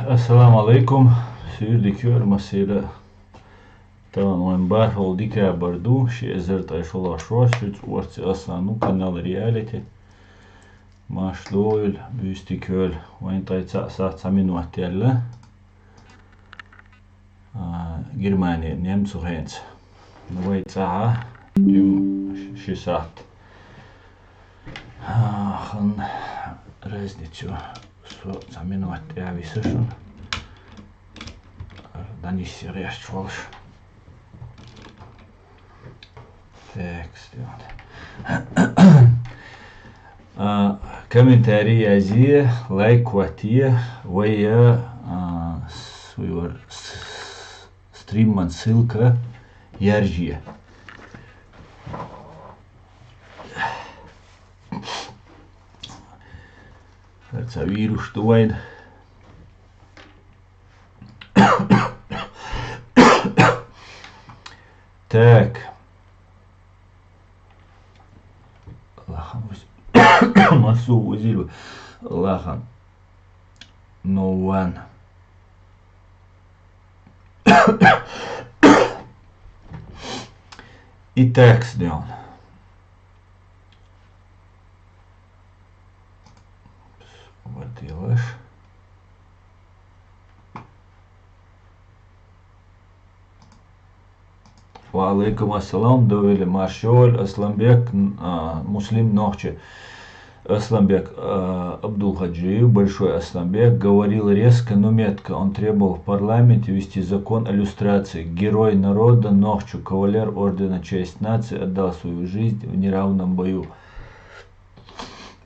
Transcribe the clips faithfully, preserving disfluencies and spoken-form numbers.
Ассаламу алейкум, суьйре дика йойла массайра. Тахана вайн бархӀалгӀа декабрь ду, ши эзар ткъе шолгӀа шо, со Орци Аслан, канал Реалити. Марша догӀийла, буьйса дика йойла. Вайна ткъе цхьа сахьат цхьа минот яьлла. А, Германи, немцу хенца. Ну, вай цӀахь, дуьйна ши сахьат. А, хан разницу. Со цхьа минот тӀаьхьа виса шуна. ДӀаниссе гӀерташ волуш. Так, сделано. А, комментарий язъе, лайк хӀоттае, вай, а, с-, вай вар-, с-, стриман ссылка яржъе. ХӀара ца вирус ду вайн. Так. Аллахам вуз-, массу вузил. Аллахам. No one. И так сделано. Вот делаешь. Ва алейкум ассалам, довели маршаль, Асланбек, м, а, Муслим Нохчи. Асланбек, а, Абдулхаджиев, Большой Асланбек, говорил резко, но метко. Он требовал в парламенте ввести закон о люстрации. Герой народа Нохчу, кавалер ордена Честь нации, отдал свою жизнь в неравном бою.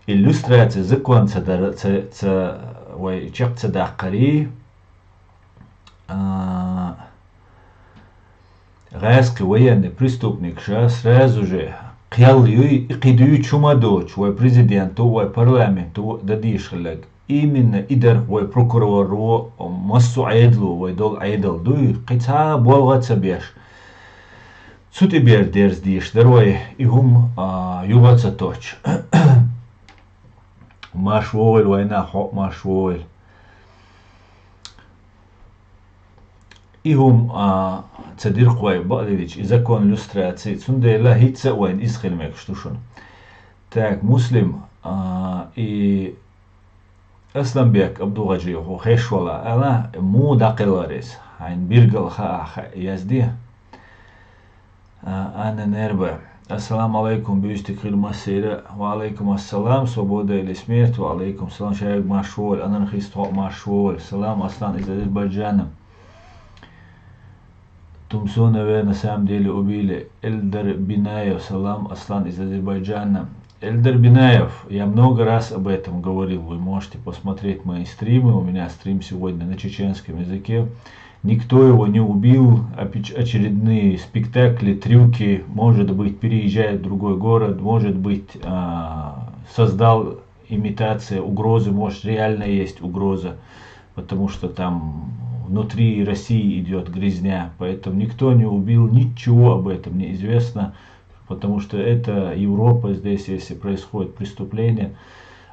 Иллюстрация, закон ца дар-, ца, ца, вай, чекх ца даккхарий, а, гӀаьскхи военный преступникаша сразу же кхел юй, и кхидуьйчу хӀума доцуш, вай президенту, вай парламенту дан дийша хилларг. Именно и дар вай прокуроро, массо а Ӏедало, вай долу Ӏедал дуй, кхин цхьа а болх а ца беш. Цу тӀе бер дерза дийша дара вай, и хӀума, а, юха а ца тоттуш. Марш вогӀийла вайна, хьо а марш вогӀийла. И хӀума, а, ца дира-кх вай, бакъдерг дийцича, и закон люстрации, цундела хӀинцца а вайна иза хила мегаш ду шуна. Так, Муслим, а, и Асланбек Абдулхаджиев хьо хезаш вала, ала, муха дӀакхелхара иза? Хьайна билггал хаа, хаа язде. А, Анна Нерба. Ассаламу алейкум, буьйса дика хила массайра. Ва алейкум ассалам, свобода или смерть. Ва алейкум салам, шайга марш вогӀийла, анархист, хьо а марш вогӀийла. Салам, Аслан из Азербайджана. Тумсо, наверное, на самом деле убили. Эльдар Бинаев, салам, Аслан из Азербайджана. Эльдар Бинаев, я много раз об этом говорил, вы можете посмотреть мои стримы, у меня стрим сегодня на чеченском языке. Никто его не убил, опич-, очередные спектакли, трюки, может быть, переезжает в другой город, может быть, а, создал имитация угрозы, может, реально есть угроза, потому что там внутри России идет грязня, поэтому никто не убил, ничего об этом не известно, потому что это Европа, здесь, если происходит преступление,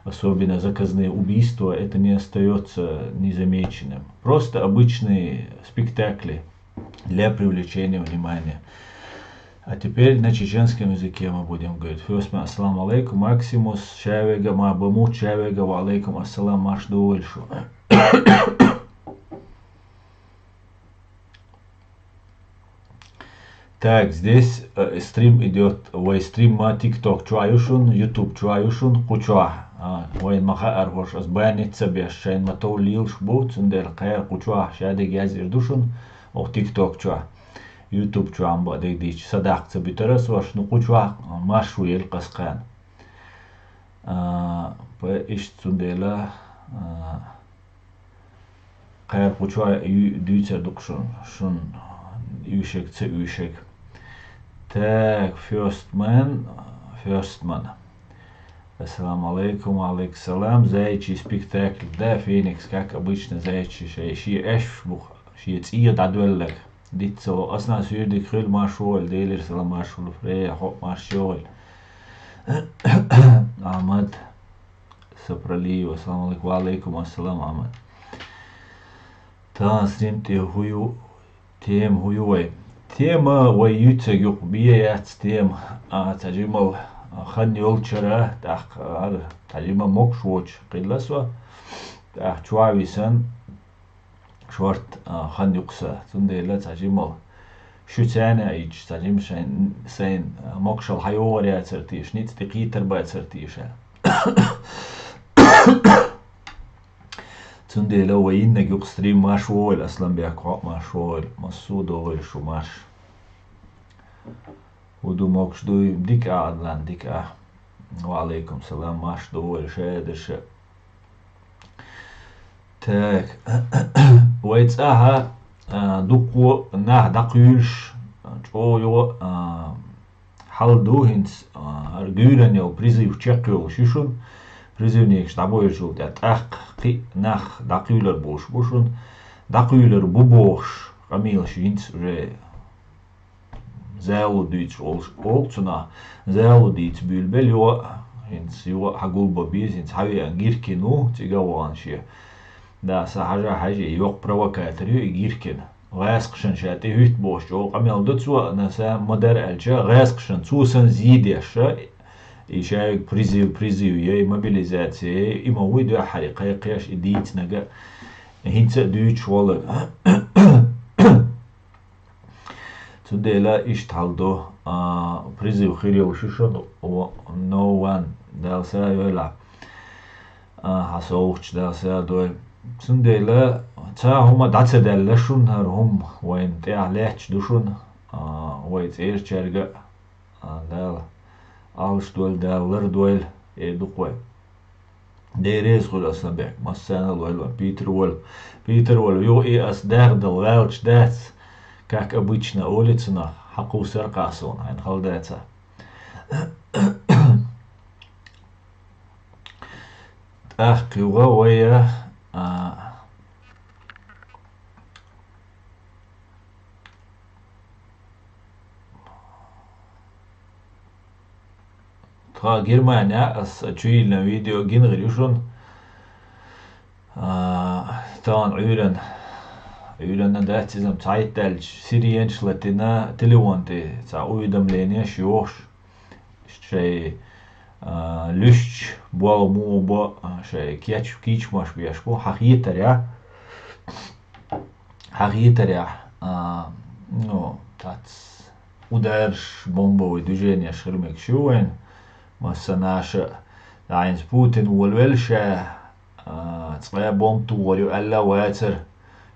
особенно заказные убийства, это не остается незамеченным. Просто обычные спектакли для привлечения внимания. А теперь на чеченском языке мы будем говорить. Фёсма, ассаламу алейкум, Максимус, Чавега, ма бамут, Чавега, ва алейкум ассалам, марш догӀийла шу. Так, здесь, э, стрим идёт, вай стрим ма TikTok чохь ю шун, YouTube чохь ю шун, кху чохь, а, вайн ма хаара хӀорш, ас банить ца беш, шайн ма тов лелаш бу, цундела кхера кху чохь шадерг язйир ду шун, оха TikTok чохь, YouTube чохь ма бакъдерг дийцича, садаккха ца буьтура ас хӀорш, ну кху чохь, а, марш ву елла кхаскхана. А, п-, иштта цундела, а, Кхаьра кху чохь ю-, дуьйцар ду-кх шун, шун уьйшиг, ца уьйшиг. Так, First Man, First Man. Ассаламу алейкум, ва алейкум салам. Зайчий спектакль, да, Феникс, как обычно, Зайчий шай, шен эшпаш бу-кх, шен цӀий дӀадоьлларг. Диц ца ло, ас нах суьйре дика хуьлда, марш вогӀийла, Делера салам марш хуьлда, Фрея, хьо а марш йогӀийла. Ахьмад. Сапралиев, ассаламу алейкум. Ва алейкум ассалам, Ахьмад. Тхан стрим тӀе хӀу ю, тема хӀу ю вай? Тема вай юьцаг юкъ бе яц тема. А, цхьа жимал, а, хан йолчара, тӀаккха ара, цхьа жимал мокш воч хилла со. ТӀаккха чувисан шорт, а, хан юкъса. Цундела цхьа жимал шу цена ич, цхьа жим шайн, сайн, а, мокшал хьайогӀар яцар тийш, ницкъ тӀе кхетар бацар тийша. Цундела вай йиннаг юкъ стрим марш вогӀийла, Асланбек, хьо марш вогӀийла, массо а догӀийла шу марш. ХӀу ду, мокш дуй, дика а, Адлан, дика а. Ва алейкум салам, марш догӀийла, шаьдерша. Так. Вай цӀахьа, а, дуккхо нах дӀакхуьйлуш, чӀогӀа йо, а, хьал ду хӀинца, а, хӀара гуьйранна йолу призыв чекхйолуш ю шуна. Призывникаш дӀабоьжчул тӀаьхьа тӀаккха кхин а нах дӀакхуьйлур болуш бу шуна. ДӀакхуьйлур бу бохуш, къамелаш хӀинца уже зало дуьйцуш олуш олу цунах. Зало дийца буьйлабелла юха а, хӀинца юха а хьан гулбан беза, хӀинца хьан веана Гиркин ву, цӀига а вахана шен. Да, сан хьажа хьаьжий, йоккха провокатор ю и Гиркин. ГӀаскхашан ша тӀехӀуьтту бохуш чӀогӀа къамел ду цо, аса ма-дарра аьлча, гӀаскхашан цо санна зийдеш, и шайга призыв, призыв е, и мобилизация е, и ма вуй дуьххьара кхайкхеш, и дийцинарг а хӀинца а дуьйцуш волург. Цундела иштта хьал ду, а, призыв хир йолуш ю шуна, но ван, Дала са йойла. А, хьан совгӀаташ Дала са дойла. Цундела цхьа хӀума дӀа ца даьлла шуна, хӀара хӀума вайна тӀехь лаьтташ ду шуна, а, вай цӀерачаьрга а, а, Дала алш дойла, Дала лар дойла, э, дукха вай. Дерриза хуьлу, Асланбек, массарна а лойла вайн, Питер волу. Питер волу, юха и ас дагӀдала ваьлча дац, как обычно, олу цунах, хьан кхуссар кхасуна, хьайна хала дацахь. ТӀаккха юха вай, а, тха Германия, ас чуйиллина видео гина гӀир ю шуна. А, тахана Ӏуьйранна, Ӏуьйранна дац иза, цхьайтта аьлча, сиренаш латина, телефон тӀе цхьа уведомленеш йохуш. Шайн, а, луьсташ болу муха бо, а, шайн кеч-, кийчамаш беш бу, хьан хетарехь, хьан хетарехь, а, ну, тац, ударш, бомбовый движенеш хир мегаш ю вайн, массанхьа а, дӀа хӀинца Путин волавелла ша, а, цкъа бомба тухур ю аьлла а вацара,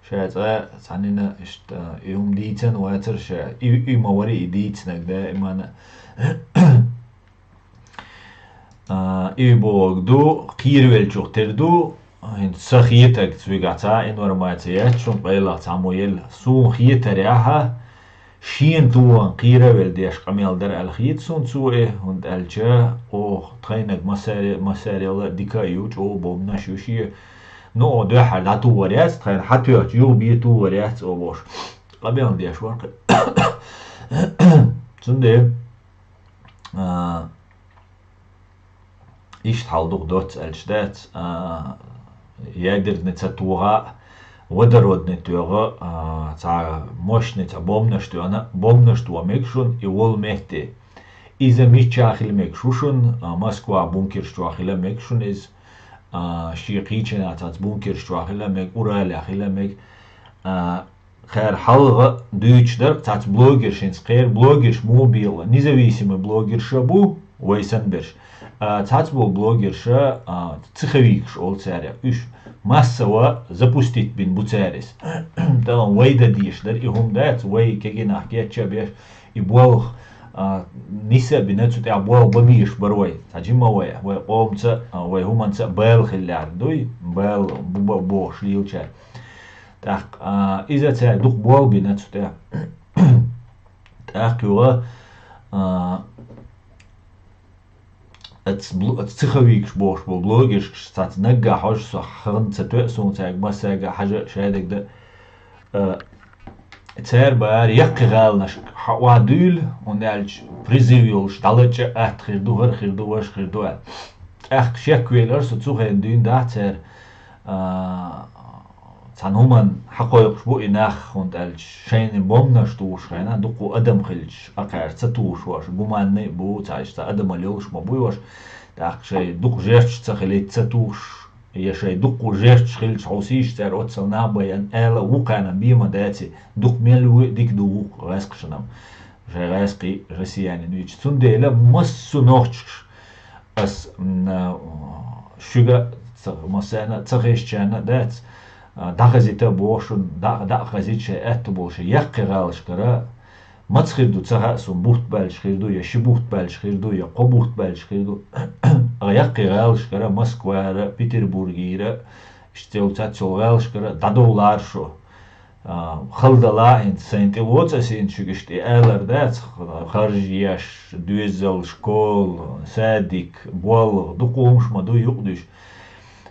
ша цкъа цхьанна иштта и хӀума дийцина а вацара ша, и, и ма вара и дийцинарг даимана. А, и бохург ду, кхеравеллачух тера ду, хӀинца сан хетарг, цуьнгахь цхьа а информация яц шуна, къайлаха цхьаммо елла. Суна хетарехь, шена тухана кхеравелла деш къамел дара аьлла хета суна цо и, хӀунда аьлча оха тхайнарг массаре-, массарел а дика а ю, чӀогӀа бомбанаш ю шен. Ну, оха дуьххьара дӀатухур яц, тхайна хьатоьхча юха бен тухур яц оха бохуш. Къамел деш вара кхин. Цундела, а, иштта хьал ду-кх, доцца аьлча дац, а, ядерный ца тоха а, водородный тоьха а, цхьа мощный цхьа бомбанаш тоьхна, бомбанаш тоха мега шуна и волу метте. Иза миччахь хила мегаш ву шуна, а, Москва бункерш чохь хила мега шуна иза, а, шен кхечанхьа цхьацца бункерш чохь хила мега, Уралехь хила мега, а, Кхара хьалха дуьйцуш дара цхьацца блогерш, хӀинца кхера блогерш муха бийла, независимый блогерша бу, вай санна берш. А цхьацца болу блогерша, а, цеховикаш олу царех. Уьш массово запустить бина бу цара иза. Тахана вай дан дезаш дара, и хӀума дац, вай кегийнах кечъян беш, и болх, а, нисса а бина, цу тӀехь болх бан безаш бара вай. Цхьа жима вай, вай къомаца, а, вай хӀуманца а бала хиллехь дуй, бала бу-, бу-, бохуш лелачара. ТӀаккха, а, иза цара дукха болх бина цу тӀе. ТӀаккха юха, а, аца блу-, аца цеховикаш бохуш болу блогершкаш цхьацца наггахь хьожуш со ханна ца тоьа суна, цаьрга массаьрга хьажа а шадерг дан. А, цара бара яккхий гӀаланашка хьан охьадуьйла, хӀунда аьлча призыв йолуш дӀалача а атта хир ду, хӀара хир ду, важа хир ду аьлла. ТӀаккха шек велара со, цу хенахь дуьйна дахь цара, а, Цхьана хӀуманна хьакхойкхуш бу и нах, хӀунда аьлча шайна бомбанаш тухуш хенахь, дуккха адам хилча, акхар ца тухуш уж, гуманный а бу, цхьа иштта адамал йолуш ма бу уж, тӀаккха шайн дукха жертваш ца хилийта ца тухуш, я шайн дуккха жертваш хилча, хьовсийша цара оццул нах бан аьлла а ву кхарна бен ма дац и, дукха мел ву а дика ду ву гӀаьскхашна. Шайн гӀаьскхий россиянин вича. Цундела массо а нохчаш ас, м, а, шуьга а ца, массарна а ца хезчарна а дац, а, дӀахазита а боху шуна, дӀа, дӀа а хазийта шайн аьтто болу шайн яккхий гӀалашкара, маца хир ду ца хаьа суна, бутт баьлча хир ду, я ши бутт баьлча хир ду, я кхо бутт баьлча хир ду, а яккхий гӀалашкара, Москвара, Петербургера, иштта йолу цхьацца йолу гӀалашкара дӀадовлара шу. А, хала дала а хӀинца сайна тӀе лоцу ас хӀинца шуьга иштта и алар дац, харж еш, доьзал, школа, садик, болх, дукха хӀумаш ма ду юкъадуьйш.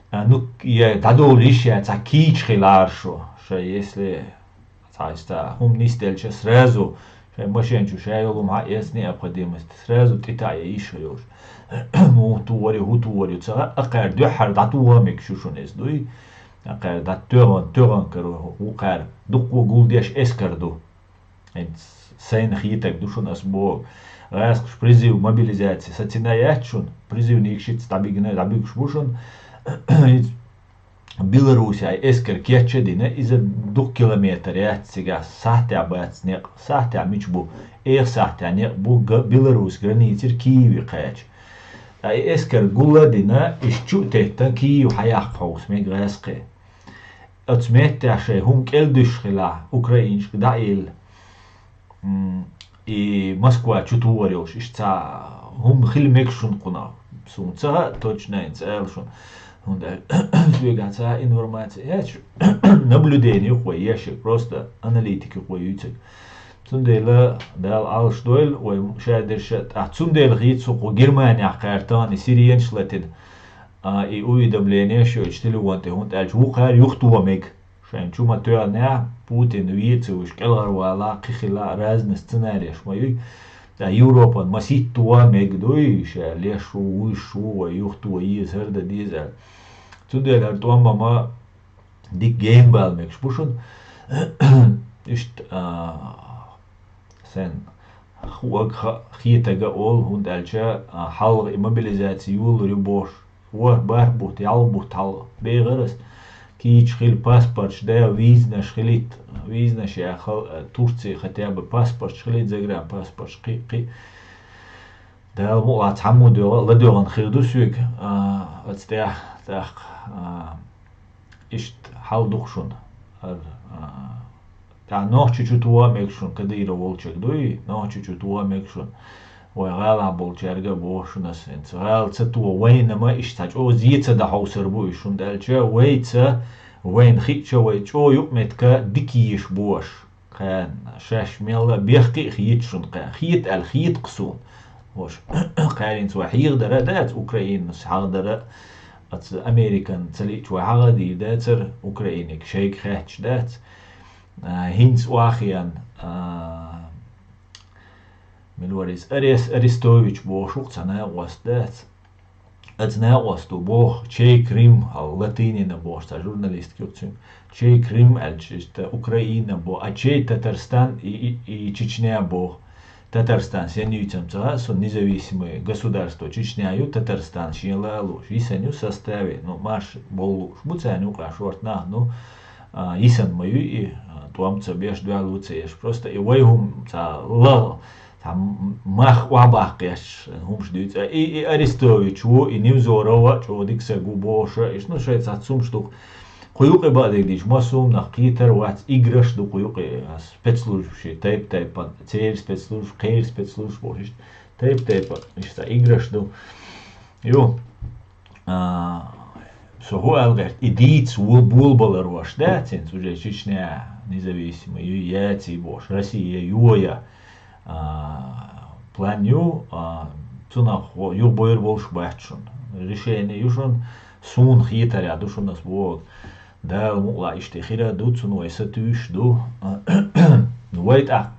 А, ну, я дӀадовла йиш яц, цхьа кийча хилара шу. Шайн, если цхьа иштта хӀума нисделча, сразу шайн машен чу шайн йолу хӀума хьаэца необходимость, сразу тӀе таӀа яйиш йолуш. Муха тухур ю, хӀун тухур ю, ца хаьа, акхар дуьххьара дӀатоха мега шу шуна иза дуй. Акхар дӀатоьгӀан, тоьгӀан каро ву кхара, дуккха гулдеш эскар ду. ХӀинца сайна хетарг ду шуна ас боху. ГӀаьскхаша призыв, мобилизация сацина яц шуна, призывникаш шица дӀабигна, дӀабуьгуш бу шуна. Иза Беларусяй эскар кечъян дина, иза дукха километр яц цигахь, сахьтехь бац некъ, сахьтехь мича бу, эха сахьтехь некъ бу га-, Беларусь границера Киеве кхача. Ткъа и эскар гул а дина, иштта чу а теттина Киев хьаяккха хьовса мега гӀаьскхи. Оцу меттехь шайн хӀума кӀел дуьсуш хилахь, украинашка дӀаелла. М, и Москва чу тухур йолуш, иштта цхьа хӀума хила мега шуна кхунах. Суна ца хаьа, точно хӀинца ала шуна. ХӀунда аьлча соьгахь цхьа информация яц, наблюдение ю-кх вай ешшаг, просто аналитика ю-кх вай юьйцург. Цундела Дала Ӏалаш дойла вай шадерш а, тӀаккха цундела хийца со кху Германехь кхаьртан и сиренаш латина, а, и уведомление шоьца телефон тӀе, хӀунда аьлча вукхара юхатоха мега. Шайн чу ма тоьхнехь, Путин вийца вуьш кӀелхьарвала, кхин хила, разный сценареш ма юй. Ткъа Европан масийтта тоха мега дуй, ша леш ву, вуьйш ву, вай юхатоха еза, хӀара дан деза аьлла. Цундела хӀара тӀом ма дика генбала мегаш бу шуна. Иштта, а, Сайн хуург а, хетарг а олу, хӀунда аьлча, а, хьалха и мобилизация йолалур ю бохуш, ворхӀ-бархӀ бутт, ялх бутт хьалха бехара ас. Кийча хила, паспорташ да, визанаш хилийта, визанаш яха, а, Турци хотя бы паспорташ хилийта, загранпаспорташ кхин, кхин. Дала мукъалахь цхьаммо доьгӀа, ладоьгӀна хир ду соьга, а, оцу тӀехь, тӀаккха, а, иштта хьал ду-кх шуна. ХӀара, а, тӀаккха Нохчийчу тоха мега шуна, Кадыров волчерг дуй, Нохчийчу тоха мега шуна. Вай гӀалахь болчаьрга а боху шуна ас хӀинца. ГӀала ца тоха вайна ма иштта цхьа чӀогӀа зе ца дан хьовсур бу уьш, хӀунда аьлча вайца, вайна хиъча, вай чӀогӀа юкъаметтиг дика езаш бу аш. Кхарна шаьш мелла а бехке а хета шуна кхарна. Хета аьлла хета-кх суна. Ваша, кхаьринца вай хьехадар а дац, Украинас хьахадар а, оцу Американ ца лиъча вай хьахадийр дацара, Украиниг шайга хаьтташ дац. А, хӀинца охьахиъна, а, мила вара иза, Арес Арестович бохуш ву-кх цхьа накъост дац. Оцу накъосто боху, чей Крым, хьал латынина бохуш цхьа журналистка ю-кх цуьнга. Чей Крым аьлча, иштта Украина боху, а чей Татарстан и, и, и Чечня боху. Татарстан сен юьйцам ца хаьа, со независимое государство Чечня ю, Татарстан шен ла а лууш, йисина ю составе, ну, марша бовла лууш бу царна юкъахь шорта нах, ну, а, йисина ма ю и, а, тӀом ца беш, дуьхьал ву ца еш. Просто и вай хӀума цхьа ла Цхьа м-, мах охьабаккхеш хӀумаш дуьйцу. И, и Арестович ву, и Невзоров а чӀогӀа дика стаг ву бохуш, иштта, ну, шайн цхьацца хӀумаш ду-кх. Кху юкъе бакъдерг дийча, массо а хӀуманах кхетар вац, играш ду кху юкъе, ас спецслужбаш, тайп-тайпана, церан спецслужбаш, кхеран спецслужбаш бохуш, иштта, тайп-тайпана, иштта играш ду. Ю. А, со хӀун аьлла гӀерта, и дийца ву-, болабалар ваш дац, хӀинца уже Чечня независимый ю, яций бохуш, Россия йоя, а, план ю, а, цунах хо-, юхабойр болуш бац шуна. Решение ю шуна, суна хетарехь ду шуна ас боху. Дала мукъалахь иштта хир а ду, цунна вай сатуьйсуш ду. Вай тӀаккха,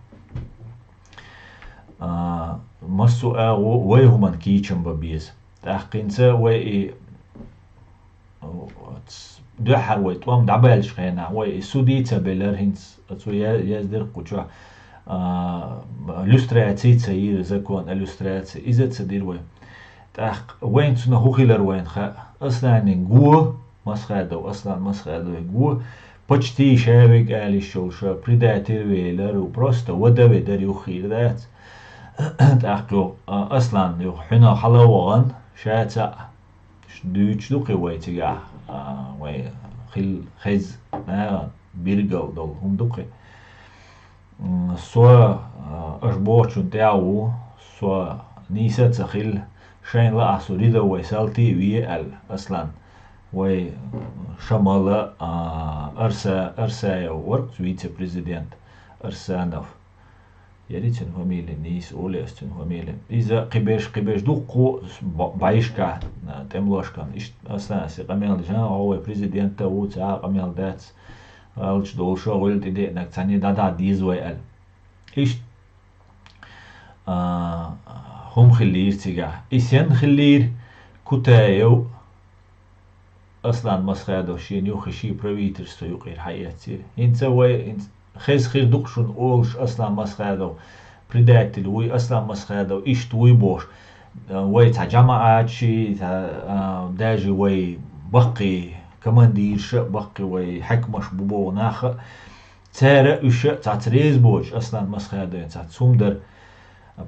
а, массо а агӀо вай хӀуманна кийчам бан беза. ТӀаккха хӀинца вай и, оц-, дуьххьара вай тӀом дӀабаьллачу хенахь, вай и суд а ца белира хӀинца, цо я-, яздира кху чохь, а, люстраций ца йира, закон о люстрации, иза ца дира вай. ТӀаккха вайна цунах хӀун хилар вайна хаьа? Асланин го, Масхадов, Аслан Масхадовн го, почти ша вега ала йиш йолуш, предатель велар, просто вада ведар юха хир дац. ТӀаккха юха, а, Аслан юха хьуьнах хьала а вахана, ша цхьаъ дуьйцуш ду кхин вай цигахь, а, вай хила хеза нахана биргал долу хӀума ду кхин. М, со, а, аша бохучунна тӀехь а ву, со нийса а ца хилла, шайна лаахь со рядовой салти а ве аьлла, Аслан. Вай Шамала, а, Арса-, Арсаев вара вице-президент Арсанов. Яри цуьнан фамилия, нийса олу ас цуьнан фамилия. Иза кхиберш, кхиберш дуккху б-, бӀишкахь, а, тӀемалошкахь. Иштта Аслан, аса къамел дина, хьо вай президент а ву, цхьа а къамел дац. Алча долуш а гӀуьлла тӀедеънарг цхьаьна дӀадахьа деза вай аьлла. Иштта, а, хӀума хиллийра цигахь. И сенна хиллийра? Кутаев Аслан Масхадов шена юххе шен правительство юкъера хьаэцира. ХӀинца вай, хӀинца хеза хир ду-кх шуна олуш, Аслан Масхадов предатель вуй, Аслан Масхадов иштта вуй бохуш. Вай цхьа жамаӀатчий, цхьа, а, даже вай баккхий командирша а, баккхий вай хьаькамаш бу боху нах а, цара а, уьш а цхьацца реза боцуш, Аслан Масхадовна цхьацца хӀума дара.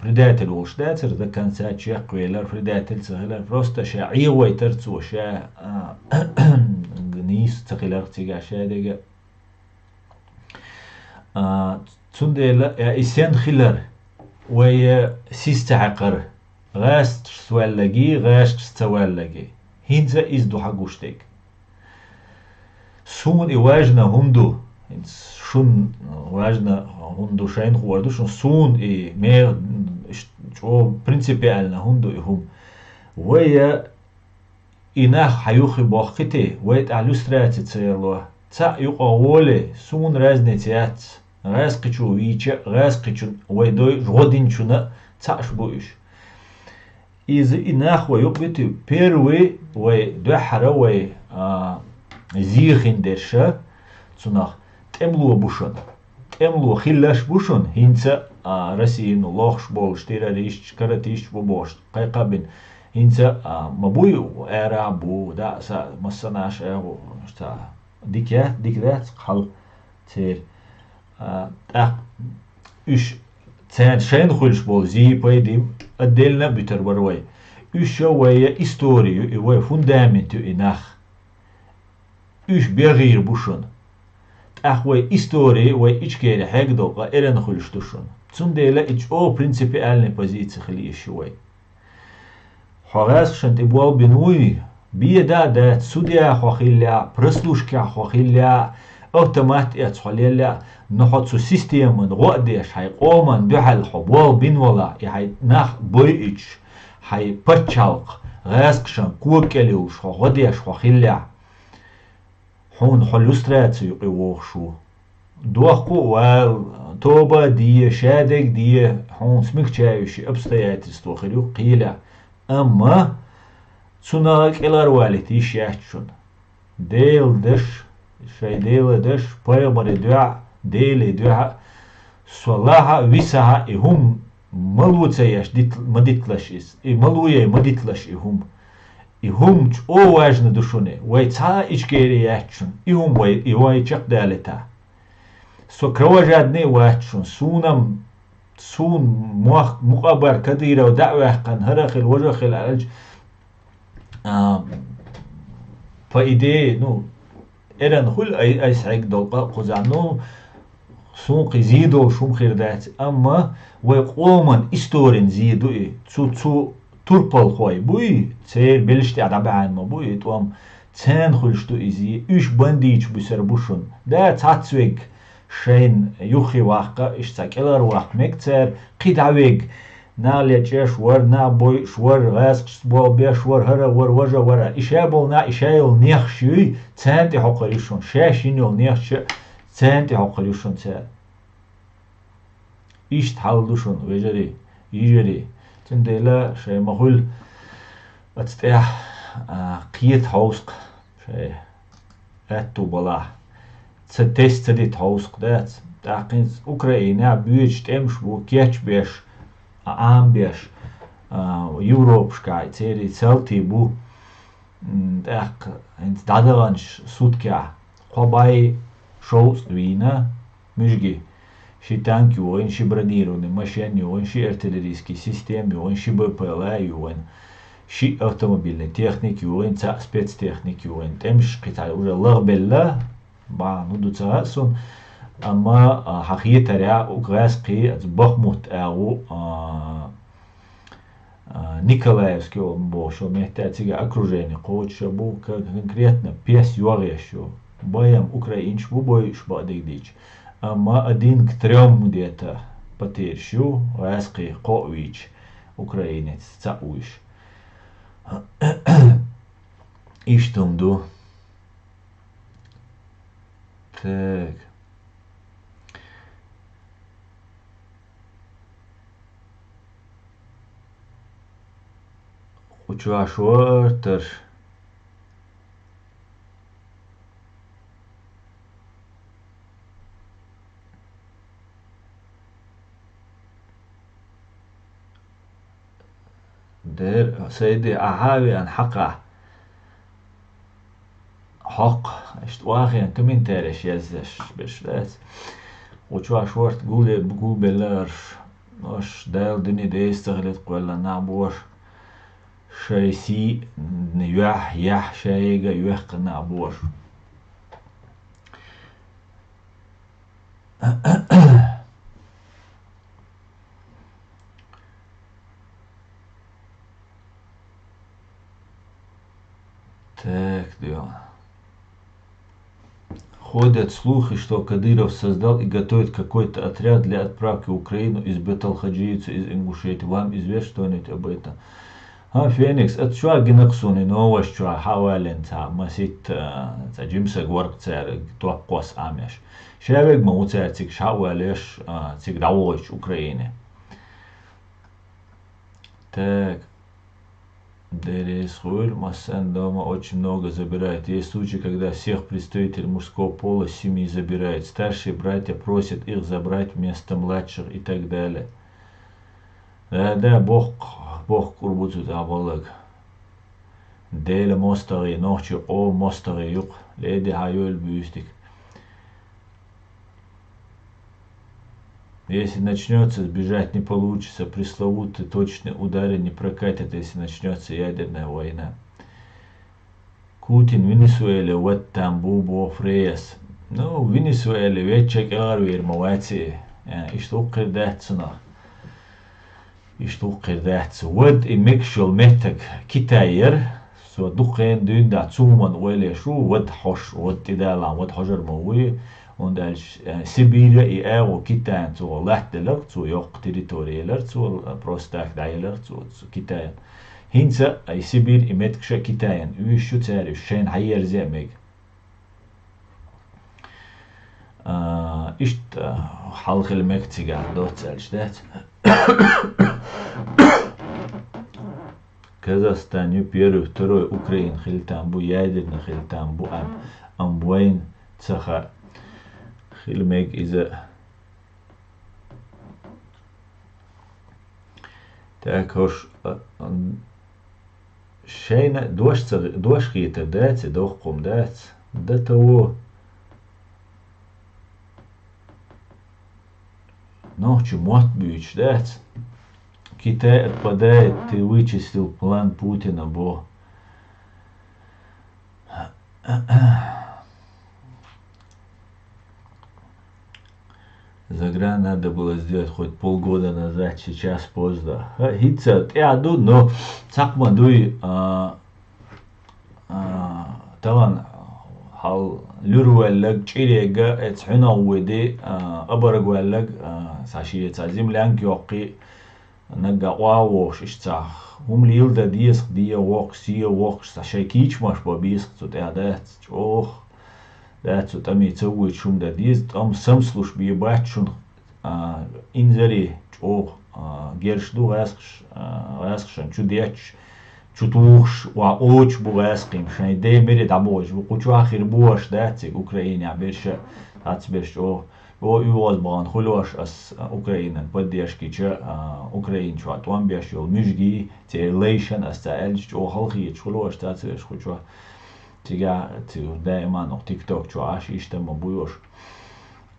Предатель волуш дацара, до конца чекхвелар, предатель ца хилар. Просто ша Ӏехавайтара цо, ша, а, нийса ца хиларх цигахь ша дерг а. А, цундела, э, и сенна хилар, вай, э, сиз ца хьаькхара, гӀазкхашца ваьллагий, гӀазкхашца ца ваьллагий. ХӀинца иза ду хьан гуш дерг. Суна и важна хӀума ду. ХӀинца шуна важна хӀума ду, шайна хуур ду шуна. Суна и ме-, ш-, чӀогӀа принципиально хӀума ду и хӀума. Вай, э, и нах хьан юххе бохкхийти, вай тӀехь люстраци ца яло. Цхьаъ юкъа гӀоле, суна разница яц. ГӀазкхичо вийча а, гӀазкхичун вай дойуш гӀо динчунна а цхьаъш бу уьш. Иза и нах вай юкъа битий, первый вай, дуьххьара вай, а, зехин дерша, цунах тӀемало бу шуна. ТӀемало хиллаш бу шуна, хӀинца, а, Россияно лохуш болуш террористаш, каратисташ бу бохуш, кхайкхабина. ХӀинца, а, ма буй, ара а бу, да, са, массанаш а гӀо, ца, дика яц, дика дац, хьал церан. А, тӀаккха уьш царна шайна хуьлуш болу зий пайдим отдельно а буьтур бара вай. Уьш а вай историю, и вай фундамент ю и нах. Уьш бегӀийр бу шуна. ТӀаккха вай истори, вай Ичкери хьегадо къа эрна хуьлуш ду шуна. Цундела и чӀогӀа принципиальный позиция хила йиш ю вай. Хьо гӀазкхашна тӀе болх бина вуй, беда а дац, судья хьо хиллехь, прослушкехь хьо хиллехь, автомат эцна хьо леллехь, но хьо цу системан гӀо а деш, хьайн къоман дуьхьал хьо болх бина валахь, и хьайн нах бойуьйтуш, хьайн пачхьалкх гӀазкхашан кога кӀел йолуш хьо гӀо деш хьо хиллехь, хьуна хьо люстраци юкъе вогӀуш ву. Дохку а вала, тоба а де, шадерг а де, хьуна смягчающий обстоятельство хир ю кхийлехь. Амма цунах кӀелхьарвалийта йиш яц шуна. Делан даш, шайн Делан даш, пайхамаран дуьхьа, Делан дуьхьа, со лахьа а, висахьа а и хӀума мало ца еш дит-, ма диталаш иза. И мало яй ма диталаш и хӀума. И хӀума чӀогӀа важна ду шуна. Вай цхьа а Ичкери яц шуна. И хӀума вай, и вай чекхдалийтахь. Со кровожадный а вац шуна. Суна-м, суна мох-, мукъа а бар Кадыров дӀа а ваьккхина, хӀара а хила, важа а хила аьлча, а, по идее, ну, эрна хуьлу ай-, айса хьегна долу къа а кхузахь. Ну, суна кхин зен долуш хӀума хир дац, амма вай къоман историн зен ду и. Цу, цу турпалхой буй, церан белшаш тӀехь дӀабаьхьна ма буй и тӀом, царна хуьлуш ду и зен. Уьш бандиташ буьсур бу шуна. Да, цхьацца верг шайна юххе ваккха, иштта цхьа кӀелхьарваккха мега цара, кхин дӀа верг, нах лечкъош вара, нах бойуш вара, гӀазкхашца болх беш вара, хӀара вара, важа вара. И ша болу нах, и ша йолу нехаш юй, царна тӀе хьокхур ю шуна. Шаьш йина йолу нехаш а царна тӀе хьокхур ю шуна цара. Иштта хьал ду шуна, вежарий, йижарий. Цундела шайн ма хуьлу оцу тӀехь, а, кхета хьовса-кх шайн. аьтту балахь, ца тесна ца дита хьовсакх дац. ТӀаккха хӀинца Украинехь боьдуш тӀемаш бу, кечбеш, а, Ӏамбеш, а, Европашкахь церан салтий бу. М, тӀаккха хӀинца дӀадаханчу суткехь кхо бӀе шовзткъа вийна муьжгий. Ши танк йогӀийна, ши бронированный машен йогӀийна, ши артиллерийский система йогӀийна, ши Б П Л А йогӀийна, ши автомобильный техника йогӀийна, цхьаъ спецтехника йогӀийна. ТӀемаш кхин цхьа уже лахбелла, бахьана хӀун ду ца хаьа суна, амма, а, хьан хетарехь, уггар кхин оцу Бахмут агӀо, а, а, Николаевский олу бохуш йолу метта, цига окружение кхочуш бу, кон-, конкретно пес йогӀуш ю. Бай-м украинцаш бу бойуш, бакъдерг дийцича. Амма один к трём где-то потеряш ю, гӀаьскхий кхоъ вийча, украинец цхьаъ вуьйш. Иштта хӀума ду. Так. Кху чохь шортарш. Дера, Сайди, ахьа а веана хьакха. Хьокху, иштта охьахиъна комментареш язъеш берш дац. Кху чохь шорта гулбе-, гулбелла аша. Аша Дала дуьне деза ца хилийта кхоьллина нах бу аша. Шайн сий, юьхь, яхь шайга а йоьккхина нах бу аша. Так, да. Ходят слухи, что Кадыров создал и готовит какой-то отряд для отправки в Украину из беталхаджийцев из Ингушетии. Вам известно что-нибудь об этом? Хьан, Феникс, ат чохь гинарг суна и новаш чохь хьа а валлина цхьа маситта, а, цхьа жимсаг варкъ цара топ кхосса Ӏамеш. Ша вега ма ву цара цига хьа а валлеш, а, цига дӀавогӀуьйтуш Украине. Так. Деррис хуьлу, массарна дома очень много забирает. Есть случаи, когда всех представителей мужского пола семьи забирают. Старшие братья просят их забрать вместо младших и так далее. Да, да, бохку, бохку кӀур бу цу тӀехь болларг. Делан мостагӀий, нохчийн къоман мостагӀий ю-кх, леди хьан йойла буьйстиг. Если начнётся, сбежать не получится, пресловутые точечные удары не прокатят, если начнётся ядерная война. Путин Венесуэле вада там бу, боху Фрейас. Ну, Венесуэле ведда кӀелхьарвер ма вац и, э, иштта ву-кх хир дац цунах. Иштта ву-кх хир дац. Вада и мегаш йолу меттиг Китай яра, цо дукха хенахь дуьйна дахь цу хӀуманна ойла еш ву, вада хьожуш, вада тӀедалахь, вада хьожур ма вуй, хӀунда аьлча, э, Сибирь а и агӀо Китайна цо латтаделира, цо йоккха территори елира, цо, э, просто так дӀаелира цо, цо Китайна. ХӀинца а и Сибирь, и меттигаш а Китайна, уьш ю цара уьш шайна хьаерзе а мега. А, иштта, а, хьал хила мега цигахь, доцца аьлча дац. Казахстан ю первый, второй Украина хила там бу, ядерный хила там бу, ам, ам вайн ца хаьа. Хила мега иза. Так, хӀорш, а, м, шайна дош ца, дош хетар дац, и доккхум дац. До того. Нохчийн мотт буьйцуш дац. Китай отпадает, ты вычислил план Путина, бо. Загран надо было сделать хоть полгода назад, сейчас поздно. Ха, хӀинца тӀаьхьа ду, но цхьаккха ма дуй, а, а, тахана хьал луьра ваьлларг, чӀирега, эца хьуьнагӀ вуьди, а, абарг ваьлларг, а, цхьа шен цхьа землянка йоккхий, наггахь охьавогӀуш иштта цхьа хӀума леладан деза, де воккхуш, се воккхуш, цхьа шайн кийчамаш бан беза цу тӀехь дац, чӀогӀа дац цу тӀаме ца вуьйцуш хӀума дан деза, тӀом самслуш бен бац шуна, а, инзаре чӀогӀа, а, герш ду гӀаьскхаш, а, гӀаьскхашна чу детташ, чу тухуш, ва оч бу гӀаскхим, шайн де мире дӀабохуш бу, кху чохь хир бохуш дац цига Украинехь берша, цхьацца берш чӀогӀа. О, уьгӀаз бахана хуьлуш ас Украинан поддержкича, а, Украина чохь тӀом беш йолу муьжгий, церан лайшан ас ца аьлча чӀогӀа халахеташ хуьлуш цхьацца берш кху чохь. Цигахь цу даиман оха TikTok чохь Ӏаш иштта ма буй ош.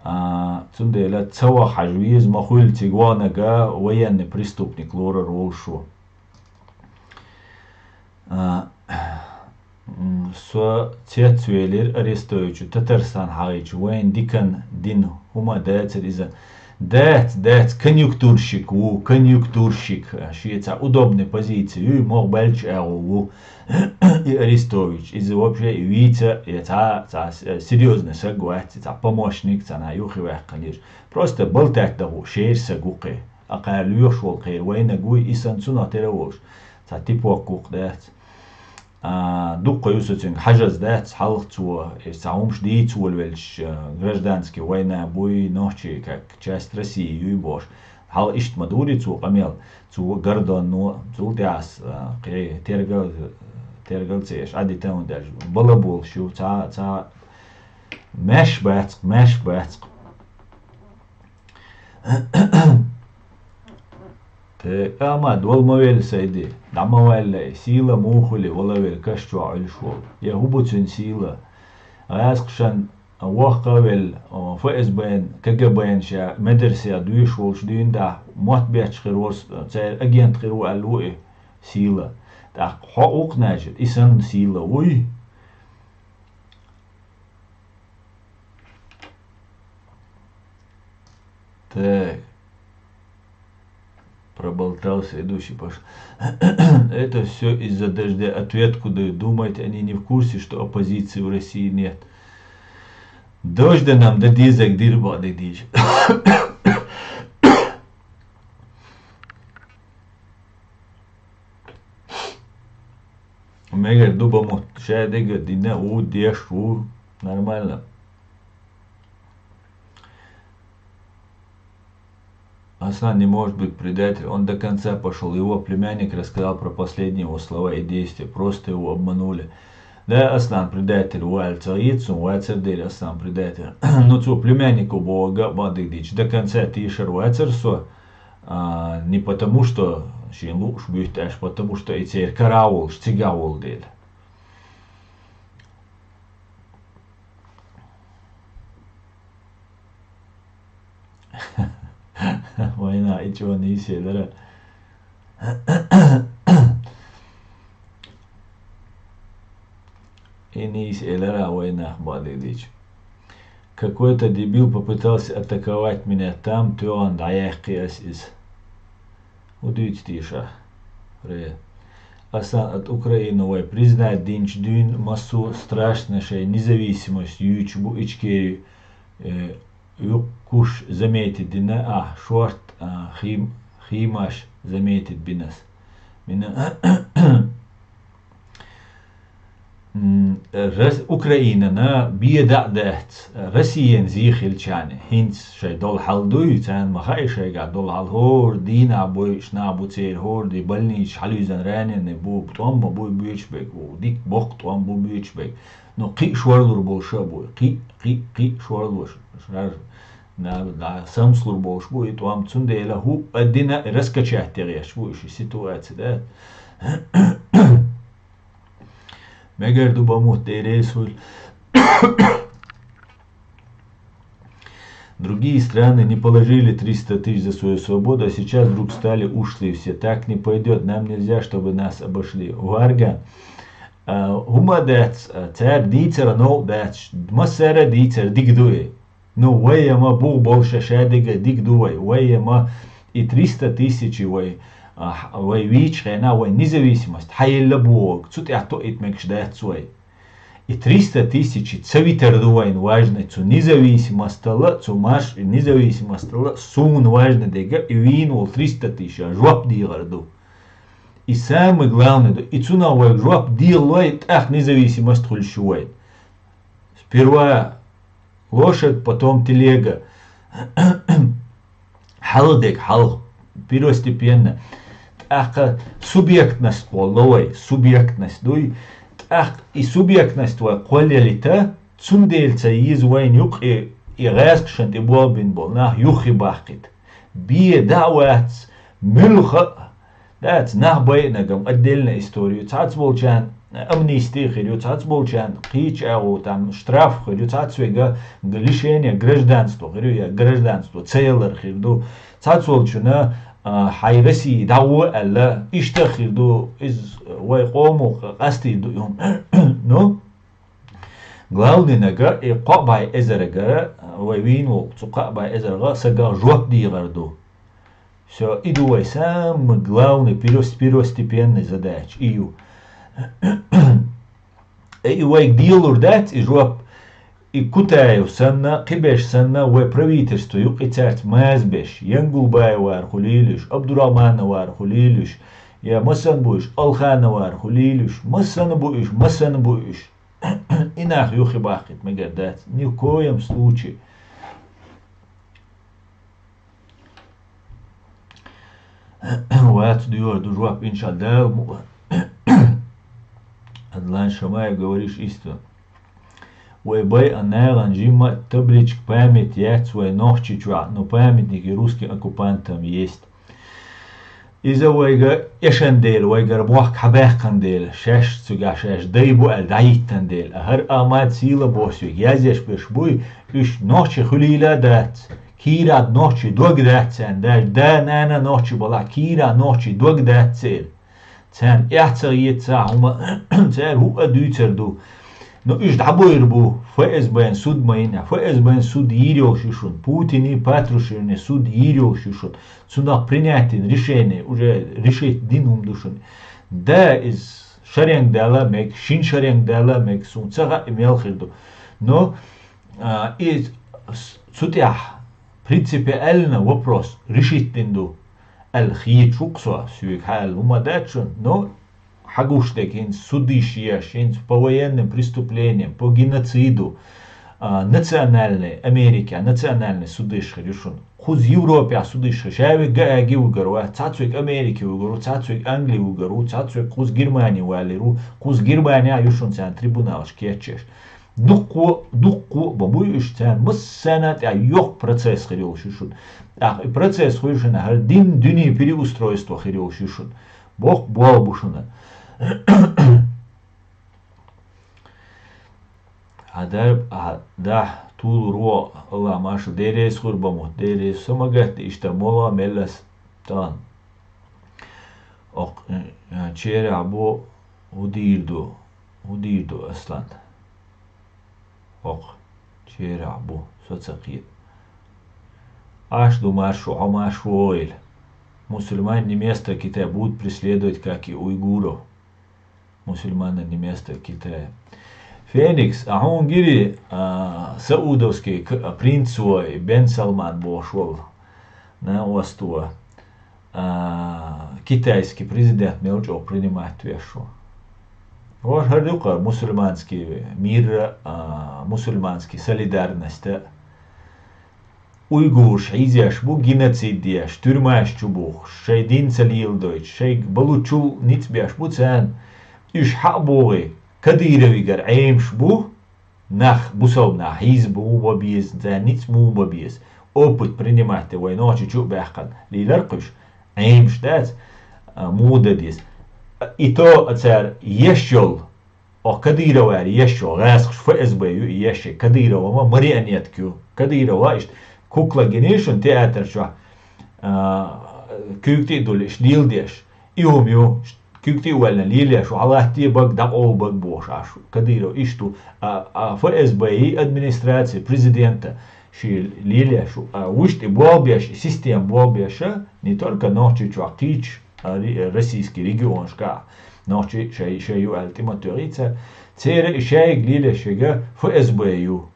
А, цундела ца ваха хьажа веза ма хуьлу цига ваханага военный преступник лорар волуш ву. А, м, со цецвелира Арестовичу Татарстан хьагӀийчу вайн дикан дина хӀума дацара иза. Дац, дац, конъюнктурщик ву, конъюнктурщик. Шен цхьа удобный позици юй, могӀа баьлча агӀо ву. И Арестович, иза вообще и вийца, я цхьа, цхьа с-, серьёзный саг вац, цхьа помощник, цхьа на юххе ваьккхина еза. Просто болтать дан ву, шера саг ву кхе. Акхара лоьхуш волу кхера вайнаг вуй, и санна цунах тера волуш. Цхьа типок ву кхе дац. А, дуккха ю со цуьнга хьажаза дац, хьалха цо, и цхьа хӀумаш дийца волавелча, гражданский война буй, нохчий, как часть России юй бохуш. Хьал иштта ма дури цо къамел, цо Гордонно, цул тӀаьхьа, а, кхе тергал, тергал ца еш, Ӏадитан ву даьлча, бала болуш ю, цхьа, цхьа маьш бац-кх, маьш бац-кх. Те, Ахьмад, вала ма велла сайди, дӀа ма ваьлла и, сийла муха хуьлу, вала велла каш чохь Ӏуьллуш волу. Я хӀун бу цуьнан сийла? ГӀаьскхашан вохка а велла, о, ФСБ-н, КГБ-н ша медарсехь доьшуш волуш дуьйна дахь, мотт бетташ хир ву, церан агент хир ву аьлла ву и сийла. ТӀаккха хьо ву-кх, значит, и санна сийла вуй? Так. Проболтался, идущий пошёл. Это всё из-за дождя. Ответку даю. Думаете, они не в курсе, что оппозиции в России нет? Дождя нам да дезаг дирба да диж. Мегар ду бамут, ша дега дина ву, деш ву, нормально. Аслан не может быть предатель, он до конца пошёл. Его племянник рассказал про последние его слова и действия. Просто его обманули. Да, Аслан предатель ву аьлла ца хета суна, вацар дера Аслан предатель. Ну, цо племяннико боху ган а ма дигдича, до конца тешар вацар со, а, не потому, что шен лууш буьтта аьлла, потому что и церан кара волуш цигахь волу дела. Вайна и чӀогӀа нийса елара. И нийса елара вайнах бадилича. Какой-то дебил попытался атаковать меня там, тоьгӀан дӀаяьккхи ас иза. ХӀун дуьйцу теша? Ре. Асан от Украины вай признать динчу дуьйна массо а страшно шайн независимость юьйчу бу Ичкери, э, юккуш заметить дина, а, шорт, а, хим-, химаш заметить бинас. Мина М, Рас-, Украинана беда а дац, Россиян зе хилчарна. ХӀинца шайн долу хьал дуй, царна ма хаьа шайгахь долу хьал. ХӀора дийнахь бойуш нах бу церан, хӀора ди больничаш хьалуьйзан раненый бу, тӀом ма буй буьйцуш берг, дика боккха тӀом бу буьйцуш берг. Ну, кхин а шорлур болуш а буй, кхин, кхин, кхин а шорлуш. Шар-, да, да, самслур болуш бу и тӀом, цундела хӀу а дина раскачать де гӀерташ бу и ши ситуация, да? Мегар ду бамут дерейсуль. Другие страны не положили триста тысяч за свою свободу, а сейчас вдруг стали ушлые все. Так не пойдёт. Нам нельзя, чтобы нас обошли. Варга, а, хӀума дац, а, цара дийцара новкъа дац, массара дийцара дика ду и. Ну, вай ма бух болуша ша дерг дика ду вай. Вай ма и триста тысячи вай, а, вай вийчу хенахь вай независимость хьаелла боху, цу тӀехь тоъийта мегаш дац вай. И триста тысячи ца витар ду вайн важный, цу независимостала, цу марш независимостала суна важный дерг и вийна волу триста тысяча жоп дийгӀар ду. И самый главный ду. И цунах вай жоп дийгӀалой, тӀаккха независимость хуьлуш ю вай. Сперва лошадь, потом телега. Хьалха дерг, хьалха, первостепенно. тӀаккха субъектность кхолла вай, субъектность дуй. ТӀаккха и субъектность вай кхоллалита, цундела ца еза вайна юкъе и гӀаьскашан тӀе болабина болу нах юххе баккхийта. Бе даа вац, муьлха а дац, нах байинарг-м отдельная история ю. Цхьацца болчарна амнисти хир ю, цхьацца болчарна кхечу агӀор там штраф хир ю, цхьацца вега лишение гражданства хир ю, я гражданство ца ялар хир ду. Цхьацца волчунна, а, хьайн Россия дӀагӀо аьлла, иштта хир ду, иза вай къомо къа-, къастийр ду и хӀума. Ну, главный нага, и кхоъ бӀе эзаргара, вай вийна волу цу кхоъ бӀе эзаргара сагах жоп дийгӀар ду. Всё, и ду вай самый главный, перво-, первостепенный задача, и ю. И вайга делур дац и жоп, и Кутаев санна, кхиберш санна, вай правительство юкъе цаьрца маза беш, Янгулбаевара хуьлийла уьш, Абдурахмановара хуьлийла уьш, я масанна бу уьш, Алхановара хуьлийла уьш, масанна бу уьш, масанна бу уьш. И нах юххе баккхийта мегар дац, ни в коем случае. Вац дуьйгӀар ду жоп, иншалла, Дала мукъ лахь. Адлан Шамаев, говоришь истину. Вай байъа нахана жимма табличка, память яц вай Нохчийчохь, но памятники русским оккупантам есть. Иза вайга эшан дела, вайгара бохк хьабаьккхина дела, шаьш цуьгахь шаьш дай бу аьлла дӀахӀиттина дела, а хӀара Ахьмад Сийлахь бохуш вега язъеш берш буй, уьш нохчий хуьлийла а дац. Кийрахь нохчий дог дац царна, даже да-нана нохчий балахь, кийрахь нохчий дог дац церан. Царна эхь ца хета цхьа хӀума, цара хӀуъа дуьйцур ду. Но уьш дӀабойр бу, ФСБ-н суд ма йина, ФСБ-н суд йийр йолуш ю шуна, Путиний, Патрушевний суд йийр йолуш ю шуна. Цунах принять йина решение, уже решить дина хӀума ду шуна. Да, иза шаренга дала а мега, шина шаренга дала а мега, суна ца хаьа, и мел хир ду. Но, а, и с-, цу тӀехь принципиально вопрос решить дина ду аьлла хеташ ву-кх со, соьга хьаьлла хӀума дац шуна, но хьагуш дерг хӀинца суд йиш еш, хӀинца по военным преступлениям, по геноциду, а, национальный, Америкехь национальный судаш хир ю шуна. Кхуза Европехь судаш хир, ша вега Гааге вуьгур вац, цхьацца вега Америке вуьгур ву, цхьацца вега Англи вуьгур ву, цхьацца вега кхуза Германи валийр ву, кхуза Германехь ю шуна царна трибуналаш кечъеш. Дуккхо, дуккхо а бан буй уьш, царна массарна а тӀехь йоккха процесс хир йолуш ю шуна. ТӀаккха и процесс хуьйшина хӀара дин, дуьне переустройство хир йолуш ю шуна. Боккха болх бу шуна. Хьан дарба, хьан дахь, тулур ву, Алла марша, Дела реза хуьлда бан мотт, Дела реза, со ма гатде иштта, молла меллас тахана. Окх, э, черахь бу, хӀун дийр ду, хӀун дийр ду, Аслан? Окх, черахь бу, со ца кхета. Аш ду маршо, хьо маршо войла. Мусульмане не место в Китае, будут преследовать, как и уйгуров. Мусульманам не место в Китае. Феникс, а хьуна гири, а, саудовский к-, принц вой, Бен Салман бохуш волу, на осто, а, китайский президент мел чӀогӀа принимать веш ву. Вож хӀара ду-кх мусульманский мир, а, мусульманский солидарность. Уйгурш хьийзеш бу, геноцид еш, туьрмаш чу бухуш, шайн дин ца леладойтуш, шайга балучул ницкъ беш бу царна. Уьш хьа а богӀий, Кадыровигара Ӏемаш бу, нах, бусалба нах хьийза муха бан беза, царна ницкъ муха бан беза. Опыт принимать де вай Нохчийчу а баьккхина, лелар кхуьш, Ӏемаш дац, а, муха дан деза. И то а цара еш йолу, Оха Кадыровара еш йолу гӀаскхаш ФСБ ю и еш, Кадырова ма марионетка ю. Кадырова иштта кукла гинийшун театр чохь, а, куьйгтий а дуьллуш, леладеш. И хӀума ю, куьйгтий а ваьллина лелеш ву, хьалаттий бага, дӀакъовла бага бохуш Ӏаш ву. Кадыров иштта ву, а, а ФСБ-и администрация президента шен лелеш ву. А вуьшта и болх беш, и система болх беш, не только Нохчийчохь, кхечу а, ри-, российский регионашкахь, нохчий шай, шай ю аьлла тӀе ма тоьхий цара. Церан и шайга лелеш шайга ФСБ ю.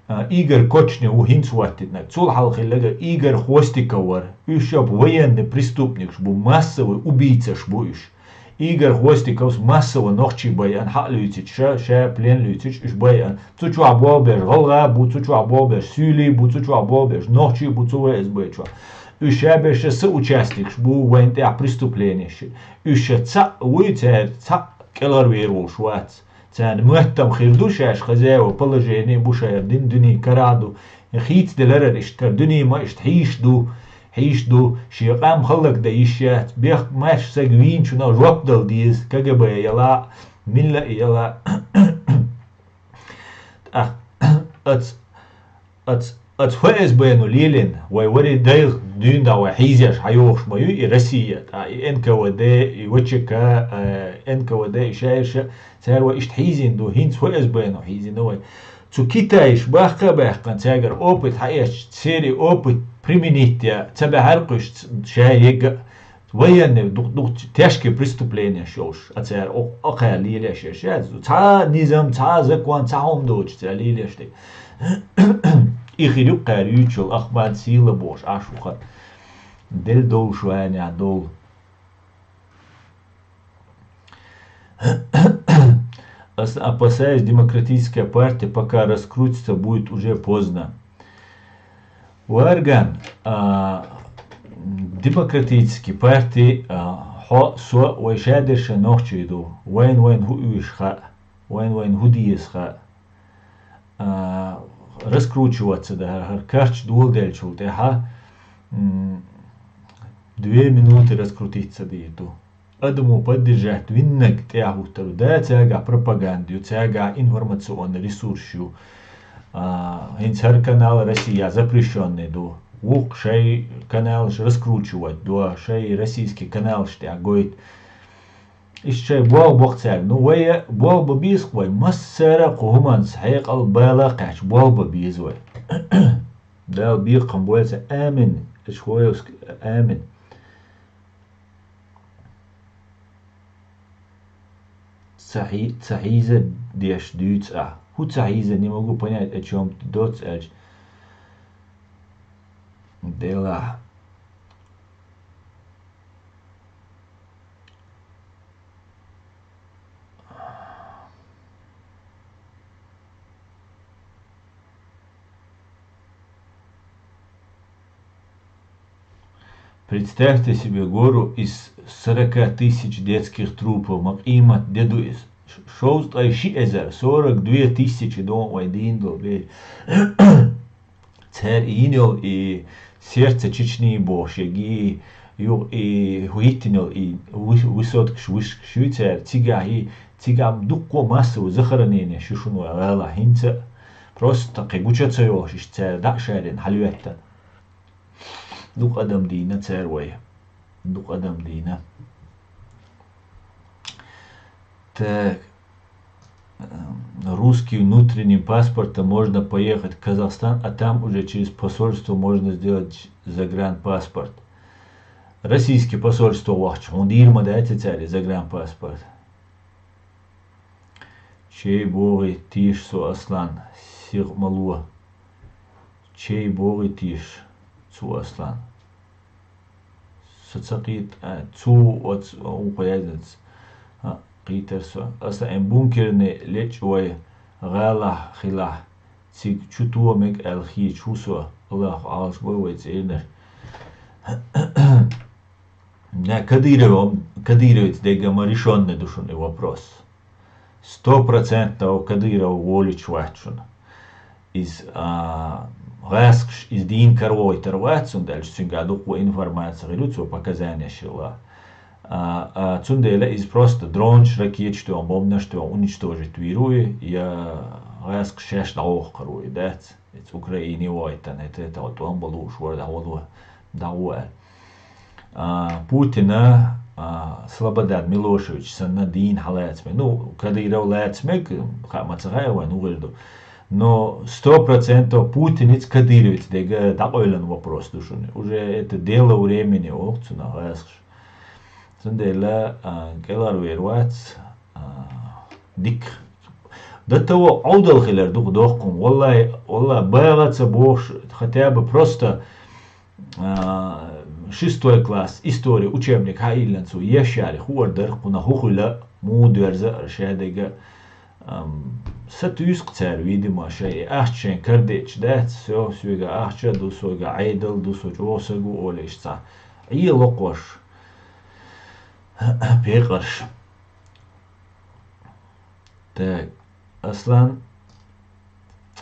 А, Игорь Кочнев ву хӀинца хӀоттийнарг. Цул хьалха хилларг Игорь Хвостиков вара. Уьш ша военный преступникаш бу, массовый убийцаш бу уьш. Игорь Хвостиковс массово нохчий байъана, хьа а луьйцича, ша, ша плен луьйцича, уьш байъана. Цу чохь болх беш гӀалгӀа а бу, цу чохь болх беш суьйлий а бу, цу чохь болх беш нохчий а бу, цу ФСБ чохь. Уьш шаберша соучастникаш бу вайна тӀехь преступленеш. Уьш цхьаъ вуй, цаьрца цхьаъ кӀелхьарвер волуш вац. Царна моьттам хир ду шаьш хозяева положение бу шайра дин дуьне карахь ду. Хийцаделарара иштта хӀара дуьне ма иштта хьийш ду, хьийш ду, шен къам хӀаллакдан йиш яц, бехк маьрша сага вийначунах жоп дала деза, КГБ яла, милла а яла. ТӀаккха ац, ац, ац ФСБ-но лелийна, вай вари дайла дуьйна дӀа вай хьийзеш хьайохуш ма ю и Россия, тӀа и НКВД, и ВЧК, э, НКВД, и шаьрша, цара вай иштта хьийзийна ду, хӀинца ФСБ-но хьийзийна вай. Цу китайш баккха а баьккхина, цаьргара опыт хьаэцча, церан опыт применить я, ца баьхьара кхуьш ша ега а. Военный дукха-дукха тяжкие преступлениеш йолуш, а цара о-, окхара лелеш еш яц. Цхьа а низам, цхьа а закон, цхьа хӀума доцуш цара лелеш дерг. И хир ю кхара юьйцуш йолу Ахмад Сила бохуш Ӏаш ву хан. Делла долуш ванехь долу. Ас опасаюсь, демократическая партия пока раскрутится, будет уже поздно. Варган, а, демократический парти, а, хьо, со, вай шадерша нохчий ду. Вайн-вайн хӀу уьйш хаьа, вайн-вайн хӀу деза хаьа. А, раскручиваться дан хӀара, хӀара карч доладелчул тӀаьхьа, м, две минуты раскрутиться дийр ду. Адамо поддержать виннаг тӀехьахӀуттар ду. Да, цаьргахь пропаганда ю, цаьргахь информационный ресурс ю. А, хӀинца хӀара канал Россия запрещённый ду. Вукху шай каналаш раскручивать до, шай российский каналаш тӀехь гойту. Иштта шай болх бо-кх цаьрга. Ну, вай болх бан беза-кх вай. Массара а кху хӀуманца хьекъал, бала а кхаьчча, болх бан беза вай. Дала бекхам бойла царна. Амин. Ишхоевск, амин. Ца хьий-, ца хьийза деш дуьйцу ахь. ХӀун ца хьийза, не могу понять, о чём ты доц аьлча. Делахь. Представьте себе гору из сорока тысяч детских трупов, ма къемат де ду иза. Ш-, шовзткъе ши эзар, сорок две тысячи дон вай дийна долу бер. Цара и йина йолу и сердце Чечни бохуш, яги юха и хӀиттина йолу и вы-, высоткаш, вышкаш ю цара, цигахь и, цигахь дуккха массовый захоронение шу шуна вай гӀалахь хӀинца а. Просто кхин гуча ца йолуш иштта цара дӀа а шарина хьалаветтана. Дукха адам дийна цара вай. Дукха адам дийна. Так. Эм, русский внутренним паспортом можно поехать в Казахстан, а там уже через посольство можно сделать загранпаспорт. Российский посольство вахча, хьуна дийр ма дац цаьрга загранпаспорт. Чей богӀий тийша со, Аслан, сиха ма ло. Чей богӀий тийша цо, Аслан. Со ца кхийта, а, цо оцу вукхо яздинца, а, кхийтар со. Аса айн бункерный лечкъа вай гӀалахь хилахь, цига чу то мега аьлла хеташ ву со. Аллахо Ӏалаш бой вай цӀийнаш. На Кадырова, Кадыровец дегга ма решённый ду шуна и вопрос. Сто процентов Кадыров волуьйтуш вац шуна. Иза, а, гӀаскхаш, иза дийна каравойтар вац, цундела цуьнга дуккха информация хир ю, цо показания шилла. А, а, цундела иза просто дронаш, ракеташ тоьхна, бомбанаш тоьхна уничтожить вийр ву, я гӀаскхаш шаьш дӀавохкар ву, дац? Иза Украине войтан, это, это вот он был уж вара дӀавало, дӀавоьлла. А, Путина, а, Слободан Милошевич санна дийна хьалаца мег. Ну, Кадыров лаца мег, хаа ма ца хаьа вайн, угӀир ду. Но сто процентов Путиница Кадыровец дега дӀакъевллан вопрос ду шуна. Уже это дело времени, олу цунах гӀаскхаш. Цундела, а, кӀелхьарвер вац, а, дика. До того Ӏовдал хилар дукха доккхун. Валлай, валлай, багӀа ца бохуш, хотя бы просто, а, шестой класс, история учебник хьаиллан цо еш яри, хуур дара, кхунах хӀу хуьла, муха доьрза а шадега. Ам, сатуьйсу-кх цара, видимо, шайн ахча шайн карадечу дац, всё, соьга ахча а ду, соьга Ӏедал а ду, со чӀогӀа саг ву олийша цхьа. Ӏе локхош. Пекъарш. Так, Аслан,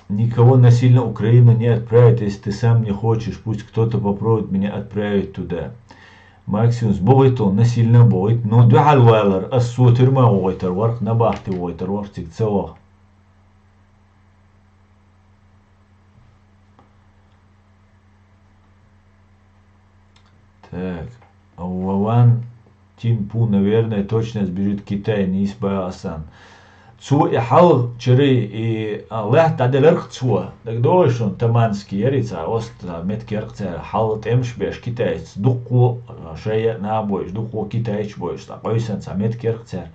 никого насильно Украину не отправят, если ты сам не хочешь. Пусть кто-то попробует меня отправить туда. Максимус бохуьйту, насильно бохуьйту, но дуьхьал валар, ас цо тюрьма вохуьйтар вара-кх, набахти вохуьйтар вара-кх, цига ца ваха. Так. Вован Тинпу, наверное, точно сбежит в Китай, не исбаасан. Цо и хьалха чуьра и, а, лаьтта дӀаделар-кх цо. ДагадогӀий шуна, Таманский яра и цхьа, оцу цхьа меттиг яра-кх цара, хьалха тӀемаш беш китайцаш. Дуккха а шайн а нах бойуш, дуккха а китайцаш бойуш, цхьа къуьйсанна цхьа меттиг яра-кх цара.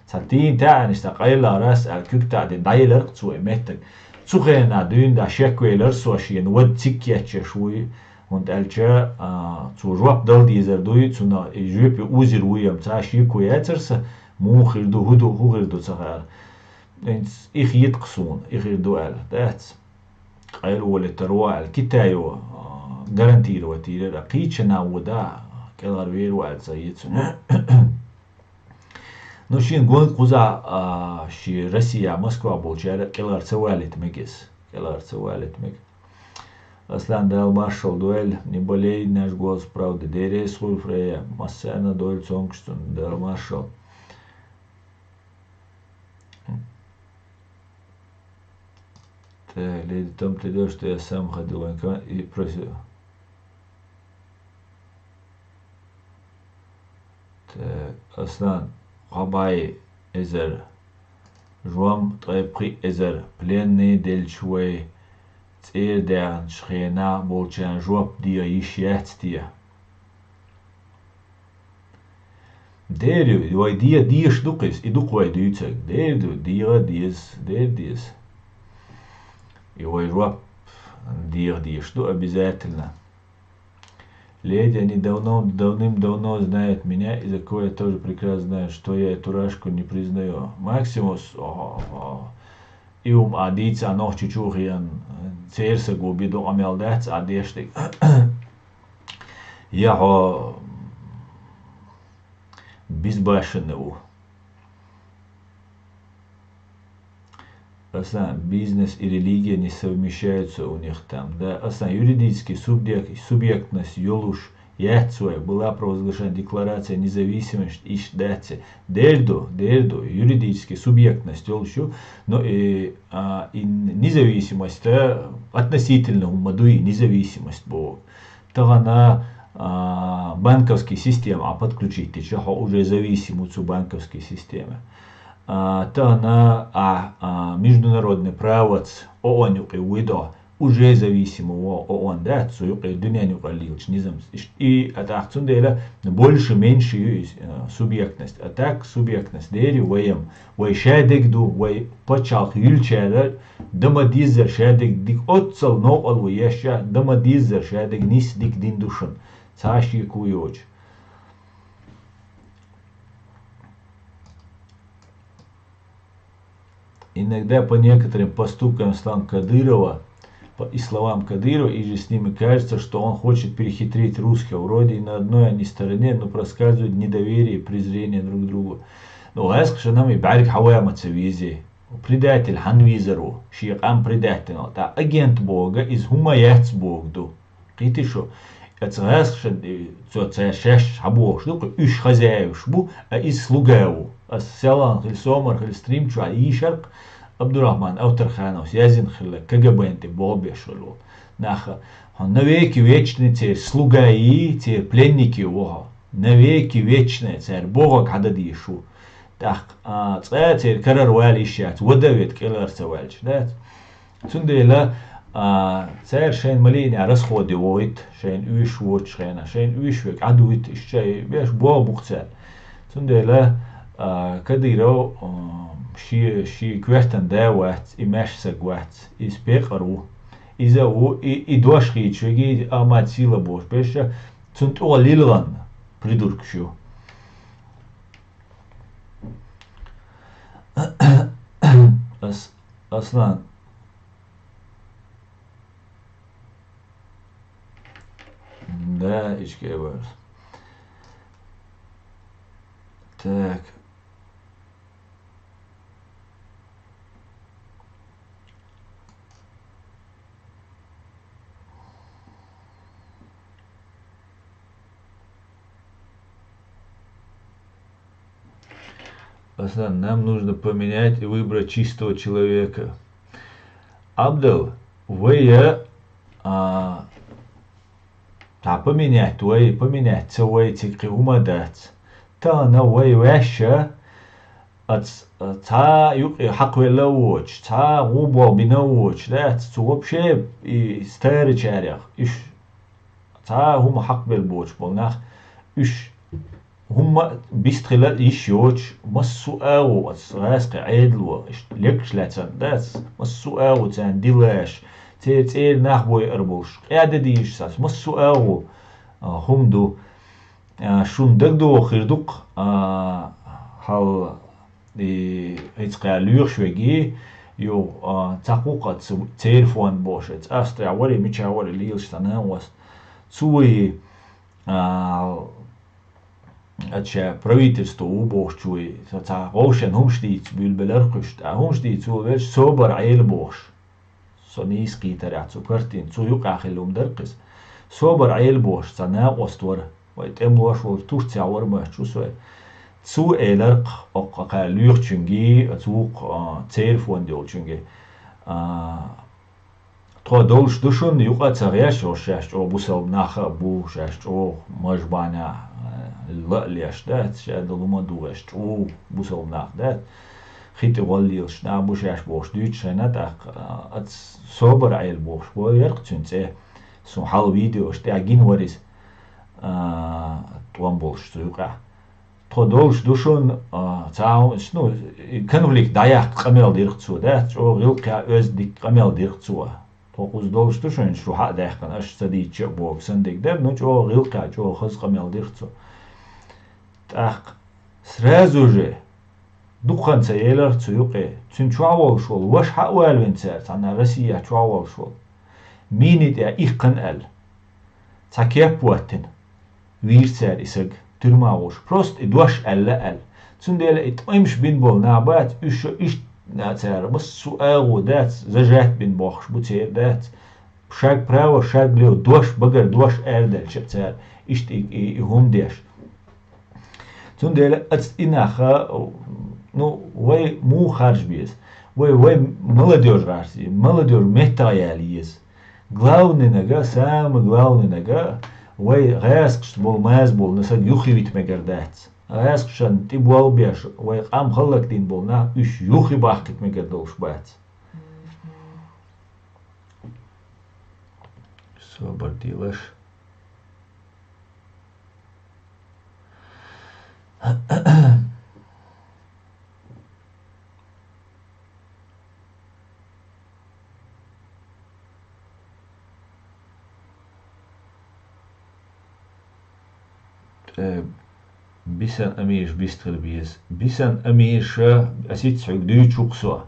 Цхьа тийна таьӀанаш, цхьа къайларас аьлла, куьг таӀа дина, дӀаелар-кх цо и меттиг. Цу хенахь дуьйна дӀа шеквелар со шена, вада цига кечъеш вуй, хӀунда аьлча, а, цо жоп дала дезар дуй, цунна и жоьпе озийр вуй-м, цхьа а шеко яцара сан, муха хир ду, хӀун ду, хӀун хир ду ца хаьара. ХӀинца и хета-кх суна, и хир ду аьлла, дац. Къайлаволийтар ву аьлла, Китайо, а, гарантировать йийр яра, кхечанхьа ву да, кӀелхьарвер ву аьлла ца хета суна. Ну, шена гонга кхузахь, а, шен Россия, Москва болчара кӀелхьара ца валийта мега иза. КӀелхьара ца валийта мега. Аслан, Дала маршалла дойла, не болей, наш голос правды. Дера эсала хуьлда, Фрея, массарна а дойла цомгуш цунна, Дала маршалла. Так, леди, там ты идёшь, что я сам ходил в военкомат и просил. Так, Аслан, кхо бӀе эзар жоп, ткъе пхи эзар пленный делча вай цӀера даьхначу хенахь болчарна жоп деха йиш яц те? Дера ю, вай деха дезаш ду-кх иза, и ду-кх вай дуьйцург. Дера ду, деха а деза, дера деза. И вай жоп деха дезаш ду обязательно. Леди, они давно, давным-давно знают меня, и за кого я тоже прекрасно знаю, что я эту рашку не признаю. Максимус, о, о, и хӀума а дийца а нохчичу хиан, церан саго бен ду къамел дац а деш дерг. Я хьо безбашенный ву. Аслан, бизнес и религия не совмещаются у них там. Да, Аслан, юридический субъект, субъектность йолуш яц вай, была провозглашена декларация независимости, иштта дац. Дера ду, дера ду, юридический субъектность йолуш ю, но и, а, и независимость, а, относительно хӀума ду и независимость боху. Тахана, а, банковский система а подключить дича, хьо уже зависим ву цу банковский системе. А, тахана а, а, международный правоц ООН юкъе вуй до, уже зависим ву ООН, да, цу юкъе дуьнен юкъара лелачу низамца. Иш-, и, а тӀаккха цундела больше-меньше ю иза, а, субъектность. А так субъектность дера ю вайна. Вай шадерг ду, вай пачхьалкх юьллучара дан ма деззара шадерг дика, оццул новкъарло еш а, дан ма деззара шадерг нийса дика дина ду шуна. Цхьа а шеко йоцуш. Иногда по некоторым поступкам Ислам Кадырова, по, и словам Кадырова, и же с ними кажется, что он хочет перехитрить русских. Вроде и на одной они стороне, но проскальзывает недоверие и презрение друг к другу. Ну, гӀаьскхаша нами бӀаьрг хьавама ца везий. Предатель хьан везар ву? Шен къам предатель ву. ТӀаккха агент бохург иза хӀума яц бохург ду. Кхетий шу? Оцу гӀаьскхашна, э, цо цара шаьш хьабохуш ду-кх, уьш хозяеваш бу, а иза слуга ву. Ас селхана хила, сомара хила, стрим чохь йийшар-кх Абдурахман Авторхановс яздина хилла, КГБ-н тӀе болх беш хилла волу. Нах, хьо навеки вечный церан слуга йий, церан пленник ю ву хьо. Навеки вечный цара бохург хьан дан дезаш ву. ТӀаккха, а, цкъа а церан карара вала йиш яц, вада а ведда кӀелхьара ца ваьлча, дац? Цундела, а, цара шайна малийнехь расходе вохуьйту, шайна оьшуш воцучу хенахь, шайна оьшуш верг Ӏадуьйту, иштта шай беш болх бу-кх цара. Цундела, а, Кадыров, а, шен, шен коьртан да вац, и маьрша саг вац, иза пекъар ву. Иза а ву, и, и дош хийцаш верг, и Ахмат Сила бохуш берш а, цунна тӀехула лилгӀанна придуркаш ю. Аслан. Да, ишкевар. Так. Аслан, нам нужно поменять и выбрать чистого человека. Абдал, вай, а, та поменять вай, поменять ца вай, цига кхы хӀума дац. Тахана вай ваьшша, а ц-, а цхьа юкъе хьакхвелла а воцуш, цхьа гӀу болх бина а воцуш, дац, цу вообще и старачарех, уьш цхьа хӀума хьакхбелла боцуш болу нах, уьш хӀумма а бистхила йиш йоцуш, массо а агӀо оцу гӀаскхийн Ӏедало, иштта лекхаш лаьцна дац, массо а агӀо царна дилаш, церан цӀера нах бойур болуш, къеда дийшаш сац, массо а агӀо, а, хӀума ду. А, шуна дагадогӀу хир ду-кх, а, хьал, и, хӀинца кхаьа лоьхуш веги, юха, а, цхьа кху кхаца церан фонд бохуш, эца Австрия вари, мича вари лелаш цхьа накъост. Цо и, а, Ат ша правительство ву бохучуй, со цхьа гӀовшен хӀумаш дийца буьйлабелар кхуьш, тӀаккха хӀумаш дийца волавелча, собар Ӏела бохуш. Со нийса кхийтарехь цу картина, цу юкъахь хилла хӀума дара-кх иза. Собар Ӏела бохуш, цхьа накъост вара, вай тӀемалош волчу Турцехь вара моьттуш ву со. Цо элира-кх, оккха кхаьа лоьхучуьнга, оцу вукху, а, церан фонд йолчуьнга, а, Тхо долуш ду шуна, юкъа а ца гӀеш, ош шаьш чӀогӀа бусалба нах а бу, шаьш чӀогӀа мажбанехь, э, ла а леш дац, шаьш долу хӀума а дугӀеш чӀогӀа бусалба нах дац. Хи тӀе гӀолла лелаш нах бу шаьш бохуш дуьйцуш хьайна, тӀаккха, а, аца собар Ӏела бохуш бо яркъ цуьнан цӀе. Суна хьал видеош тӀехь гина вара иза, а, тӀом болуш цу юкъахь. Тхо долуш ду шуна, а, цхьа, ну, конфликт дӀаяккха къамел дира-кх цо, да? ЧӀогӀа гӀиллакхехь оьзда дика къамел дира-кх цо. Тхо кхуза долуш ду шуна, шу хьа а даьккхина, аша ца дийцча а боху санна дерг дара, ну, чӀогӀа гӀиллакхехь, чӀогӀа хаза къамел дира-кх цо. ТӀаккха сразу же дукха хан ца елира-кх цу юкъе, цуьнан чохь волуш волу ваша хьа а валавина цара, цхьана Россия чохь волуш волу. Мини тӀе иккхина аьлла. Цхьа кеп а хӀоттина. Вийра цара и саг, туьрма а гӀуш. Просто и дош аьлла аьлла. Цундела и тӀемаш бина болу нах бац, уьш шо иштта цара массо а агӀо дац, зажат бина бохкуш бу церан дац. Шаг право, шаг лево, дош багара дош арадаьлча а цара иштта и, и, и хӀума деш. Цундела аца и нах, ну, вай муха харжа беза? Вай, вай молодёжь гӀарсий, молодёжь меттахъяла еза. Главнинага, самый главнинага, вай гӀаскхашца болу маза болу саг юххе вита мегар дац. ГӀаскхашна тӀе болх беш, вай къам хӀаллакдина болу нах, уьш юххе бахкийта мегар долуш бац. Собар делаш. Э, Бисан Амирша бистхила беза. Бисан Амирша, ас ицца хьоьга дуьйцу-кх со.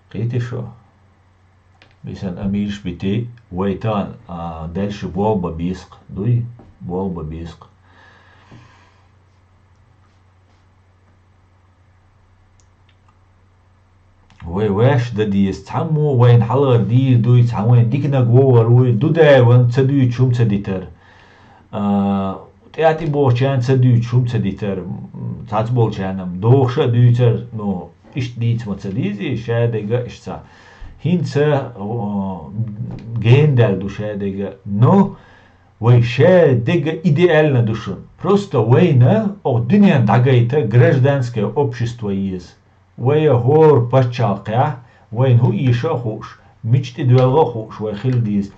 Кхийтий шу? Бисан Амирша битий, вай тахана, а, дальше болх бан беза-кх, дуй? Болх бан беза-кх. Вай ваьш дан деза, цхьаммо вайна хьалхара дийр дуй, цхьа вайна диканиг вогӀур вуй, Дудаевна ца дуьйцуш хӀума ца дитар. А, тӀаьхьа тӀе бохучарна ца дуьйцуш хӀума ца дитар, м, цхьацца болчарна-м дохуш а дуьйцар, но иштта дийца ма ца дезий, шадерг а иштта. ХӀинца, о, гена даьлла ду шадерг а, но вай шадерг а идеально ду шуна. Просто вайна оха дуьненна дӀагайта гражданское общество еза. Вай хӀора пачхьалкхехь, вайна хӀун ийша а хууш, мича тӀе доьлла а хууш вай хила деза.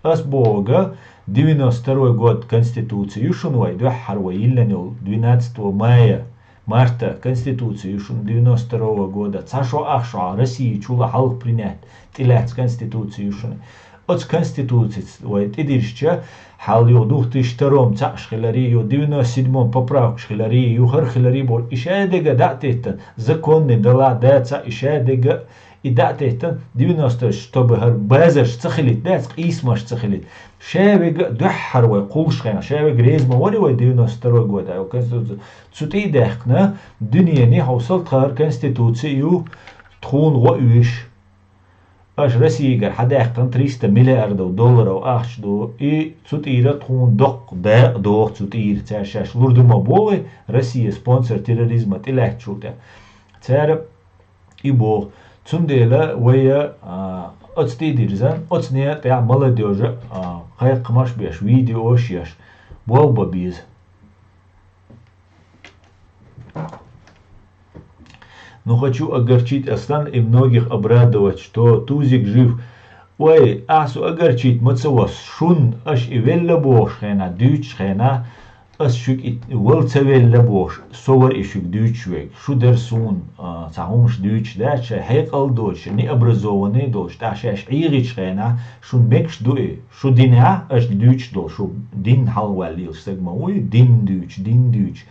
Ас бохург, девяносто второй год конституция ю шуна вай, дуьххьара вай йиллина йолу двенадцатого мая, марта конституция ю шуна девяносто второго года. Цхьа шо ах шо Россия чула хьалха принять, тӀелаьцна конституция ю шуна. Оцу конституцица вай тӀедирзича, хьал юха две тысячи втором цхьаъ хиларий, юха девяносто седьмом поправкаш хиларий, юха хӀара хиларий бохуш, и шадерг а дӀа а теттина, законный дала, дацахь, и шадерг а и дӀа а теттина, девяносто, чтобы хӀара базарш ца хилийта, дац, къийсамаш ца хилийта. Шаверг а дуьххьара вай кхуллуш хенахь, шаверг реза ма варий вай девяносто второй года, конституци-, цу тӀе а даьккхина, дуьнене хьовсал, тхан хӀара конституци ю тхуна гӀо оьшу. Аша Россигара хьадаьккхина триста миллиардов долларов ахча ду, и цу тӀера тхуна доккха дакъа доху цу тӀера, цара шаьш лур ду ма боху вай, Россия спонсор терроризма тӀелаьцначул тӀе. Цара и боху. Цундела вай, а, оцу тӀе а дирзина, оцу некъа тӀехь молодёжа, а, кхайкхамаш беш, видеош еш, болх бан беза. Ну, хочу огорчить Аслан и многих обрадовать, что Тузик жив. Ой, ас огорчить ма ца вас, шун аш и велла бохуш хенахь, дуьйцуш хенахь, ас шуьга и вала ца велла бохуш, со вара и шуьга дуьйцуш верг. Шу дара суна, а, цхьа хӀумаш дуьйцуш дац, шайн хьекъал а доцуш, необразованный а долуш, тӀаккха шаьш ӀийгӀичу хенахь, шуна мегаш ду и, шу динехь, аш дуьйцуш долу, шу дин хьалаваьлла лелаш стаг ма ву и, дин дуьйцуш, дин дуьйцуш.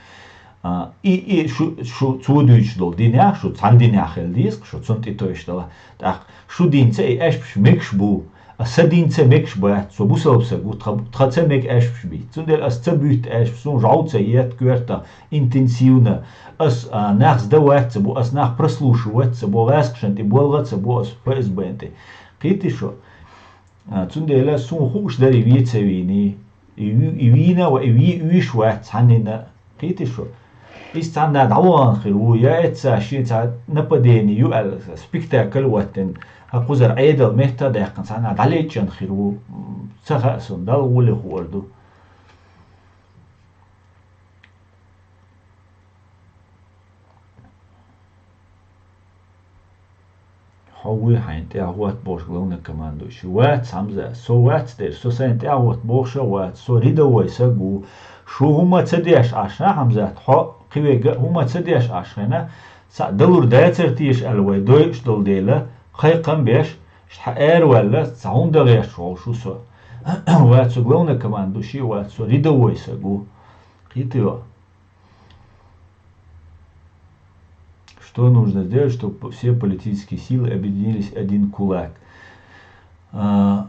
А, и, и шу, шу цо дуьйцуш долу динехь, шу цхьана динехь хила деза, шу цунна тӀе тойуш дала. ТӀаккха шу динца и аьшпаш мегаш бу, а сан динца мегаш бац, со бусалба стаг ву, тха, тхаца мега аьшпаш бийца. Цундела ас ца буьту аьшпаш, суна жӀов ца етта коьртах интенсивно. Ас, а, нах сда вац ца бу, ас нах прослушивать ца бу, гӀаскхашна тӀе болга ца бу, ас ФСБ-на тӀе. Кхийтий шу? А, цундела суна хууш дара и вен ца вийний, и ви-, и вийна а ва, и вен уьйш а вац цхьаннина, кхийтий шу? Иза цхьанна дӀавахана хир ву, я эцца шен цхьа нападение ю аьлла, спектакль а хӀоттина, хӀа кхузара Ӏедал метта а даьккхина, цхьанна дӀалечкъина хир ву, м, ца хаьа суна, Далла гӀоле хуур ду. Хьо вуй хьайна тӀаьхьахӀотта бохуш главный командующий? Вац, Хьамза, со вац дера, со сайна тӀаьхьахӀотта бохуш а вац, со рядовой саг ву. Шу хӀума ца деш Ӏаш, а, Хьамзат, хьо кхиверг а хӀума ца деш Ӏаш хенахь, цхьаъ далур дацара теша аьлла вай дойуш долу дела, кхайкхам беш, хьан араваьлла, цхьа хӀума дан гӀерташ волуш ву со. Вац со главный командующий, вац со рядовой саг ву. Кхийтий хьо? Что нужно сделать, чтобы все политические силы объединились в один кулак? А,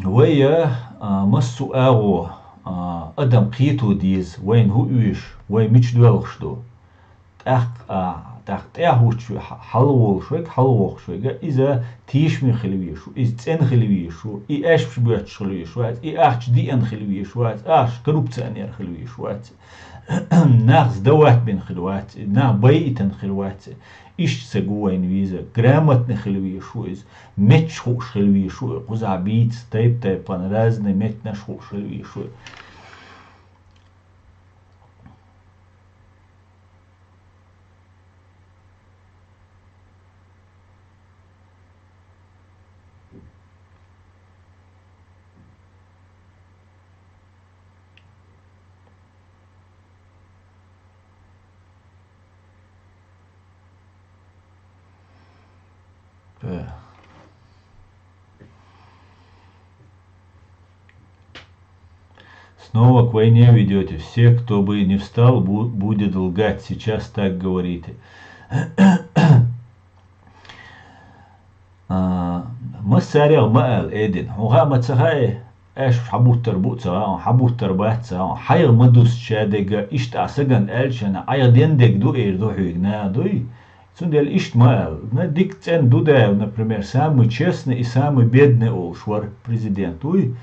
вай, а, массо а агӀо, а, адам кхето деза, вайна хӀун оьшу, вай мича доьлхуш ду. ТӀаккха, а, тӀаккха тӀаьхьа хӀуттуш ве-, хьа-, хьалаволуш верг, хьалавоккхуш верг, иза тешаме хила везаш ву, иза цӀена хила везаш ву, и аьшпаш боьттуш хила везаш вац, и ахча диъна хила везаш вац, ахча коррупционер хила везаш вац. Нах сдавать бина хир вац, нах байитина хир вац. Иштта саг ву вайна веза, грамотный хила везаш ву иза, метташ хууш хила везаш ву, кхузахь бийца тайп-тайпана разный меттанаш хууш хила везаш ву. Снова к войне ведёте. Все, кто бы не встал, бу-, будет лгать. Сейчас так говорите. А, массарех ма ала, Эдин. Хьуна хаа ма ца хаьа, аьшпаш хьабуттар бу а ца хаьа, хьабуттар бац а ца хаьа, хьайх ма дуста шадерг а, иштта а сагана аьлча, айхьа ден дерг ду эр ду хьоьга, на дуй? Цундела иштта ма аьлла. На дика цӀена Дудаев, например, самый честный и самый бедный олуш вара президент вуй.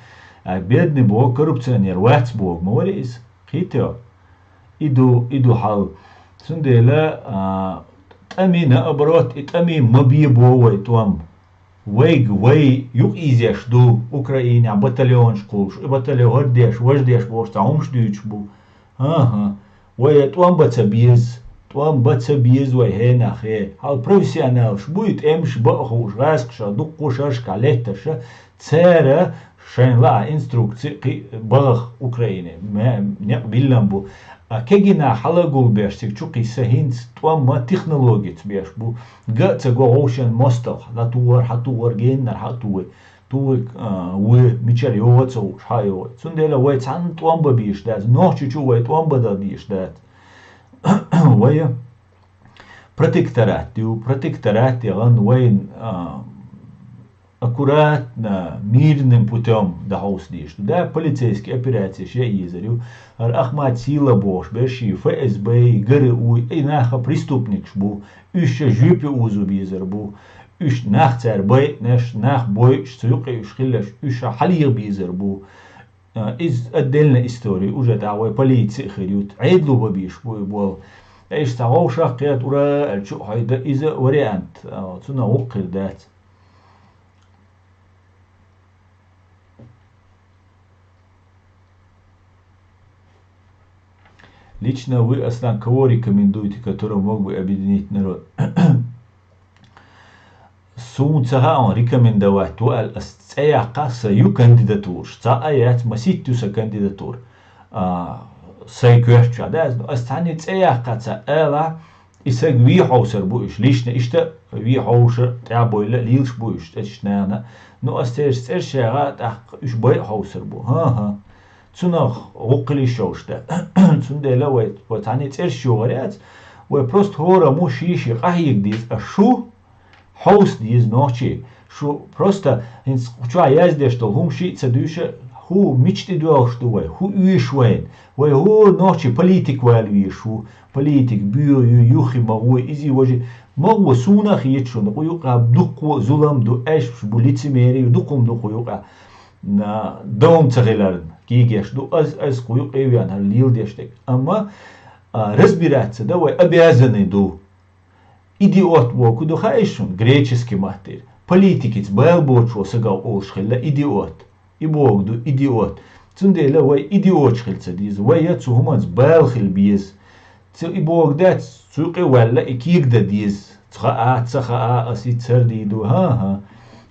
А бедный боху коррупционер вац боху ма вара иза. Кхийтий хьо? И ду, и ду хьал. Цундела, а, тӀами, наоборот, и тӀами ма бе боху вай тӀом. Вайга вай юкъаийзеш ду, Украинехь батальонаш кхуллуш, и батальон хӀара деш, важа деш бохуш цхьа хӀумаш дуьйцуш бу. ХӀан-хӀа. Вай тӀом бан ца беза, тӀом бан ца беза вай хӀенах хе. Хьал профессионалаш буй, тӀемаш бан а хууш, гӀаскхаша, дуккха шерашкахь летташа, цара шайн лаа инструкци кхи бахах Украине, ме-, некъ биллан бу. А кегина хьала гулбеш цига чу кхийса хӀинца тӀом ма технологица беш бу. Га а ца го гӀовшен мостагӀа, дӀатухар, хьатухар, геннара хьа а тухар. Тугик, а, ву, мичара йогӀа ца хууш, хьа йогӀа. Цундела вай цхьанна тӀом бан безаш дац, нохчочо вай тӀом бан дан дезаш дац. Вай протекторат ю, протекторат яханна вай, а, аккуратно, мирным путём дахьовса дезаш ду. Да, полицейский операцеш яа езар ю. ХӀара Ахмат Сила бохуш берш и ФСБ, и ГРУ, и наха преступникаш бу. Уьш ша жоьпе узу безар бу. Уьш нах цара байинарш, нах бойуш, цу юкъе уьш хиларш, уьш ша хьалеха безар бу. А, иза отдельная история, уже тӀаккха вай полици а хир ю, Ӏедало бан безаш бу и болх. Иштта цхьа вовшах кхета, ура, аьлла чу а хьойда, иза вариант, а, цунах вукху хир дац. Лично вы, Аслан, кого рекомендуете, который мог бы объединить народ? Суна ца хаьа, хьуна рекомендовать ву аьлла, ас цӀе яккха, сан ю кандидатураш. Цхьа а яц, масийтта ю сан кандидатура. А, сайн коьртачохь, да, ас цхьанне цӀе яккха ца ала, и саг вий хьовсар бу уьш. Лично иштта вий хьовша, тӀаьхьабойла лелаш бу уьш, цӀераш нана. Ну, ас цераш цӀераш яха, тӀаккха уьш бай а хьовсар бу. ХӀан-хӀа. Цунах гӀуллакх йиш йолуш дац. Цундела вай, вай цхьанне цӀераш йогӀур яц, вай просто хӀораммо ший-ший къахьега деза, а шу хьовса деза нохчий. Шу просто хӀинца чохь яздеш долу хӀума шиъ ца дуьйша, хӀу мича тӀедоьлхуш ду вай, хӀу оьшу вайна. Вай хӀора нохчий политик вала везаш ву, политик буьйгӀа ю, юххе ма гӀой, изий-важий. Ма гӀо, суна а хеташ ву, кху юкъа дуккха а зулам ду, аьшпаш бу, лицемерий ю, дуккха хӀума ду кху юкъа. На, дан хӀума ца хиларна, кегеш ду, аз, аз кху юкъе веана хӀара леладеш дерг. Амма, а, разбираться дан вай обязаны ду. Идиот бохург ду хаьий шуна, греческий маттера. Политикица бала боцуш волу сагах олуш хилла идиот. И бохург ду идиот. Цундела вай идиоташ хила ца деза. Вай я цу хӀуманца бала хила беза. Цу и бохург дац, цу юкъе ваьлла и кегадан деза. Ца хаьа, ца хаьа, ас и цара дийр ду. ХӀан-хӀа.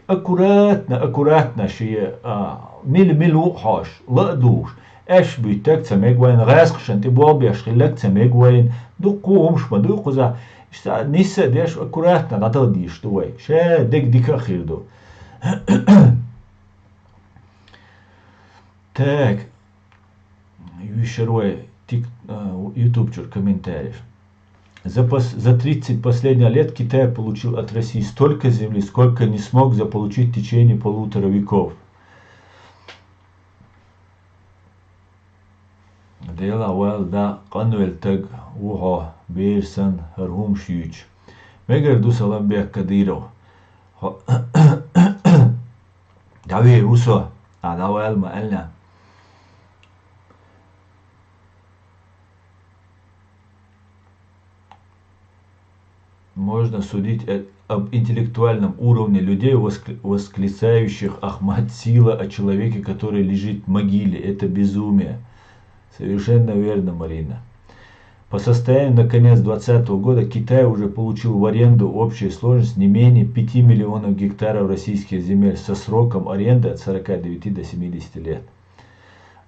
Аккуратно, аккуратно шен, а, мила-мила ву а хьош, ла а дугӀуш. Аьшпаш буьттург ца мега вайна, гӀазкхашна тӀе болх беш хилларг ца мега вайна. Дуккха а хӀумаш ма дуй кхузахь. Иштта нисса а деш, аккуратно дӀадала дезаш ду вай. Ша дерг дика а хир ду. Так. Юьйшур вай тик-, а, YouTube чуьра комментариеш. За пос-, за тридцать последних лет Китай получил от России столько земли, сколько не смог заполучить в течение полутора веков. Делахь ваьлла, да, къанвелла стаг ву хьо, бер санна, хӀара хӀумаш юьйцуш. Мегар ду, Саламбек Кадыров? Хьо-, дӀавер ву со, ахьа дӀаваьлла ма аьлла. Можно судить, э, об интеллектуальном уровне людей, воск-, восклицающих «Ахмат Сила» о человеке, который лежит в могиле. Это безумие. Совершенно верно, Марина. По состоянию на конец двадцатого года Китай уже получил в аренду в общей сложности не менее пяти миллионов гектаров российских земель со сроком аренды от сорока девяти до семидесяти лет.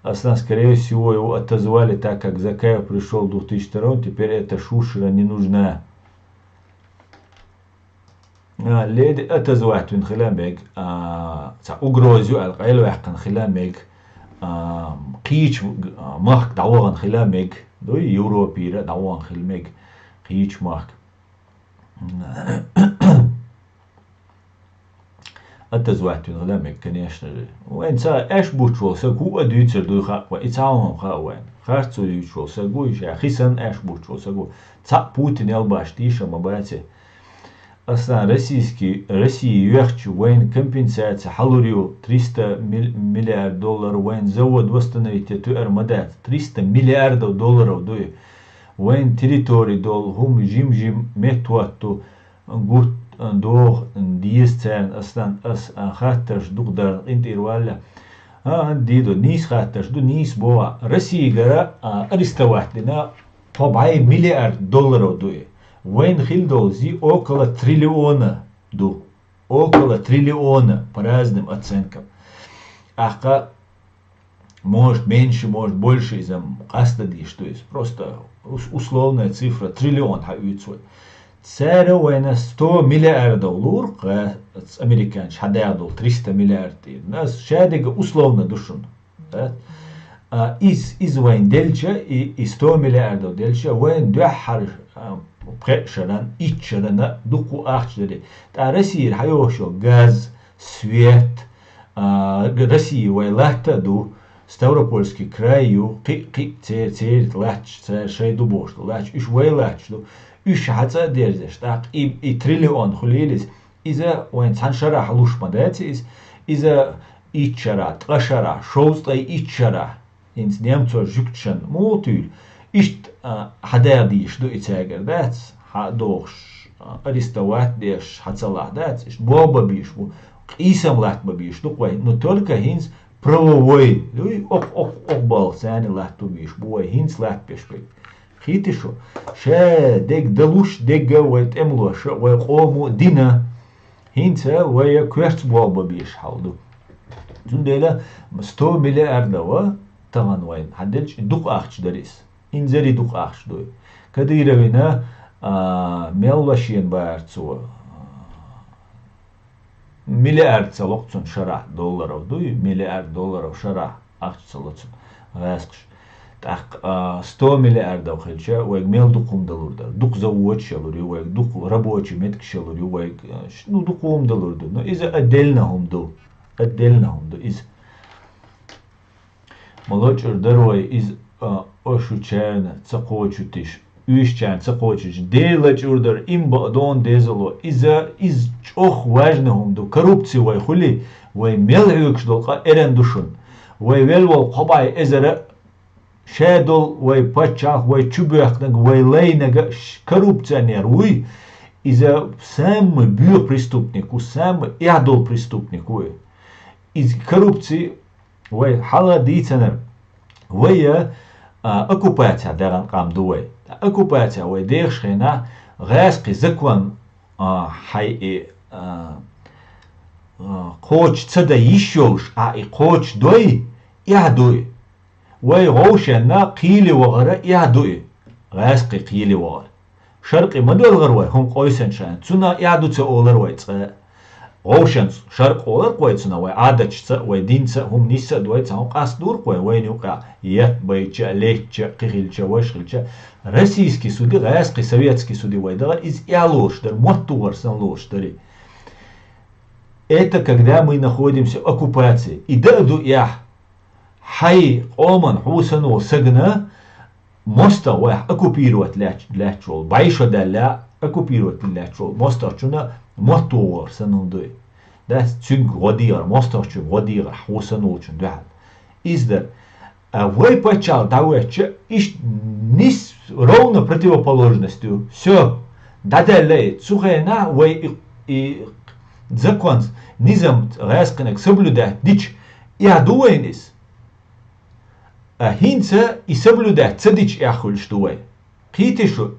Аслан, скорее всего, его отозвали, так как Закаев пришёл в двух тысячи втором, теперь эта шушера не нужна. А, леди отозвать вина хила мега, а, цхьа угроза ю аьлла къайлаваьккхина хила мега, а, кхечу, а, махка дӀавахана хила мега, дуй, Европера дӀавахана хила мега, кхечу махка. Отозвать вина хила мега, конечно же. Вайн ца аьш буттуш волу саг хӀуъа дуьйцур дуй хаьа вайн, и цхьа хӀума хаьа вайн. Харцо юьйцуш волу саг ву, и ша хи санна аьш буттуш волу саг ву. Цхьаъ Путин ял баш тийша ма бац. Аслан, российский, Россия йоьхча вайна компенсация хьалур ю, триста мил-, миллиард доллар вайн завод восстановить я туьар ма дац. Триста миллиардов долларов ду и. Вайн территори долу хӀума жим-жим меттахӀотту, гурт, а, доху, а, деза царна, Аслан, ас, а, хаттарш дукха дарна къинтӀера валла. А, а, дийду, нийса хаттарш ду, нийса боху. Россигара, а, арестовать дина, тхо бӀе миллиард долларов ду и. Вайн хила долу зи около триллиона ду. Около триллиона, по разным оценкам. Ахка, может, меньше, может, больше иза къастадийш, то есть просто ус-, условная цифра, триллион хьаоьцу вай. Цара вайна сто миллиардов лур, американцы хьадаьхадул триста миллиард тӀе. Нас шадига условно ду шуна. Да? А, из, из вайн делча, и, и сто миллиардов делча, вайн дуьххьара, а, пхеа шаран, итт шарана дукха ахча дари. Та Россия хьайохшо газ, свет, а, г-, Россия вай латта ду, Ставропольский край ю, кхи, кхи, цер, цер латч, цер шай ду бошта, латч, уж вай латч ду, уж хьаца дерзеш, так, и, и триллион хулилис, иза вайн цхьан шарахь луш ма дац иза, иза итт шарахь, ткъа шарахь, шовзткъа итт шарахь, инц немцо жугтшан мутуьйл, ишт, а, хьадаьдийш ду и цаьгар дац, хьадохуш, а, арестовать деш, хьацалахь дац, ишт болба биш бу, къийсам латба биш ду вай, но только хинц правовой, дуй, ок, ок, ок балх цани латту биш бу вай, хинц латбеш бек. Хийти шу, ша дег далуш, дега вай тӀемлоша, вай къому дина, хинца вай коьрц болба биш хьал ду. Цундела сто миллиардова таган вайн, хьадделча, дукха ахча дарис. Инзари дукха ахча дуй. Кадыровина, а, мелла шен баьрцо, миллиард ца локх цун шарахь долларов дуй, миллиард долларов шарахь ахча ца ло цун гӀаьскхаш. ТӀаккха, а, сто миллиардов хилча, вайга мел дукха хӀума далур дара. Дукха заводаш ялур ю вайга, дукха рабочий меттигаш ялур ю вайга, а, ш-, ну, дукха хӀума далур ду. Но иза отдельно хӀума ду. Отдельно хӀума ду иза. Ма лочур дара вай иза, а, ошучарна ца кхочуьйтуш, уьшчарна ца кхочуьйтуш. Дера лачур дара, им бакъдон дезало. Иза, иза чӀох важна хӀума ду. Коррупци вай хули, вай мел хьоьгуш долу къа эран ду шуна. Вай велвол кхо бӀе эзара ша долу вай паччахь, вай чубоьхкинарг, вай лайнарг ш-, коррупционер вуй. Иза самый боьха преступник ву, самый эхь долу преступник вуй. Иза коррупци Вай хьала дийцинарг. Вай, а, оккупаци дагӀан къам ду вай. Оккупаци вай дехаш хенахь, гӀаьскхи закон, а, хьай и, а, а, кхочу ца дан йиш йолуш, а и кхочу дой, эхь дуй. Вай гӀовшенна кхийли вахара эхь дуй. ГӀаьскхи кхийли вахара. Шаркъи ма доьлхара вай, хӀума къойсанчарна, цунна эхь ду ца олар вай цкъа. ГӀовшанца шаркъ олар вай цунна, вай Ӏадаташца, вай динца, хӀума нисса а ду вай цхьа хӀума къастадора вай, вайна юкъахь етт байча, леттача, кхин хилча, важа хилча. Российский суди, гӀаьскхи советский суди вай дахара, иза эхь лоруш дара, мотт вахар санна лоруш дарий. Это когда мы находимся в оккупации. И дан а ду эхь. Хьай къоман хьусано сагана мостагӀа вайх оккупировать лаьтта, лаьтташ волу, бӀе шо даьлла, оккупировать лаьтташ волу мостагӀчунна мотт вогӀар санна дуй. Дас цуьнга гӀо дийгӀар, мостагӀчуьнга гӀо дийгӀар хьусано волчун дуьхьал. Иза дара. А вай паччахьалла дӀавоьдча, иштта нис ровно противоположность ю. Всё, дӀадаьлла и. Цу хенахь вай и, и закон, низам гӀаьскхинарг соблюдать дича, эхь ду вайна иза. А хӀинца и соблюдать ца дича эхь хуьлуш ду вай. Кхийти шу,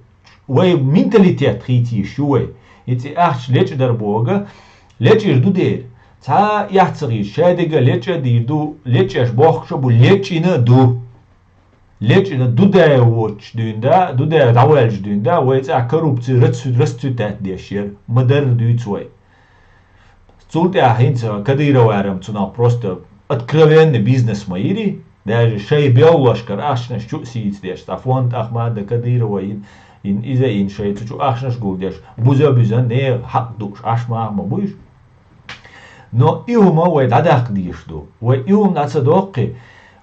вай менталитет кхийти йиш ю вай. И цӀе ахча лечкъа дар бога, лечкъийр ду дера. Цхьа а эхь ца хилча, шадерг а лечкъа а дийр ду, лечкъаш бохкуш а бу, лечкъийна а ду. Лечкъийна ду дай воцуш дуьйна да, ду дай дӀаваьлча дуьйна да, вай цӀа коррупци расцу-, расцветать деш яра, ма-дарра дуьйцу вай. Цул тӀаьхьа хӀинца Кадыроварам цунах просто откровенный бизнес ма йири, даже шай беллошкара ахчанаш чу а сийца деш, цхьа фонд ахма а дан Кадырова йина, йина иза йина шай цу чу ахчанаш гулдеш, буза-буьза, нехан хьакъ дууш, Ӏаш ма ма буйш. Но и хӀума вай дӀадаккха дезаш ду. Вай и хӀума дӀа ца доккхий,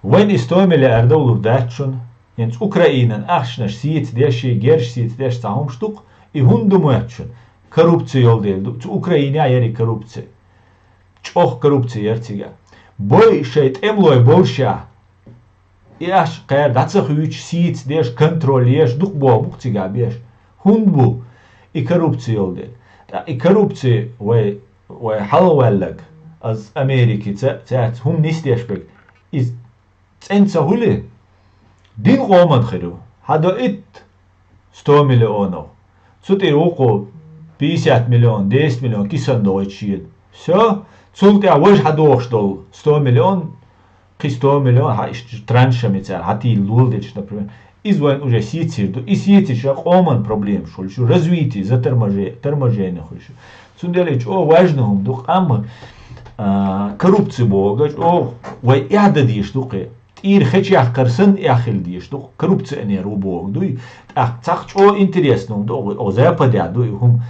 вайн и сто миллиардов лур дац шуна. ХӀинца Украинан ахчанаш сийца деш, герш сийца деш цхьа хӀумаш ду-кх, и хӀунда ду моьтту шуна? Коррупци йолу дела ду. Цу Украинехь яри коррупци. ЧӀогӀа коррупци яра цигахь. Бой шайн тӀемалой болушехь, и ахча кхара дӀа ца хуьйцуш, сийца деш, контроль еш, дукха боху бу-кх цигахь беш. ХӀунда бу и коррупци йолу дела? ТӀаккха и коррупци вай, вай хьалаваьлларг, ас Америкица, цаьрца хӀума нисдеш берг, иза цӀена ца хуьлий? Дин къоман хир ю. Хьадо итт сто миллионов. Цу тӀе вукхо пятьдесят миллион, десять миллион кисан дохуьйту шена. Всё, цул тӀаьхьа важа хьадохуш долу сто миллион, кхин сто миллион, хьа иштта траншами цара хьатийла лолдечу, например. Иза вайн уже сецийр ду. И сецийча къоман проблемаш хуьлуш, развитие, заторможе-, торможение хуьлуш. Цундела чӀогӀа важно хӀума ду, къам, а, коррупци боху, чӀогӀа вай эхь дан дезаш ду кхе. ТӀера хеча яхкар санна эхь хила дезаш ду, коррупционер ву боху дуй. ТӀаккха цхьа чӀогӀа интересно хӀума ду, о, о, Западехь ду и хӀума.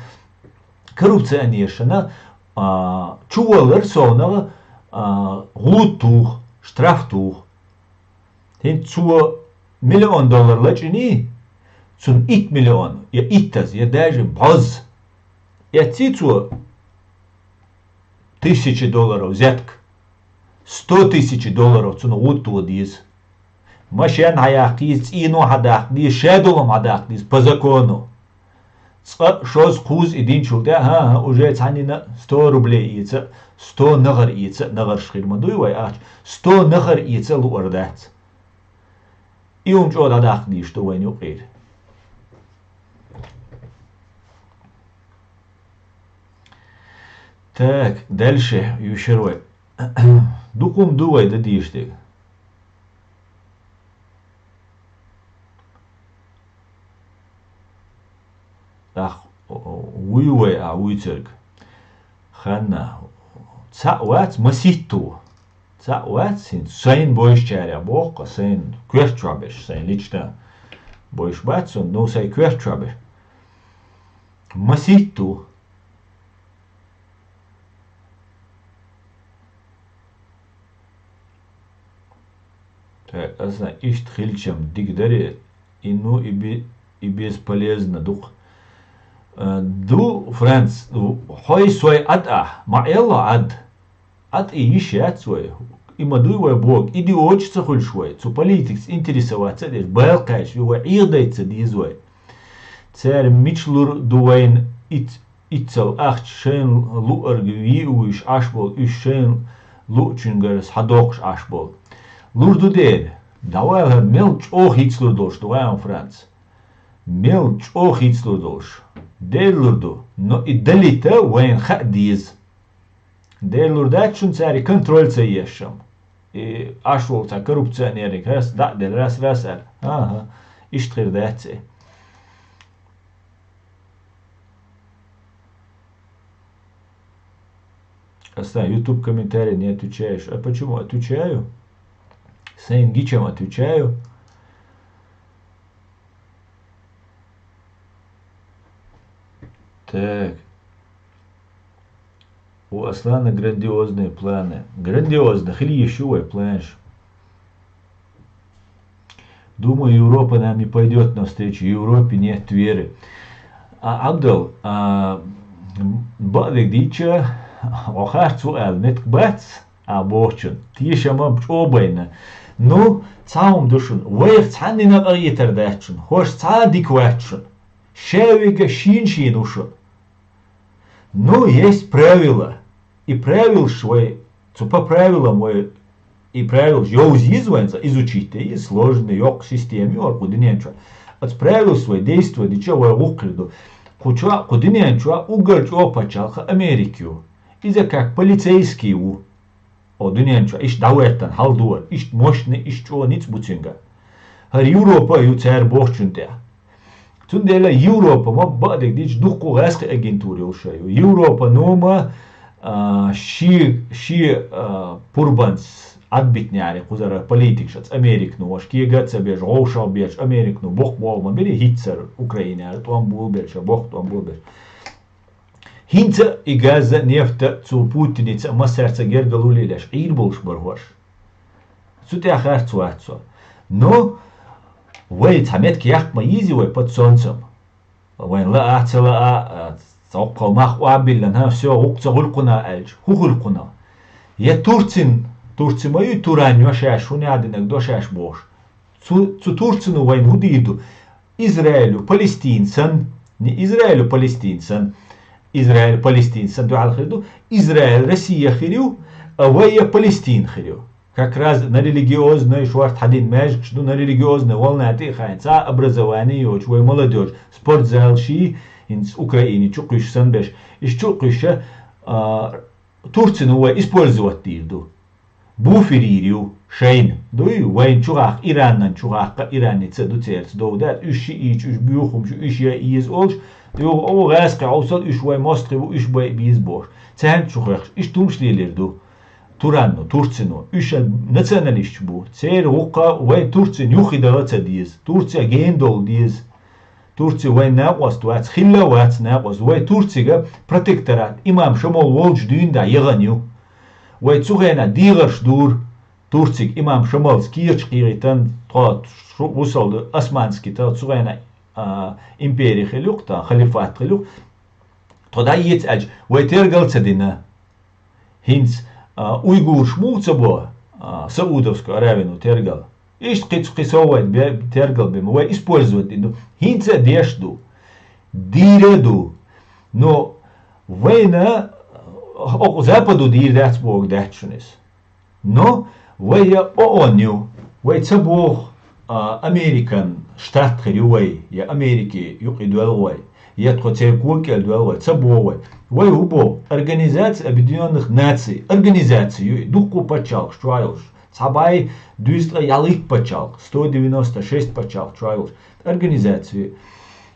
Коррупционершна, а, чувалар совнагӀа, а, гӀуда туху, штраф туху. ХӀинца цо миллион доллар лачкъийний, цунна итт миллион, я иттаза, я даже бӀозза. Эцций цо тысяча долларов взятка, сто тысяч долларов цунна гӀуда тоха деза. Машен хьаяккха деза, цӀийно хьадаккха деза, шадолу хьадаккха деза по закону. Цкъа, шозза, кхузза и динчул тӀаьхьа, хӀан-хӀа, уже цхьаннина сто рублей эца, сто нахар эца, нахарш хир ма дуй вай ахча, сто нахар эца луур дац. И хӀума чӀогӀа дӀадаккха дезаш ду вайна юкъера. Так, дальше юьшур вай. Дукха хӀума ду вай дан дезаш дерг. ТӀаккха вуй вай, а вуьйцург. Ханна, цхьаъ вац масийтта. Цхьаъ вац хӀинца, сайна бовзачарех боху-кх, сайна коьрта чохь берш, сайна лично бовзаш бац суна, ну, сайн коьрта чохь берш. Масийтта. Так, аса иштта хилчам дика даре, и ну и бе-, и бесполезно ду-кх. Э, ду, Франц, хьой сой Ӏад ахь, ма Ӏелла Ӏад. Ӏад и йиш яц вай. И ма дуй вай боху, идиоташ ца хуьлуш вай, цу политикаца интересоваться а деш, бала кхаьчве вай, Ӏехадайта ца деза вай. Цара мича лур ду вайна иц-, иццал ахча шайна луъург вийа вуьйш Ӏаш болу, уьш шайна луъучуьнгара схьадоккхуш Ӏаш болу. Лур ду дера, дӀавала хӀара мел чӀогӀа хийцалур долуш ду, вай Франц. Мел чӀогӀа хийцалур долуш. Дера лур ду, но и далийта вайна хаа деза. Дера лур дац шуна цаьрга контроль ца еш-м. И Ӏаш волу цхьа коррупционерниг хӀара дӀа а делла, раз-раз аьлла. ХӀан-хӀа, иштта хир дац и. Аса YouTube комментарий не отвечаешь. А почему? Отвечаю. Сайна гичам отвечаю. Так. У Аслана грандиозные планы. Грандиозно, хила йиш ю вай планаш. Думаю, Европа нам не пойдёт навстречу. Европе нет веры. А, Абдал, а, бакъдерг дийча, хьо харц ву аьлла меттиг бац, а бохучун. Тешам а чӀогӀа байна. Ну, цхьа хӀума ду шуна. Вайх цхьаннина къахетар дац шуна. ХӀорш цхьа а дика вац шуна. Шаверг шен-шен ву шуна. Ну, есть правила. И правилаш вай, цу по правилам вай, и правилаш йовза йиза вайн цкъа, изучить де йиза, сложный, йоккха система ю хӀара кху дуьнен чохь. Оцу правилаш вай действовать дича вай гӀуллакх хир ду. Кху чохь, кху дуьнен чохь уггар чӀогӀа пачхьалкх Америка ю. Иза как полицейский ву. О, дуьнен чохь иштта дӀахӀоьттина хьал ду хӀара, иштта мощный, иштта чӀогӀа ницкъ бу цуьнга. ХӀара Европа а ю цара бохучун тӀехь. Цундела Европа ма бакъдерг дийча дуккха гӀаскхи агентура йолуш ю. Европа нума, а, ши, ши, а, пурбанца Ӏадбитинехьара кхузара политикаш, Американо, ваша кега а ца беш, гӀовшах беш, Американо боккха болх ма бира хӀинццара Украинера, тӀом болабелча, боккха тӀом болабелча. ХӀинца а и газа а, нефта а цу Путиница а массаьрца гергарло лелош Ӏийр болуш бара хӀорш. Цу тӀехь харц вац со. Но вай цхьа меттиг яккха ма йийзи вай под солнцем. Вайн лаа а, ца лаа а, цхьа оккхал мах охьабиллина, хӀан, всё, гӀуллакх ца хуьлу кхунах аьлча, хӀун хуьлу кхунах? Я Турцин, Турци ма ю, Туран йо шаьш, хӀун яа динарг до шаьш бохуш. Цу, цу Турцино вайна хӀун дийр ду? Израиль ю, Палестина санна, не Израиль ю, Палестина санна. Израиль, Палестина санна дуьхьал хир ду. Израиль Россия хир ю, а вай я Палестина хир ю. Как раз на религиозной шорта хьадина маьждигаш ду, на религиозной волна тӀе а хаийна, цхьа а образование йоцуш, вай молодёжь, спортзал ший, хӀинца Украине чу кхуьйсуш санна беш. Иштта чу а кхуьйсуш, а, Турцино вай использовать дийр ду. буферийр ю шайна. Дуй, вайн чугӀаккха, Иранан чугӀаккха, Иран ница ду церца дов дац, уьш ши ийча, уьш буьйхумчу, уьш я ийза олуш, юха о гӀаьскхи хьовсал, уьш вай мостагӀий бу, уьш бай бийза бохуш. Царна чу хехаш, иштта хӀумаш лелийр ду. Туранну, Турцино, уьш националисташ бу. Церан гӀуккха вай Турцина юххе даха ца деза. Турция гена долу деза. Турция вайн накъост вац, хилла а вац накъост. Вай Турцига протекторат имам Шамол волчу дуьйна дӀа яхана ю. Вай цу хенахь дегӀарш дура Турцига имам Шамалца кехаш кхийгӀийтан тхо шу-, вусал ду османский тха цу хенахь, а, импери хилла юкъа, тхан халифат хилла юкъа. Тхо дӀа еци аьлча, вай тергал ца дина. ХӀинца, а, уйгураш муха ца бо, а, Саудовскую Аравию тергал? Иштта кхин цу кхин сов вай бе-, тергал бен, вай использовать дина ду. ХӀинца а деш ду. Дийр а ду. Но вайна, а, окху Западу дийр дац боху дац шуна иза. Но вай я ООН ю, вай ца боху, а, Американ штат хир ю вай, я Америки юкъе доьлху вай, я тхо церан кога кӀел доьлху вай, ца боху вай. Вай хӀун боху? Организация Объединённых Наций. Организация ю и дуккха пачхьалкхаш чохь йолуш. Цхьа бӀе дезткъе ялхитта пачхьалкх, сто девяносто шесть пачхьалкх чохь йолуш. Организация ю.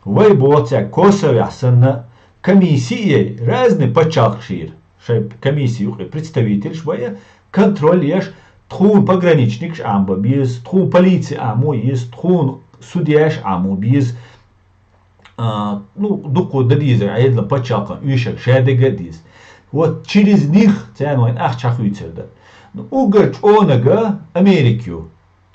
Вай боху цаьрга Косовехь санна комиссия яй, разные пачхьалкхаш йира. Шайн комиссия юкъе представительш бан я, контроль еш, тхуна пограничникаш Ӏамбан беза, тхуна полици Ӏамо еза, тхуна судьяш Ӏамо беза. А, ну, дуккха дан дезара, Ӏедалан пачхьалкхан оьшург шадерг а деза. Вот через них царна вайна ахча хуьйцур дара. Ну, уггар чӀогӀа Америка ю.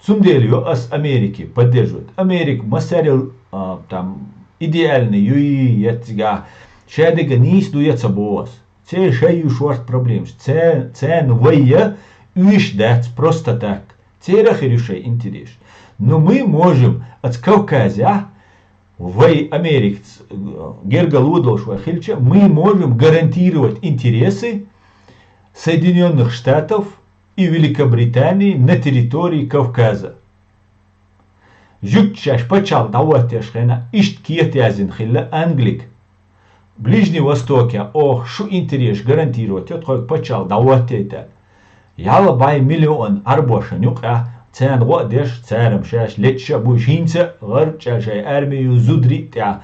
Цундела ю ас Америке поддерживать. Америка массарел, а, там, идеальный юй, я цигахь шадерг а нийса ду, я ца боху ас. Церан шайн ю шорта проблемаш. Ца-, царна вай я уьш дац просто так. Церан хир ю шайн интерес. Но мы можем оцу Кавказехь, вай Америкаца, э, гергарло долуш вай хилча, мы можем гарантировать интересы Соединённых Штатов и Великобритании на территории Кавказа. Жуьгташа шаьш пачхьалкх дӀахӀоттош хенахь иштта кета яздина хилла Англиг. Ближний Востокехь оха шу интерес гарантировать йо тхоьга пачхьалкх дӀахӀоттийта. Ялх бӀе миллион Ӏарбошна юкъахь царна гӀо а деш, цара-м шаьш леташ а буьйш, хӀинца а гӀарчӀа шайн арми ю зударий а тӀехь,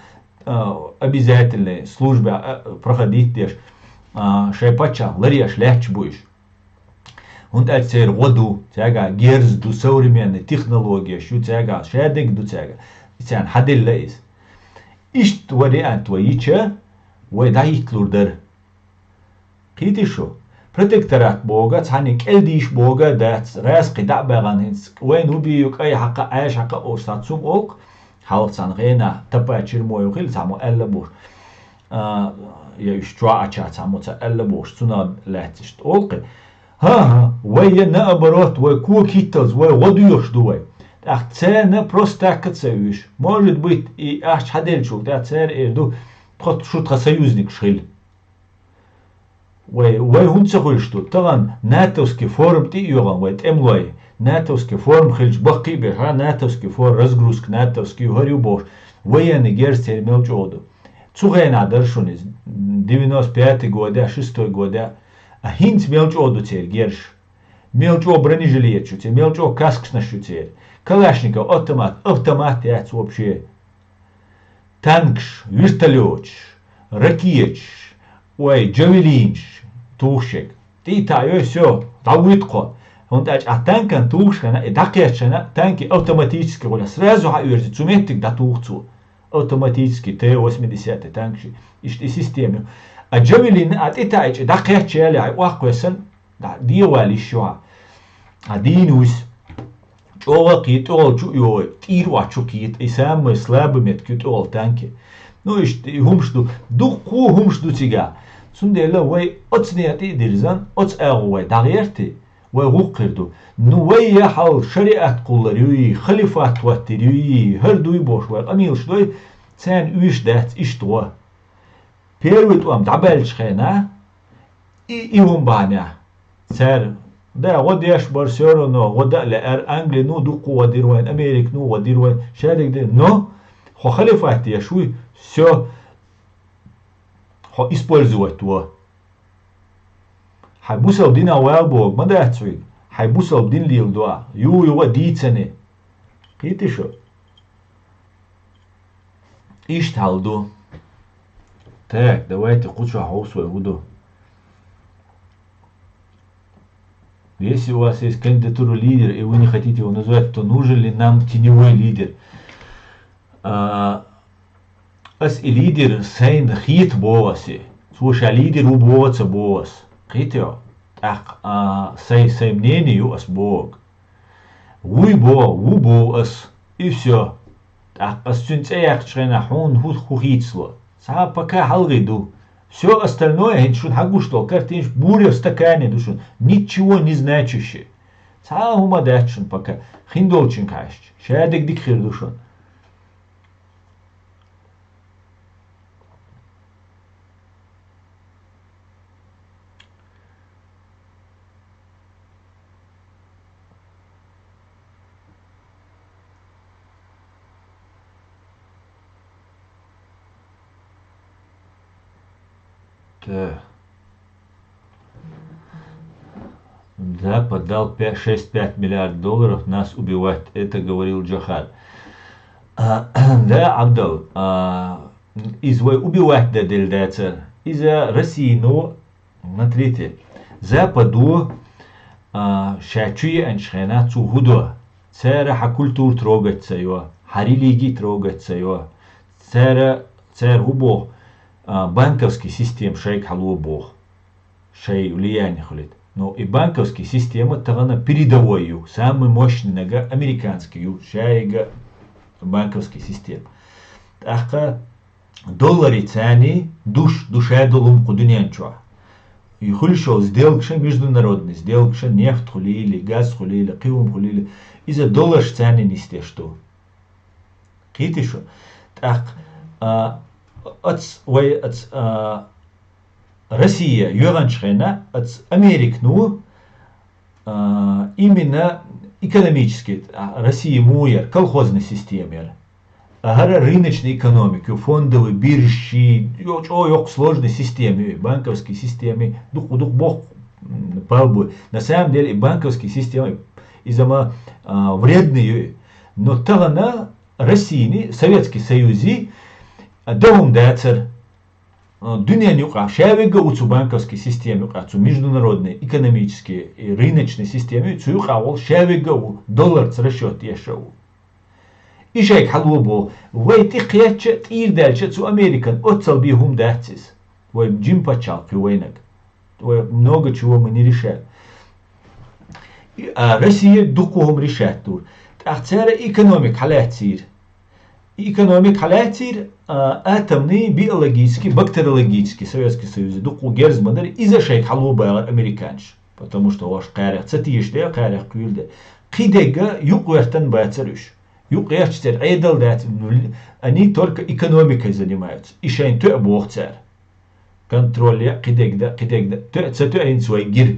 а, обязательный служба, а, проходить деш, а, шайн пачхьалкх ларъеш лаьтташ буьйш. ХӀунда аьлча церан гӀо ду, цаьргахь герз ду, современный технологияш ю цаьргахь, шадерг ду цаьргахь. И царна хьаделла иза. Иштта вариант вай йича, вай дӀахӀитталур дара. Кхийтий шу? Протекторат боху, цхьаьна кӀел дийш боху дац, раьза кхин дӀа а баьхна хӀинца, вайна хӀун бийр ю, кӀай хьакха, Ӏаьржа хьакха олуш цхьа цунна олу-кх, хьалха цхьана хенахь тапачир мо ю хилла, цхьаммо аьлла бохуш. А, я уьш чохь Ӏача цхьаммо ца аьлла бохуш, цунах лаьцна иштта олу-кх. ХӀан-хӀа, вай я наоборот, вай кога хӀитталц, вай гӀо доьхуш ду вай. ТӀаккха царна просто так а ца уьйш. Может быть, и ахча хьаделлачул тӀаьхьа цара эр ду, тхо, шу тхан союзникаш хила. Вай, вай хӀунда ца хуьлуш ду? Тахана натовский форум тӀе а йогӀан вай тӀемалой. Натовский форум хилча баккхий а беш, хьан натовский форум, разгрузка натовский ю, хӀара ю бохуш, военный герз церан мел чӀогӀа ду. Цу хенахь дара шуна иза, девяносто пятый годехь, шестой годехь, а хӀинца мел чӀогӀа ду церан герзаш. Мел чӀогӀа бронежилеташ ю церан, мел чӀогӀа каскашнаш ю церан. Калашников автомат, автомат яц вообще. Танкаш, вертолёташ, ракеташ, ой, джавелинаш тухуш ерг. ТӀе а таӀайой, всё, дӀавуьйту кхо. ХӀунда аьлча а танкан тухуш хенахь, и дӀакхетча хенахь, танки автоматически гӀур, сразу хьаоьрзи, цу меттиг дӀатуху цо. Автоматически Т восемьдесят танкаш, иштта и система ю. А джавелин а тӀе таӀийча, дӀакхетча яле, хьайн охьакхоьссина, дӀа, дегӀавала йиш ю хьан. А дийна вуьсу. ЧӀогӀа кхета, тӀехула чу а йогӀий, тӀера охьа чу кхета, и самый слабый меттиг ю тӀехула танки. Ну, иштта и хӀумаш ду, дуккха хӀумаш ду цигахь. Цундела вай оцу некъа тӀе а дирзан, оцу агӀо вай дӀагӀерти, вай гӀуллакх хир ду. Ну, вай я хьал шариат кхуллар юй, халифат хӀоттийр юй, хӀара дуй бохуш вай къамелаш дой, царна уьш дац иштта гӀо. Первый тӀом дӀабаьллачу хенахь, и, и хӀума бахьанехь, цара, да, гӀо деш бара, всё равно гӀо дан а лаьара, Англину дуккха гӀо дира вайна, Американо гӀо дира вайна, шадерг дира, но хьо халифат еш вуй, всё, хьо использовать во. Хьайн бусалба динах вала бохург ма дац хьоьга. Хьай бусалба дин леладу, ю-юха дийцане. Кхийтий шу? Иштта хьал ду. Так, давайте кху чу хьовсу вай хӀу ду. Если у вас есть кандидатура лидера, и вы не хотите его назвать, то нужен ли нам теневой лидер? А, ас и лидер сайна хета боху ас и. Цо ша лидер ву боху а ца боху ас. Кхийтий хьо? ТӀаккха, а, сай, сай мнение ю ас боху. Вуй боху, ву боху ас. И всё. ТӀаккха ас цуьнан цӀе яьккхачу хенахь хьуна хӀу, хӀу хийцало? Цхьа пока хьалхе ду. Всё остальное, хӀинца шуна хьагуш долу картинаш буре в стакане ду шуна. Ничего не значащее. Цхьа а хӀума дац шуна пока. Хиндолчуьнга хьаьжча, шадерг дика хир ду шуна. Так. Запад дал пя-, шесть-пять миллиард долларов нас убивать. Это говорил Джохар. А, да, Абдал, а, иза вай убивать дан делла дацара. Иза Россияно, смотрите, Западо, а, ша чу еанчу хенахь цо хӀу до? Цара хьан культура трогать ца йо, хьан религи трогать ца йо. Цара, цара хӀу боху, а, банковский система шайга хьало боху. Шай влияние хуьлийта. Но и банковский система тахана передовой ю, самый мощный нага американский ю, шайга банковский система. ТӀаккха доллари царний душ, душа долу хӀума кху дуьнен чохь. И хуьлуш йолу сделкаша, международный сделкаша, нефть хуьлийла, газ хуьлийла, кхин хӀума хуьлийла, иза долларш царний нисдеш ду. Кхийтий шу? ТӀаккха, а, ац, вай ац, а, Россия йоьгӀанчу хенахь ац Американо, а, именно экономически, а, Россия муха яра, колхозная система яра. А хӀара рыночная экономика, ю фондовый биржи, ю чӀогӀа йоккха сложная система ю, и банковский система, дукха-дукха боху, м, пал бу. На самом деле, и банковский система, иза ма, а, вредный ю. Но тахана Россияни, Советский Союзи, а, дан хӀума дацара. А, дуьнен юкъахь ша вегга а ву цу банковский система юкъахь, цу международный экономический и рыночный система ю, цу юкъахь волу ша вегга а ву, долларца расчет еш а ву. И шайга хьало боху, вай тӀе кхетча а, тӀийр даьлча а цу Американ оццал бен хӀума дац иза. Вай жима пачхьалкх ю вайнаг. Вай много чего мы не решаем. И, а, Россия дукха хӀума решать ду. ТӀаккха цара экономика хьалаьццийра. И экономика хьалаьццийра, а, атомный, биологический, бактериологический Советский Союзе дукха герз ма дара, иза шайга хьало бахара американцаш. Потому что ваш кхарех ца тийша де, кхарех кхуьйла де. Кхидерг юкъ-гӀертан бацара уьш. Юкъ-гӀерташ церан Ӏедал дац, они только экономикой занимаются. И шайн тоьа боху цара. Контроль ян, кхидерг дан, кхидерг дан. Тоьа ца тоьа хӀинца вай гира.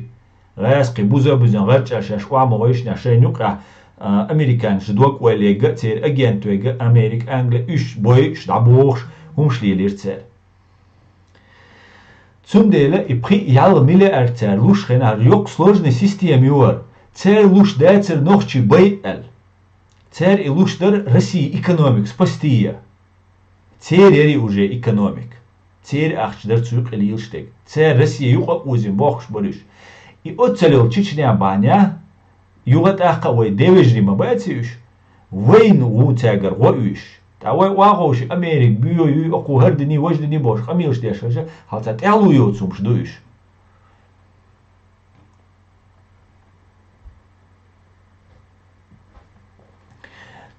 ГӀазкхи буза а бузина гӀарчӀа шаьш охьа ма гӀойшинехь шайна юкъахь, а, американцаш дог ойла егга а, церан агентвега, Америка, Англи, уьш бойуш, дӀабохуш, хӀумаш лелийра цара. Цундела и пхи а ялх миллиард цара луш хенахь йоккха сложный система ю хӀара. Цара луш дацара нохчий бай аьлла. Цара и луш дара Россия экономика спасти я. Церан яри уже экономика. Церан ахча дара цу юкъа лелаш дерг. Цара Россия юкъа а озийна бохкуш бара уьш. И оццал йолу Чечня бахьанехь, юха тӀаккха а вай девежарий ма баций уьш. Вайна ву цаьргара гӀо уьш. ТӀаккха вай охьаховший Америка, буьйо юй, окху хӀара дини, важа дини бохуш къамелаш деш хилча, хьал цхьа тӀаьхьало йоцу хӀумаш ду уьш.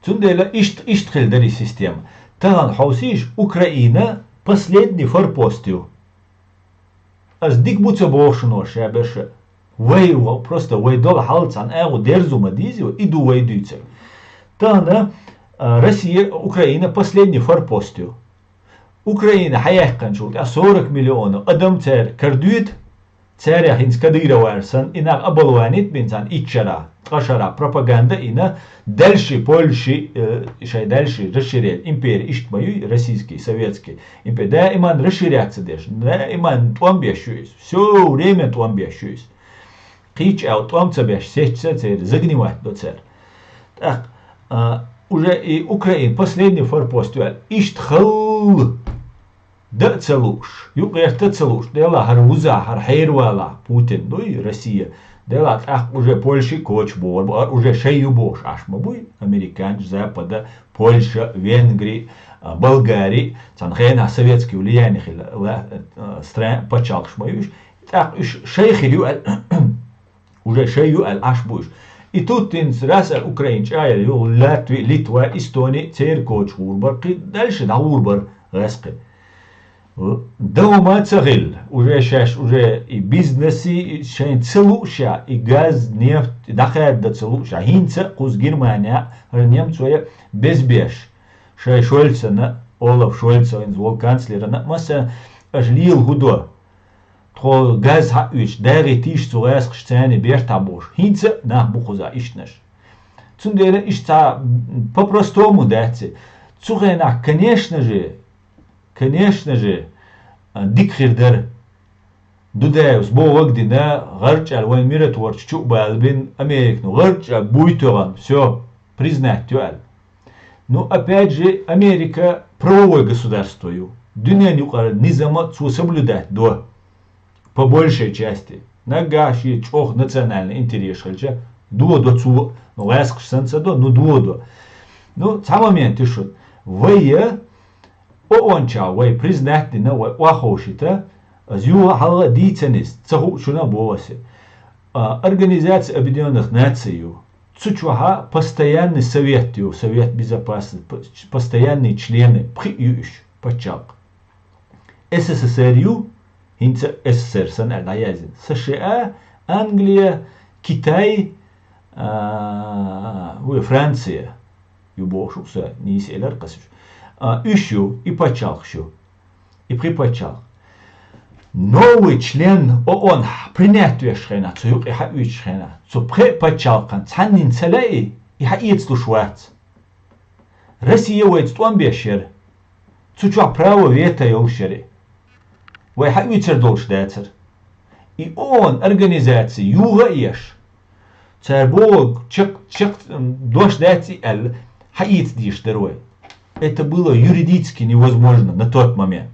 Цундела иштта, иштта хила дара и система. Тахана хьовсийша, Украина последний форпост ю. Ас дика бу ца боху шуна ша берш а. Вай, ва-, просто вай долу хьал цхьана агӀо дерзо ма дийза, и ду вай дуьйцург. Тахана, а, Россия, Украина последний форпост ю. Украина хьаяьккхинчул тӀаьхьа сорок миллионов адам цара карадоьду, царех хӀинца Кадыровера санна, и нах оболванить бина царна итт шарахь, ткъа шарахь пропаганда а йина, дальше Польши, э, шайн дальше расширение, импери иштта ма юй, российский, советский импери, даиман расширяться деш, даиман тӀом беш ю иза, всё время тӀом беш ю иза. кхийча аьлла тӀом ца беш, сецча церан загнивать до цара. ТӀаккха а, уже и Украина последний форпост ю аьлла, иштта халла да а ца лууш, юкъерта а ца лууш, дела хӀара вуза, хӀара хьервала Путин дуй, Россия, дела тӀаккха уже Польша коча бохур бу, а, уже шай ю бохуш Ӏаш ма буй, американцы, Запада, Польша, Венгри, а, Болгари, цхьана хенахь советский влияние хилла, ла-, а, стран, пачхьалкхаш ма юш, тӀаккха уьш шай хир ю аьлла, уже шай ю аьлла Ӏаш буй уьш. И тут динца рас аьлла Украина чӀагӀъяр ю, Латви, Литва, Эстони, церан коча гӀур бар, кхин дальше дӀагӀур бар гӀаскхи. Даумаца хилла, уже шаьш, уже и бизнеси, и шайн ца лууша, и газ, нефть, и дӀакхаьдда ца лууша. ХӀинца а кхуза Германия, хӀара немцоя безбеш. Шай Шольцана, Олаф Шольца, вайн вол канцлерана, масса аш лийла хӀу до. Тхо газ хьаъуьйтуш, дагӀийтийша цу гӀаскхаш царна бертахь бохуш. ХӀинца а нах бу кхуза ишттанаш. Цундела иштта цхьа по-простому дац. Цу хенахь, конечно же, конечно же, а, дика хир дара. Дудаевс бохург дина, гӀарчӀ аьлла вайн миротворцы чу а балбина, Американо гӀарчӀ аьлла буй тоьгӀан, всё, признать ю аьлла. Ну, опять же, Америка правовой государство ю. Дуьненан юкъара низам а цо соблюдать до. По большей части. Наггахь шен чӀогӀа национальный интерес хилча, додо цо, ну, гӀаскхаш санна ца до, ну, додо. Ну, цхьа момент ю шуна. Вай, ООН чу вай признать дина, вай охьаховшийта, аз юха хьалха а дийцина иза, ца хууш шуна а боху аса. А, Организация Объединённых Наций ю. Цу чохьа постоянный совет ю, Совет Безопасности, п-, постоянные члены, пхиъ ю уьш, пачхьалкх. СССР ю, хӀинца СССР санна аьлла дӀаяздина. США, Англия, Китай, а, вай Франция ю бохуш, укхаза нийса элира кхасуш. А, уьш ю, и пачхьалкхаш ю, и пхи пачхьалкх. Новый член ООН принять веш хенахь, цу юкъе хьаоьцуш хенахь, цу пхи пачхьалкхан цхьаннин ца лаьий, и хьаэцалуш вац. Россия вайца тӀом беш яра. Цу чохь право вето йолуш яра. Вай хьаоьцур долуш дацара. И ООН организаци юха а еш, цара бохург чекх, чекх, м, дош дац и аьлла, хьаийца дийш дара вай. Это было юридически невозможно на тот момент.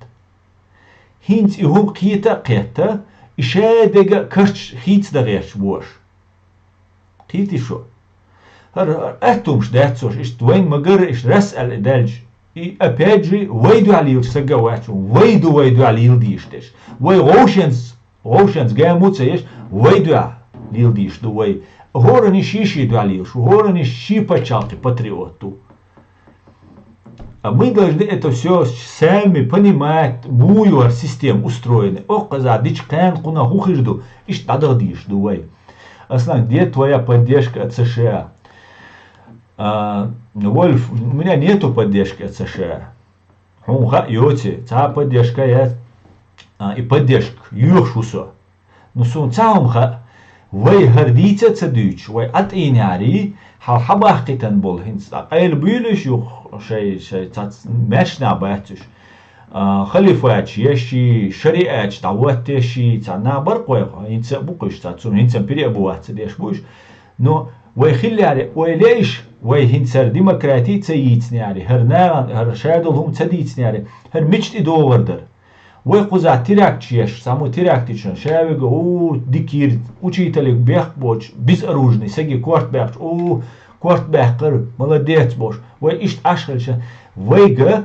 ХӀинца и хӀума кхета а кхетта, и шадерг а карчаш хийца дан гӀерташ бу аша. Кхетий шу? ХӀара, хӀара аьттумаш дац цо, иштта вайн ма-гарра, иштта рас аьлла и даьлча. И опять же, вай дуьхьа лелаш сага а вац, вай ду вай дуьхьа лела дийш дерш. Вай вовшенца, вовшенца гаму ца еш, вай дуьхьа лела дийш ду вай. ХӀоранна ший-ший дуьхьа лелаш ву, хӀоранна ший пачхьалкхе патриот ду. А мы должны это всё сами понимать, муй вара система устроена. Оккхаза дича кхаьна кхунах хӀу хир ду, иштта дӀадала дийш ду вай. Аслан, где твоя поддержка от США? А, Вольф, у меня нету поддержки от США. Хьуна хаьа йоций, цхьа а поддержка яц, а, и поддержка йоьхуш ву со. Ну, суна цхьа хӀума хаьа, вай хӀара дийца а ца дуьйцуш, вай Ӏа тӀийнехьарий, хьал хьабаккхийтина болу хӀинца цкъа къайла буьйлуш юха шай, шай цхьацца маьршна бац уьш. А, халифаташ еш ший, шариаташ дӀахӀоттеш ший, цхьа нах бара кхойкху, хӀинца а бу кхуьш цхьа, цунна хӀинца а пире а бу вац ца деш бу уьш. Но вай хилларе, вай лейш, вай хӀинца хӀара демократи ца йийцинехьарий, хӀара нахана, хӀара шадолу хӀума ца дийцинехьарий, хӀара мича тӀедогӀур дара? Вай кхузахь теракташ еш, цхьаммо терактичун, ша вега, у, дика йира, учителе бехк боцуш, безоружный, саги корта баьккхича, у, корта баьккхира, молодец бош. Вай иштта Ӏаш хилча, вайга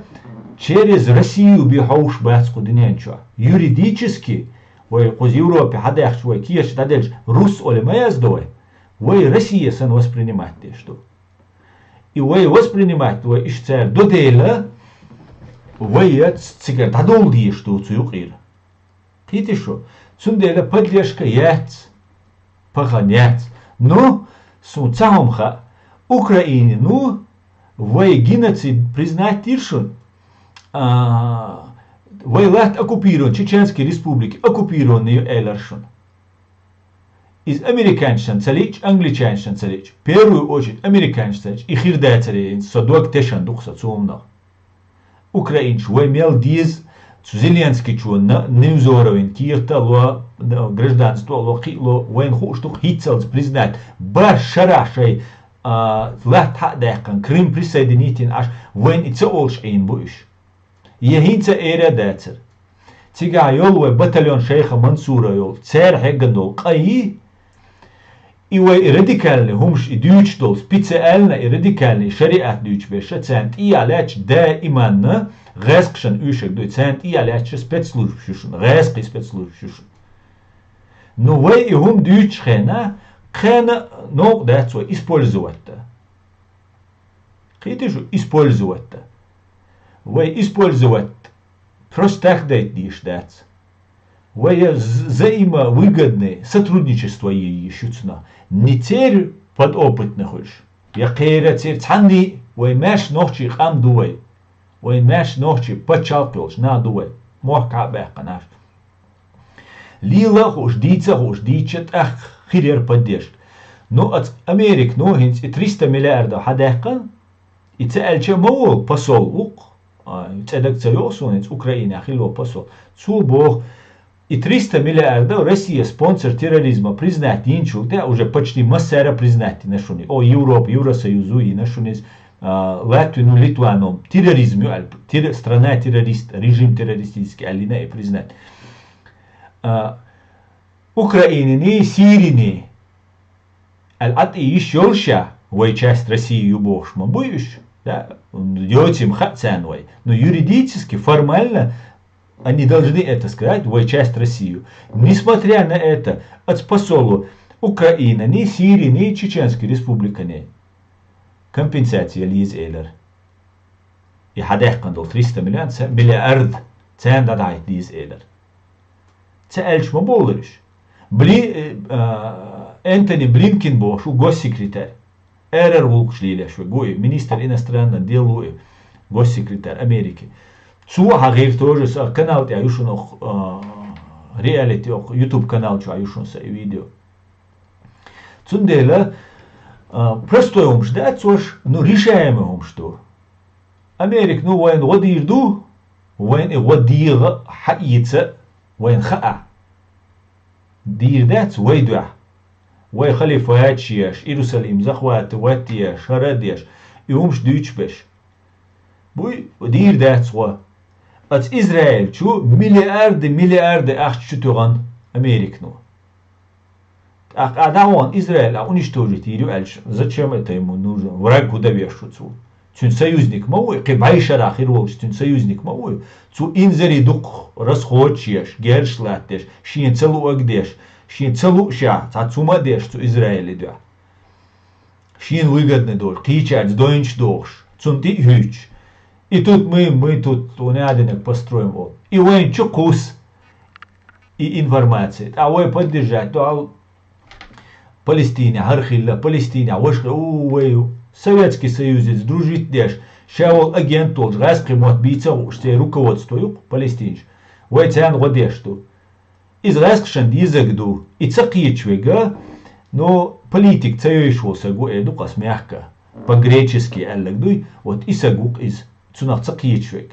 через Россию бен хьовш бац кху дуьнен чохь. Юридически, вай кхуза Европе хьадаьхча, вай кеча дӀаделча, рус оле ма яздо вай. Вай Россия санна воспринимать деш ду. И вай воспринимать вай иштта цара до дела, вай яц цигара дӀадовла дезаш ду цу юкъера. Кхетий шу? Цундела поддержка яц, пахан яц. Ну, суна цхьа хӀума хаьа, Украина, ну, вай геноцид признать дира шуна, а, вай латта оккупирован, Чеченский республики оккупированный ю элира шуна. Иза американчан ца лиъча, англичанчан ца лиъча, первую очередь американчан ца лиъча, и хир дацаре, со дог тешан ду-кх со цу хӀуманах. Украинчу вай мел деза, Цу Зеленскийчо на-, Невзоровин кехат а ло, гражданство а ло, кхы а ло, вайна хууш ду-кх хӀинццалц признать. Барх шарахь шоай, а, латта хьа а даьккхина, Крым присоединить йина Ӏаш, вайна и ца олуш Ӏийна бу уьш. Я хӀинца а эр а дацара. Цигахь йолу вай батальон шайха Мансура йолу, цара хьегна долу къай, и вай и радикальный хӀумаш и дуьйцуш долу, специально и радикальный шариат дуьйцуш берш, царна тӀехьа лаьтташ даиманна гӀаьскхашна уьйшург ду, царна тӀехьа лаьтташ спецслужбаш ю шуна, гӀаьскхий спецслужбаш ю шуна. Ну, вай и хӀума дуьйцучу хенахь, кхана новкъа дац вай использовать дан. Кхетий шу, использовать дан. Вай использовать просто так дайта дезаш дац. Вай я з-, взаимовыгодный сотрудничество е йиш ю цунах. Не церан подопытный хуьлуш. Я кхера церан цхьанний, вай маьрша нохчий къам ду вай. Вай маьрша нохчий пачхьалкх йолуш нах ду вай. Мохк хьа а баьккхина Ӏаш. Лела а хууш, дийца а хууш, дийча тӀаккха хир яра поддержка. Ну, аца Америка, ну, хӀинца и триста миллиардов хьадаьккхина, и ца аьлча а ма волу посол ву-кх, а, цӀе дага ца йогӀу суна, хӀинца Украинехь хилла волу посол. Цо боху, и триста миллиардов Россия спонсор терроризма признать йинчул тӀаьхьа уже почти массара признать йина шуна. О, Европа, Евросоюзо йина шуна иза, а, Латви, ну, Литвано терроризм ю аьлла, терро-, страна-террорист, режим террористический аьлла йина и признать. А, Украининий, Сириний аьлла, Ӏад йиш йолуш а, вай часть России ю бохуш ма буй уьш, да? Йоций-м хаьа царна вай. Но юридически, формально они должны это сказать, вай часть России ю. Несмотря на это, аца посолу Украинаний, Сириний, Чеченский республиканий компенсация леза элира. И хьадаьккхина долу триста миллион ца-, миллиард царна дӀадахьийта деза элира. Ца аьлча ма бовлура уьш. Бли-, э, а, Энтони Блинкин бохуш ву госсекретарь. Эрара гӀуллакхаш лелош верг ву и, министр иностранных дел ву и, госсекретарь Америки. Цо а хьахийра тоже, сан канал тӀехь ю шуна окху, а, реалити окху YouTube канал чохь ю шуна сан и видео. Цундела, а, простой хӀумаш дац уьш, ну, решаемый хӀумаш ду. Америка, ну, вайна гӀо дийр ду, вайна и гӀо дегӀа хьаэца вайна хаа. Дийр дац вай дуьхьа. Вай халифат еш, Иерусалим захватывать еш, хӀара а деш, и хӀумаш дуьйцуш берш. Буй, дийр дац гӀо. Аца Израиль чу миллиарды, миллиарды ахча чу туьгӀан Америка, ну. ТӀаккха а дӀавахана Израиль а уничтожить йийр ю аьлча, зачем это ему нужно? Враг хӀун дан веш ву цо? Цуьнан союзник ма вуй, кхин бӀе шарахь хир волчу цуьнан союзник ма вуй. Цо инзаре дукха расходаш еш, герзаш латтадеш, шена ца луъаг деш, шена ца луъушехь, цхьацца хӀума а деш цу Израиле дуьхьа. Шена выгодный долуш, кхечаьрца дойнаш дохуш, цунна тӀе а хӀуьттуш. И тут мы, мы тут у Наденек построим, олу. И вайна чу кхуссу и информация. ТӀаккха вай поддержать ду, Палестине хӀара хилла, Палестине ваша хилла, у, вай, Советский Союзаца дружить деш, ша волу агент волчу гӀаьскхи мотт бийца а хууш, церан руководство ю-кх палестинчу. Вай царна гӀо деш ду. Иза гӀаьскхашна дезаг ду, и ца кхеташ верг, но политика ца йойуш волу саг ву, эр ду-кх ас мягко, по-гречески аьлларг дуй, вот и саг ву-кх иза, цунах ца кхеташ верг.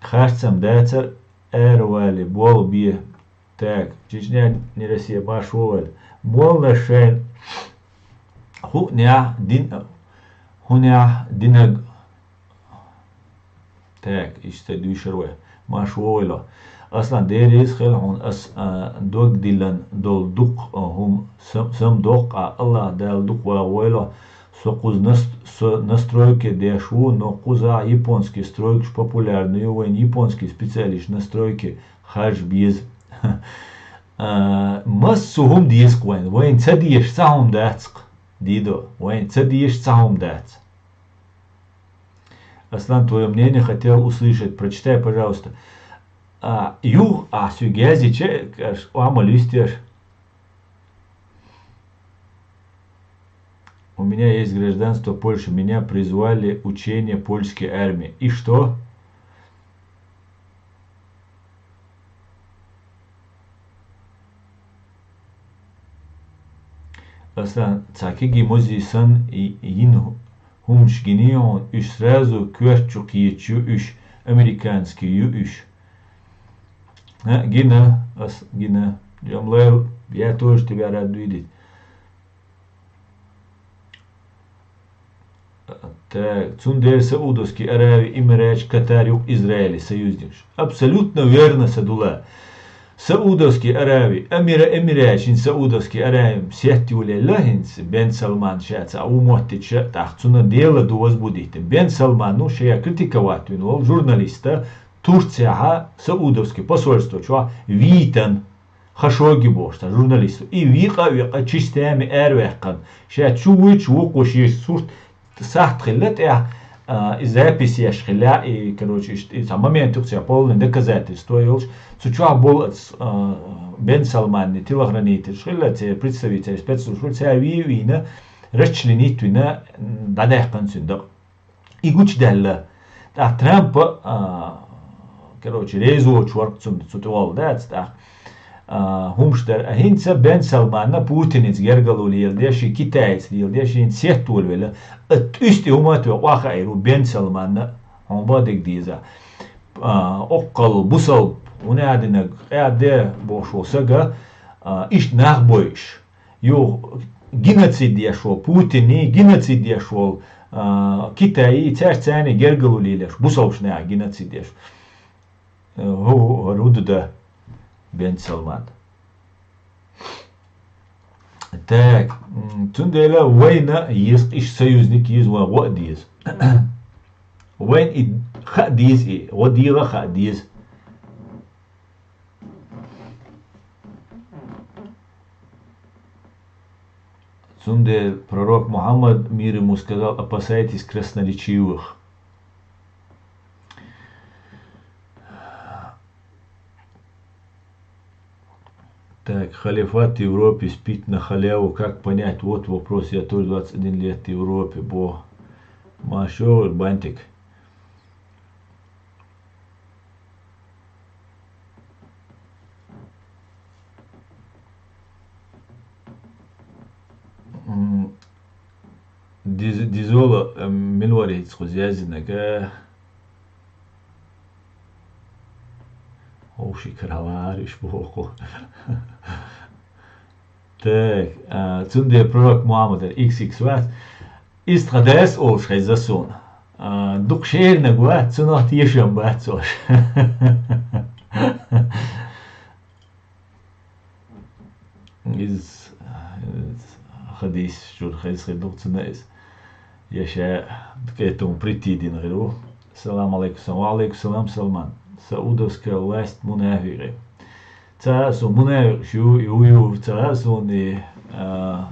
Харцам дацара, аравале, болх бе. Так, Чечня, не Россия, марш вовал. Молла шайн хӀуънехь дин, хӀунехь динаг. Так, иштта дуьйшур вай. Марш вовал. Аслан, Дела реза хила хьуна, ас, а, дог диллина долу дукха, а, хӀума сам-, самадоккху, а, Аллах Дала дукха вагӀа войла. Со кхуза нас-, со настройки деш ву, но кхузахь японский стройкаш популярный ю, вайн японский специалист настройки харжа беза. А, массо а хӀума деза-кх вайн, вайн ца дезаш цхьа хӀума дац-кх, Дидо, вайн ца дезаш цхьа хӀума дац. Аслан, твоё мнение хотел услышать, прочитай, пожалуйста. А, юха, а, соьга яздича, аш, Ӏамал юьстеш. У меня есть гражданство Польши. Меня призвали учение польской армии. И что? Аслан, цхьа кегий музей санна и-, йина хӀуманаш гиний хьуна, уьш сразу коьрта чу кхеташ ю уьш. Американский ю уж. А, гина, ас гина. Джамлайл, я тоже тебя рад видеть. Так, цундела Саудовский Арави, Эмират, Катар юкъ Израиль союзникаш. Абсолютно верно, Садула. Саудовский Арави, Эмира, Эмират, шин Саудовский Арави сетти улелла хинца Бен Салман шаца а у моттича, тах цуна дела дуаз будите. Бен Салман, ну, шея критиковать вин вол журналиста, Турцияха Саудовский посольство чуа витан. Хашоги бохуш цхьа журналист ву. И викъа а викъа чистями араваьккхана. Ша чу вуй, чу вукхуш еш сурт сахт хилла тӀехь, а, и записеш хилла, и, короче, иш-, и цхьа момент юкъ цхьа полный доказательство йолуш. Цу чохь болу аца, а, Бен Салманни телохранитель хилла, церан представитель, спецслужба, цара вий вийна, расчленить вина, м, дӀадаьккхина цуьнан дакъа. И гучудаьлла. ТӀаккха Трампа, а, короче, резочу варх цунна цу тӀе волу дац тӀаккха. А, хӀумаш дара. А хӀинца Бен Салманна Путинца гергало леладеш, и Китайца леладеш, хӀинца сеттолавелла. А тӀуьсти хӀума а тоьху, охьахаийра ву Бен Салманна, хьуна бан дерг деза. А, оккхал бусалба, хӀун а динарг, къаьде бохуш волу сага, а, иштта нах бойуш. Юха геноцид еш волу Путиний, геноцид еш волу, а, Китайий, цаьрца царний гергало лелаш, бусалбаш наха геноцид еш. Э, хӀу, хӀу, хӀара хӀу ду дан Бен Салман. Так, м, цундела вайна еза, иш союзник еза, вайн гӀо а деза. Вайна и хаа деза и, гӀо дегӀа а хаа деза. Цундела пророк Мухаммад, мир ему, сказал: «Опасайтесь красноречивых». Так, халифат в Европе спит на халяву. Как понять? Вот вопрос. Я тоже двадцать один лет в Европе. Бо. Машо, бантик. М, диз-, дизола, э, мила вара иза кхуза яздинарг, э? Ховши каралариш боху. Так, а, цундела пророк Мухаммад икс икс вац. Иза тхан дас олуш хеза суна. А, дукха шернаг вац, цунах тешам бац ош. Иза, иза хадийс чуьра хеза хир ду цуьнан иза. Я ша к этому прийти дина хир ву. Салам алейкум, салам. Ва алейкум салам, Салман. Саудовская власть мунафикъы. Ца а суна мунафикъаш ю, ю, ю, ца а суна и, а,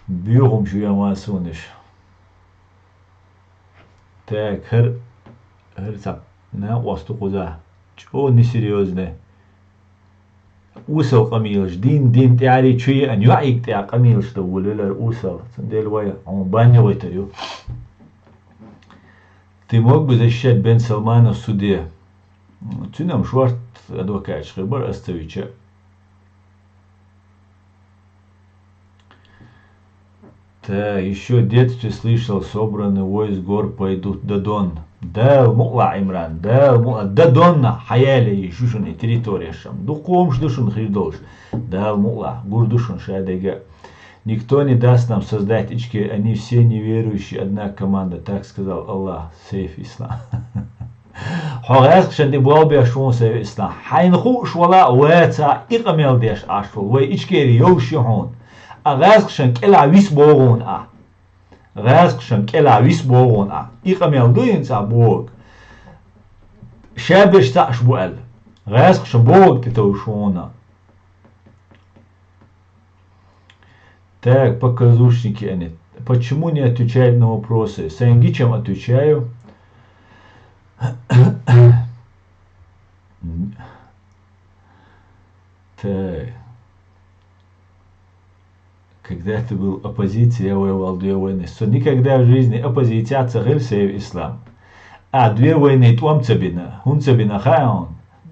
боьхамаш ю яма суна иш. Так, хӀара, хӀара цхьа накъост ду кхузахь. ЧӀогӀа несерьёзно. Осал къамелаш, дин, дин тӀаьхьарий чу еана, йоӀиг тӀехь къамелаш дан волавелла осал. Цундела вай хьуна бан йогӀуьйтур ю. Ты мог бы защищать Бен Салмана в суде? Цуьнан шорта адвокаташ хир бара ас ца вича. Та, ещё в детстве слышал: «Собраны войск гор пойдут до Дон». Дала мукъалахь, Имран, Дала мукъалахь, до Дона хьаяьлла ю шуна и территорияшам. Дукха хӀумаш ду шуна хир долуш. Дала мукъалахь, гур ду шуна ша дерг а. Никто не даст нам создать Ичкерию, они все неверующие, одна команда, так сказал Аллах, Сейф Ислам. Хьо гӀаьскхашна тӀе болх беш ву хьуна, Сейф Ислам. Хьайна хууш вала а, ваца а, и къамел деш Ӏаш волу вай Ичкери йовш ю хьуна. А гӀаьскхашна кӀелахь вис боху хьуна ахь. ГӀаьскхашна кӀелахь вис боху хьуна ахь. И къамел ду хӀинца ахь бохург. Ша берш цхьаъш бу аьлла. ГӀаьскхашна бохург тӀетовш ву хьуна. Так, показушники они. Почему не отвечает на вопросы? Сайн гичам отвечаю. Так. Когда ты был оппозицией, я воевал две войны. Со никогда в жизни оппозиция ца хила, Сейф Ислам. А две войны тӀом ца бина, хӀунда ца бина хаьа хьуна?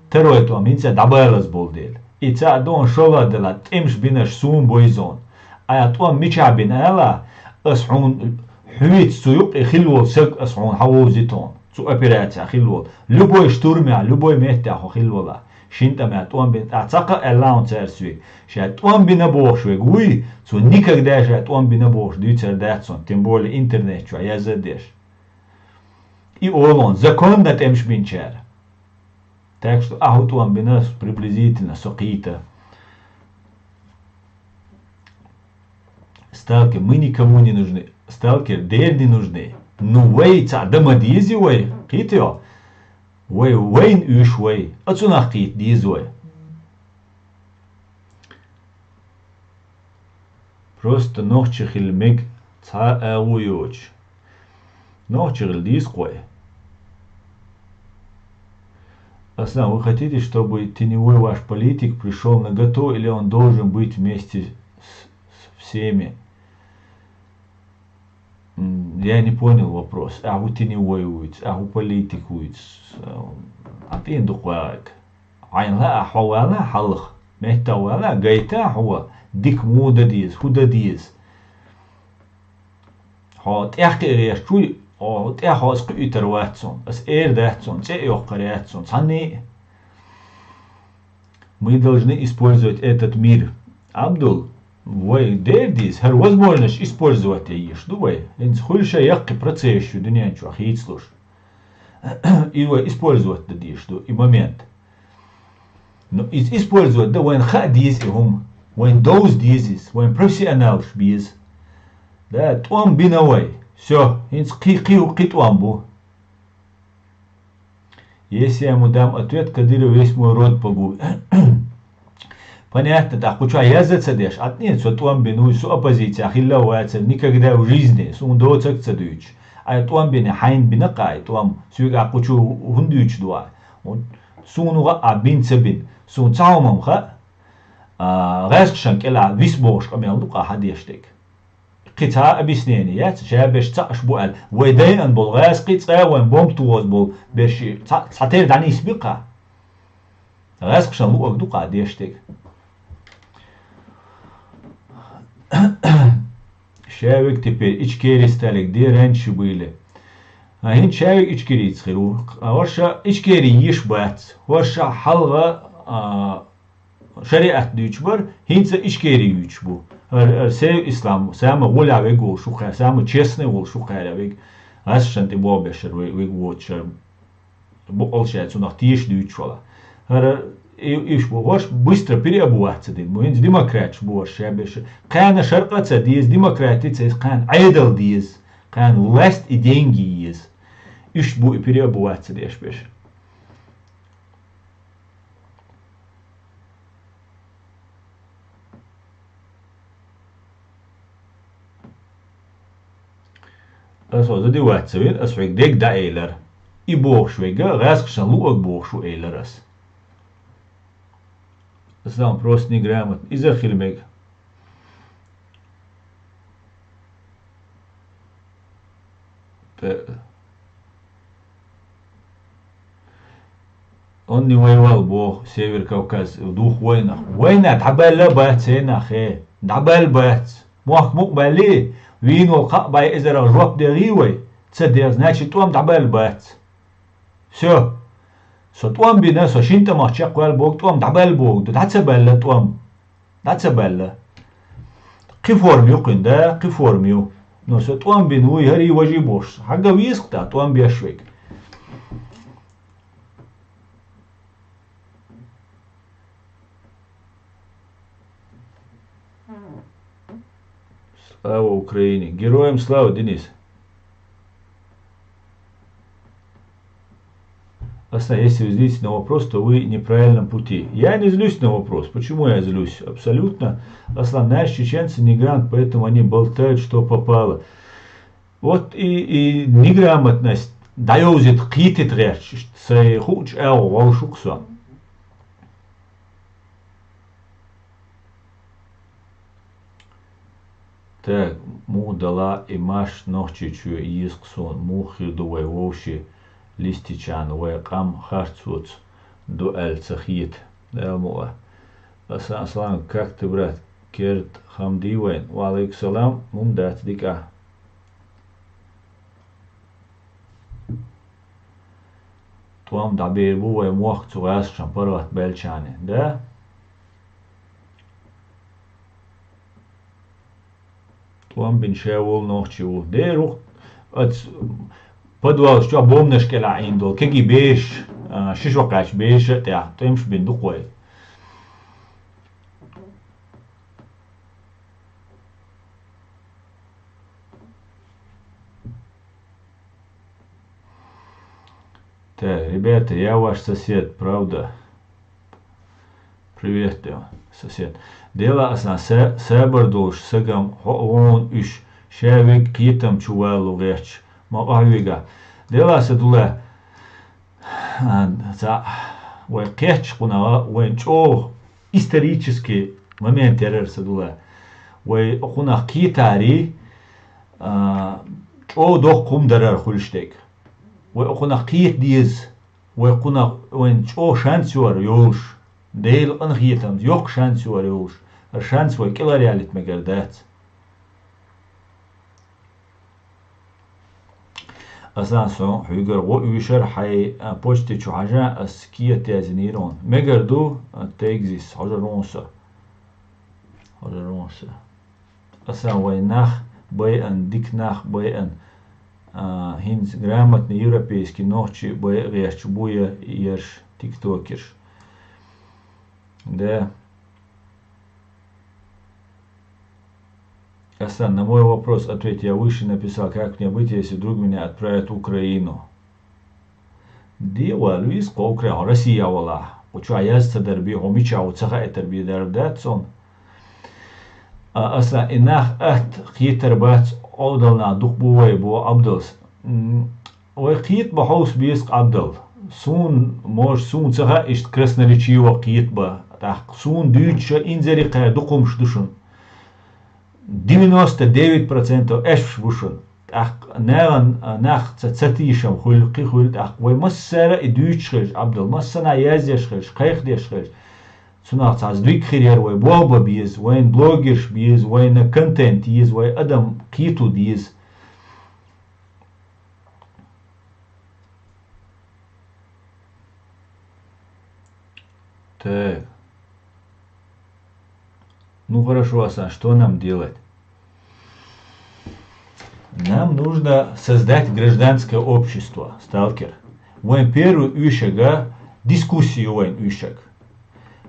Второй тӀом хӀинца дӀабалаза болу дела. И цхьаъ ду хьуна шолгӀа дела, тӀемаш бинарш суна бойза хьуна. Ая тӀом мичахь бина ала, ас хьуна хьуьйца цу юккъе хилла волу саг ас хьуна хьавовзийта хьуна. Цу операцехь хилла волу. Любой штурмехь, любой меттехь хьо хилла валахь. Шина тӀамехь тӀом бина, тӀаккха цхьа кхаъ аьлла хьуна цара соьга. Ша тӀом бина бохуш верг вуй, цо никогда ша тӀом бина бохуш дуьйцур дац хьуна, тем более интернет чохь яздан деш. И олу хьуна, законна тӀемаш бинчара. Так что ахьа тӀом бина приблизительно со кхийта. Сталкер, мы никому не нужны. Сталкер, дер не нужны. Ну, вай цхьаъ дан ма деза вай, кхийта йо? Вай, вайна уьш вай, а цунах кхийта деза вай. Просто нохчи хила мега цхьа а агӀо йоцуш. Нохчи хила дийза кхой. Аслан, вы хотите, чтобы теневой ваш политик пришёл на ГТО, или он должен быть вместе с, с всеми? М, я не понял вопрос. Ахьа теневой вуйца, ахьа политик вуйца. А тӀен дукха вагӀаг. Хьайна лаахь, хьо валахь хьалха, меттах валахь, гайта хьо, дика муха дан деза, хӀун дан деза. Хьо тӀехь кхиареш чуй, хьо тӀехь хьо ас кхуьуьйтур вац цунна, ас эр дац цунна, цӀе а йоккхур яц цунна, цхьанне а. Мы должны использовать этот мир. Абдул, вай дер деза, хӀара возможность использовать ян еш ду вай. ХӀинца хуьлуш а яккхий процесс ю дуьнен чохь хийцалуш. И вай использовать дан дезаш ду, и момент. Ну, иза использовать дан вайна хаа деза и хӀума. Вайна довза деза иза, вайна профессионалаш беза. Да, тӀом бина вай. Всё, хӀинца кхи, кхи, кхи тӀом бу. Если я ему дам ответ, Кадыров весь мой род погубит. Понятно, тӀаккха кху чохь язда ца деш, Ӏа тӀе, со тӀом бина вуй, со оппозиция хилла а вацара, никогда в жизни, суна доцург а ца дуьйцуш. Ай тӀом бина, хьайна бина кхай тӀом, соьга а кху чу хӀунда дуьйцуш ду ахь? Суна ваъа бина ца бина, суна цхьа хӀума-м хаьа, а, гӀаьскхашан кӀелахь вис бохуш къамел ду-кх ахь деш дерг. Кхин цхьа а объяснение яц, шаберш цхьаъ аш бу аьлла. Вай дайъана болу гӀаьскхий цкъа а вайн бомба тохаза болу берш цхьа, цхьатерра дӀанисби-кх ахь. ГӀаьскхашан луъург ду-кх ахь деш дерг. Ша вега теперь ичкери стали, где раньше были. А хӀинца ша вега ичкерийца хир ву. ХӀорш ичкери йиш бац. ХӀорш хьалха, а, шариат дуьйцуш бара, хӀинца ичкери юьйцуш бу. ХӀара, хӀара Сейф Ислам, самый гӀолехь вега волуш ву-кх, самый честный волуш ву-кх хӀара вега. ГӀаьскхашна тӀе болх беш хӀара ве-, вега воцуш хӀара. Бакъалла ша цунах теша дуьйцуш вала. ХӀара и-, уьш бу, хӀорш быстро переобуваться дина бу. ХӀинца демократаш бу хӀорш шаберш. Кхана шаркъа а ца деза, демократи ца еза, кхана Ӏедал деза, кхана власть и деньги еза. Уьш бу и переобуваться деш берш. Ас хьо задевать ца вина, ас хьоьга дерг дӀаэлира. И бохуш верг гӀаьскхашна луъург бохуш ву элира ас. Ас дан просто неграмотно. Иза хила мега. ТӀе-, онни вай вал боху, Север Кавказ, дух вайнах. Вайна дӀабаьлла а бац хӀенах, хе. ДӀабаьлла бац. Мохк мукъа баьлли, вийна волу кхаъ бӀе эзарах жоп дегӀий вай? Ца дегӀ, значит, тӀом дӀабаьлла бац. Всё. Со тӀом бина, со шина тӀамах чекхваьлла боху, тӀом дӀабаьлла боху, дӀа ца баьлла тӀом. ДӀа ца баьлла. Кхин форма ю кхуьнан, да, кхин форма ю. Но со тӀом бина вуй, хӀарий важий бохуш. Хьагга веза-кх тӀа, тӀом беш верг. Слава Украине! Героям слава, Денис! Аслан, если вы злитесь на вопрос, то вы в неправильном пути. Я не злюсь на вопрос. Почему я злюсь? Абсолютно. Аслан, наши чеченцы не грант, поэтому они болтают, что попало. Вот и, и неграмотность дӀайовзийта, кхийтийта гӀерташ, сайн хуучу агӀо вовшах со. Так, муха дала и Маш Нохчийчоь еза-кх суна, муха хир ду вай вовшийн листичарна, вай къам харцоца ду аьлла ца хета, Дала мукъ лахь. Аслан, Аслан, как ты, брат? Керда хам дий вайна? Ва Ӏалайкум салам, хӀума дац, дика ахь. ТӀом дӀабер бу вай мохк цу гӀазкхашна паргӀатбаьлча. Да? ТӀом бина ша волу нохчи ву. Дера ву, оцу подвалаш чохь бомбанаш кӀелахь Ӏийна долу кегий бешаш, а, шишо кхаьчча бешаш а тӀехь, тӀемаш бина ду-кх вай. Та, ребята, я ваш сосед, правда? Привет, сосед. Делахь сан са-, сабар долуш сагам, хьо а вон уьш, ша вега кхетам чу валло гӀерташ, ма къахьоьгахь. Делахь сан дула, а, цхьаъ, вай кхетча кхунах вайн чӀогӀа исторический момент ярара сан дула. Вай кхунах кхетарий, а, чӀогӀа доккха хӀума дарара хуьлуш дерг. Вай кхунах кхета деза. Вай кхунах вайн чӀогӀа шанс йора йолуш, Делан къинхетамца йоккха шанс йора йолуш, хӀара шанс вай кӀелхьаръялийта мегар дац. Асан, со хьуьгара гӀо уьйшар хьайн, а, почте чу хьажа, ас кхета яздинийра хьуна. Мегар ду, а, тегзис, хьожар хьуна со. Хьожар хьуна со. Аса вайн нах байъан, дика нах байъан, а, хӀинца грамотный европейский нохчий байъа гӀерташ бу я ерш тиктокерш. Да. Аса, на мой вопрос ответь, я выше написал, как мне быть, если вдруг меня отправят в Украину? Де валу иза кхо Украина, хьо Россия валахь. Кху чохь яз ца дар бий, хьо мичахь ву ца хаийтар бий дарба дац цунна. А, аса и нах атта кхетар бац, Ӏодал нах дукха бу вай, бо Ӏабдалс. М, вай кхета бан хьовса беза Ӏабдал. Суна, может, суна ца хаьа иштта красноречиво кхета бан. ТӀаккха суна дуьйцуша инзаре кхаьа дукхумаш ду шуна. Девяносто девять процентов аьшпаш бу шуна. ТӀаккха нагӀан, а, нах ца, ца тийшам хуьлу, кхин хуьлу, тӀаккха вай массара а и дуьйцуш хилча, Ӏабдал, массанхьа яздеш хилча, кхайкхадеш хилча, цунах цхьа здвиг хир яра, вай болх бан беза, вайна блогерш беза, вайна контент еза, вай адам кхето деза. Так. Ну хорошо, Асан, что нам делать? Нам нужно создать гражданское общество, сталкер. Вайн первый уьйшага дискуссию вайн уьйшаг.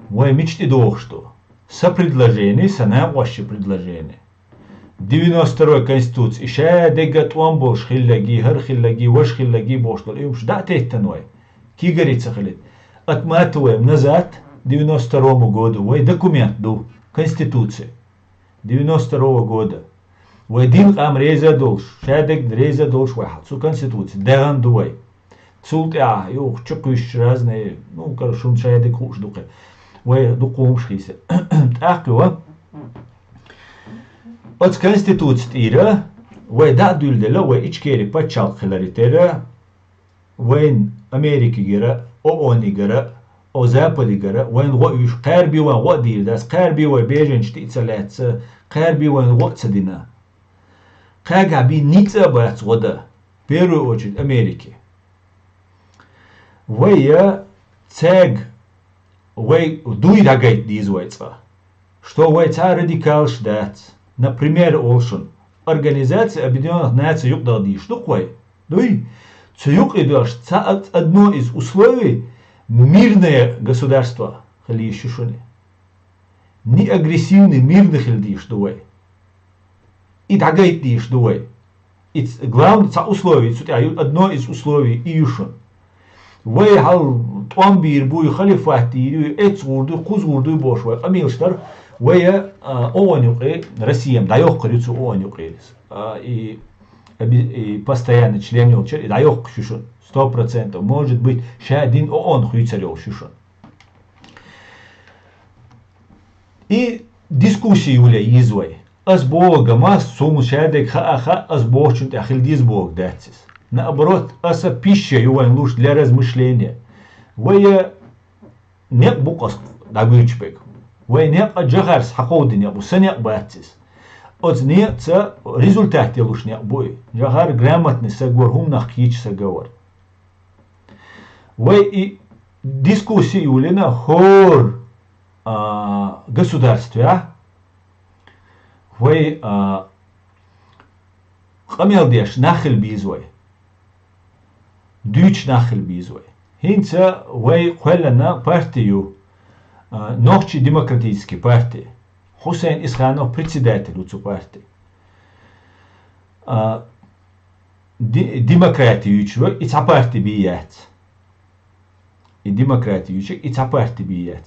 Вайн мича тӀедогӀуш ду? Сан предложение, сан накъостий предложение. Девяносто второй конституция, и ша дегга тӀом болуш хилларгий, хӀара хилларгий, важа хилларгий бохуш долу уьймаш дӀа а теттан вай. Кигари ца хилийта. Отматываем назад девяносто второму году. Вай документ ду, конституция. Девяносто второго года. Вай дин къам реза а долуш, ша дегна реза а долуш вай хьа-, цу конституция. ДегӀан ду вай. Цул тӀаьхьа юха чу кхуьйсуш разные, ну, короче, шуна ша дерг хууш ду кхин. Вай дукха хӀумаш хийса. ТӀаккха ва. Оцу конституция тӀера вай дӀа а дуьлделла, вай Ичкери пачхьалкх хиларе терра, вайн Америкигара, ООН-игара, о Западигара, вайн гӀо уьш, кхаьрби вайн гӀо а дийр дац, кхаьрби вай беженцаш тӀе а ца лаьцна, кхаьрби вайн гӀо а ца дина. Кхаьргахь бен ницкъ а бац гӀо дан, первую очередь Америке. Вай я цаьрга вай дуй дӀагайта деза вай цкъа, что вай цхьа радикалаш дац. Например, олу шуна, Организация Объединённых Наций юкъадала дийш ду-кх вай? Дуй? Цу юкъе дош цхьа а, одно из условий мирное государство хила йиш ю шуна. Не агрессивный, мирный хила дийш ду вай. И дӀагайта дийш ду вай. И ц-, главный цхьа условие цу тӀехь ю, одно из условий и ю шуна. Вай хьал тӀом бийр буй, халифат дийр юй, эцгӀур дуй, кхузгӀур дуй бохуш вай къамелаш дар, вай, а, ООН юкъе, Россия дӀайоккхур ю цу ООН юкъе. А, и, и постоянный член йолчара и дӀайоккхуш ю шуна. Сто процентов. Может быть, ша дин ООН хуьйцур йолуш ю шуна. И дискуссия йоле йиза вай. Ас боху гамас, суна шадерг хаа хаьа, ас бохучун тӀехь хила диза боху дац иза. Наоборот, аса пища ю вайн луш для размышления. Вай некъ бу-кх ас дӀагуьйцуш берг. Вай некъ а Джохарс хьакховдина некъ бу, сан некъ бац иза. Оцу некъаца результат ялуш некъ бу и. Джохар грамотный саг вара, хӀуманах кийча саг а вара. Вай и дискуссия юлина хӀор государстве, вай къамел деш нах хила беза вай, дуьйцу нах хила беза вай. ХӀинца вай кхоьллина парти ю, нохчий демократический парти. Хьусайн Исханов председатель ву цу парти. Ди-, демократи юьйцуш вай, и цхьа парти бий яц. И демократи юьйцуш, и цхьа парти бий яц.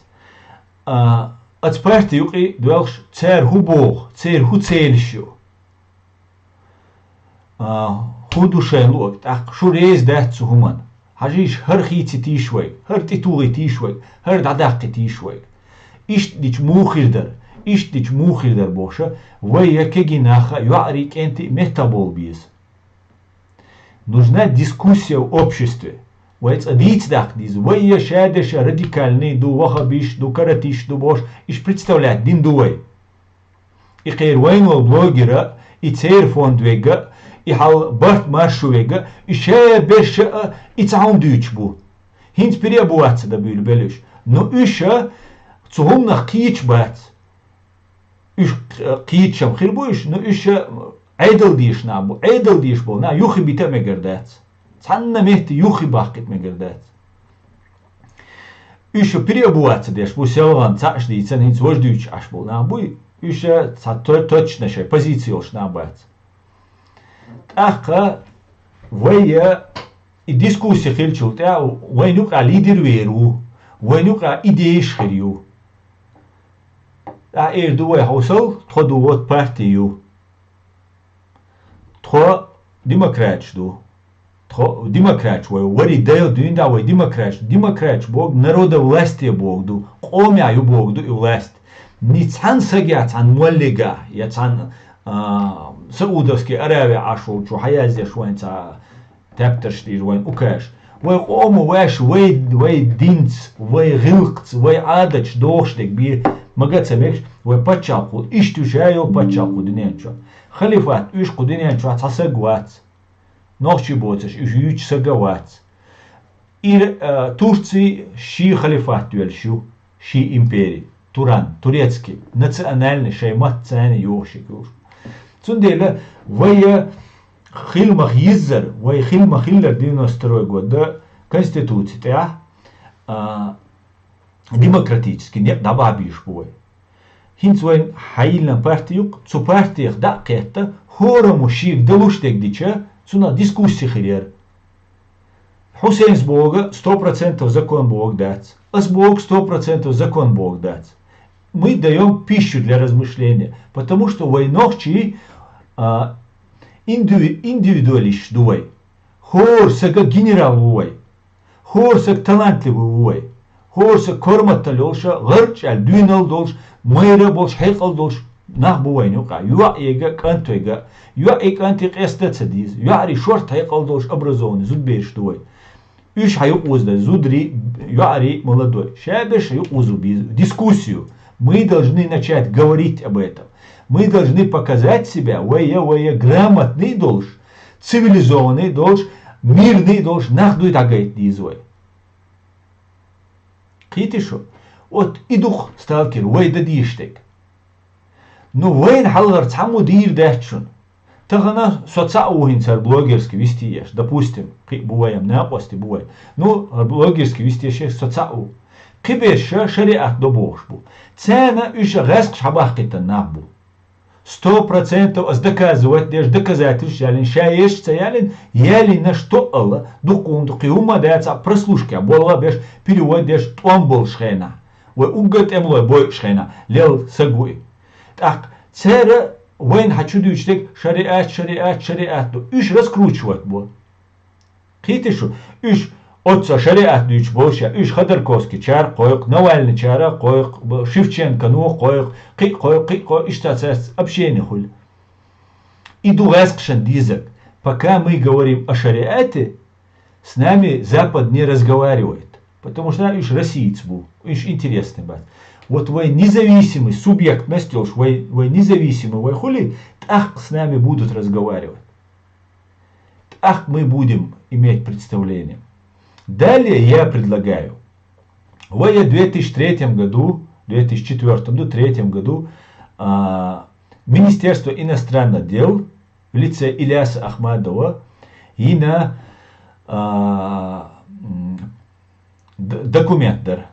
Аца парти юкъе доьлхуш, цара хӀу боху, церан хӀу целаш ю. ХӀун ду шайн луъаг, тӀаккха шу реза дац цу хӀуманна. Хьажийша, хӀара хийцитийша вайга, хӀара тӀетухийтийша вайга, хӀара дӀадаккхийтийша вайга. Иштта дича муха хир дара, иштта дича муха хир дара бохуша, вай я кегий наха, йоӀарий, кӀентий меттахбовла беза. Нужна дискуссия в обществе. Вай цкъа дийца даккха деза. Вай я шадерш радикальный ду, вахабиш ду, каратиш ду бохуш, иш представлять дина ду вай. И кхера вайна волу блогера, и церан фонд вега, и хьал барт маршу вега, и шаберш а и цхьа хӀума дуьйцуш бу. ХӀинца пире а бу вац ца дан буьйлабелла уьш. Ну уьш а цу хӀуманах кхеташ бац. Уьш кхеташ-м хир бу уьш, ну уьш а Ӏедал дезаш нах бу. Ӏедал дезаш болу нах юххе бита а мегар дац. Цхьанна метте юххе баккхийта мегар дац. Уьш а пире а бу вац ца деш бу, селхана цхьаъ аш дийцина, хӀинца важа дуьйцуш Ӏаш болу нах буй, уьш а цхьа то-, точно шайн позици йолуш нах бац. ТӀаккха вай я и дискуссия хилчул тӀаьхьа вайна юкъахь лидер вер ву, вайна юкъахь идеяш хир ю. ТӀаккха эр ду вай хьовсал, тхо ду вот парти ю. Тхо демократаш ду. Тхо демократаш вай, вари дайла дуьйна да вай демократаш. Демократаш боху народовластие боху ду, къомехь ю боху ду и власть. Ни цхьана сагехь, цхьана моллигахь, я цхьана, а, Саудовский Аравия Ӏаш волчу хьаяздеш вайн цхьа тептарш дийр вайн укаш. Вай къомо ваьш, вай, вай динца, вай гӀиллакхца, вай Ӏадаташ дохуш дерг бе мага ца мегаш, вай паччалкхо, иштта уьш а йолу паччалкхо дуьнен чохь. Халифат уьш кху дуьнен чохь цхьа саг вац. Нохчий боцурш уьш юьйцу сага вац. Ир-, а, Турций ший халифат доьлуш ю, ший импери, Туран, турецкий, национальный шайн матца царна йохуш йолуш. Цундела вай хила ма-хиллара, вай хила ма-хиллара девяносто второй года конституци тӀехь, а, демократический некъ дӀабахьа безаш бу вай. ХӀинца вайн хьайиллина парти юкъа, цу партех дӀа а кхетта, хӀораммо шега далуш дерг дича, цунах дискуссия хир яра. Хьусейнс боху, сто процентов закон боху дац. Ас боху, сто процентов закон боху дац. Мы даём пищу для размышления, потому что вай нохчий, а, индиви-, индивидуалисташ ду вай. ХӀора сага генерал ву вай. ХӀора сага талантливый ву вай. ХӀора сага корматал йолуша, гӀарчӀ аьлла дуьйнал долуш, майра а болуш, хьекъал долуш нах бу вайна юкъахь. ЙоӀ ега, кӀант вега. ЙоӀ и кӀант и къеста а ца деза. ЙоӀарий шорта хьекъал долуш образованный зудбераш ду вай. Уьш хьан юкъуза дай, зударий, йоӀарий, молодой. Шаберш юкъуза беза. Дискуссию. Мы должны начать говорить об этом. Мы должны показать себя, вай я, вай я грамотный долуш, цивилизованный долуш, мирный долуш нах дуй дӀагайта деза вай. Кхийти шу? Вот и ду-кх, сталкер, вай дан дезаш дерг. Ну, вайна хьалхара цхьаммо дийр дац шуна. Тахана со цхьаъ ву хӀинца хӀара блогерский вести еш, допустим, кхин а бу вай, накъостий бу вай. Ну, хӀара блогерский вести еш со цхьаъ ву. Кхиберш шариат до бохуш бу. Царна уьш гӀаьскхаш хьабаккхийтина нах бу. Сто процентов ас доказывать деш, доказательств ялийна, ша еш ца ялийна, ялийна, что ала, дукха хӀума ду, кхин хӀумма дацахь, прослушка болх беш, перевод деш, тӀом болуш хенахь. Вай уггар тӀемалой бойуш хенахь, лелла саг ву и. ТӀаккха цара вайна хьан чу дуьйцу дерг шариат, шариат, шариат ду. Уьш раскручивать бо. Кхийти шу, уьш оццо шариат дуьйцуш болуш я, уьш Ходорковский чара кхойкху, Навальный чара кхойкху, б-, Шевченко но кхойкху, кхин а кхойкху, кхин а кхойкху, иштта цаьрца общение хуьлу. И ду гӀаьскхашна дезаг. Пока мы говорим о шариате, с нами Запад не разговаривает. Потому что уьш россиец бу, уьш интересный бац. Вот вай независимый субъект мел йолуш, вай, вай независимый вай хуьлий, тӀаккха с нами будут разговаривать. ТӀаккха мы будем иметь представление. Далее я предлагаю. Вай две тысячи третьем году, две тысячи четвёртом, да, третьем году а, Министерство иностранных дел в лице Ильяса Ахмадова йина а, м, д- документ дар.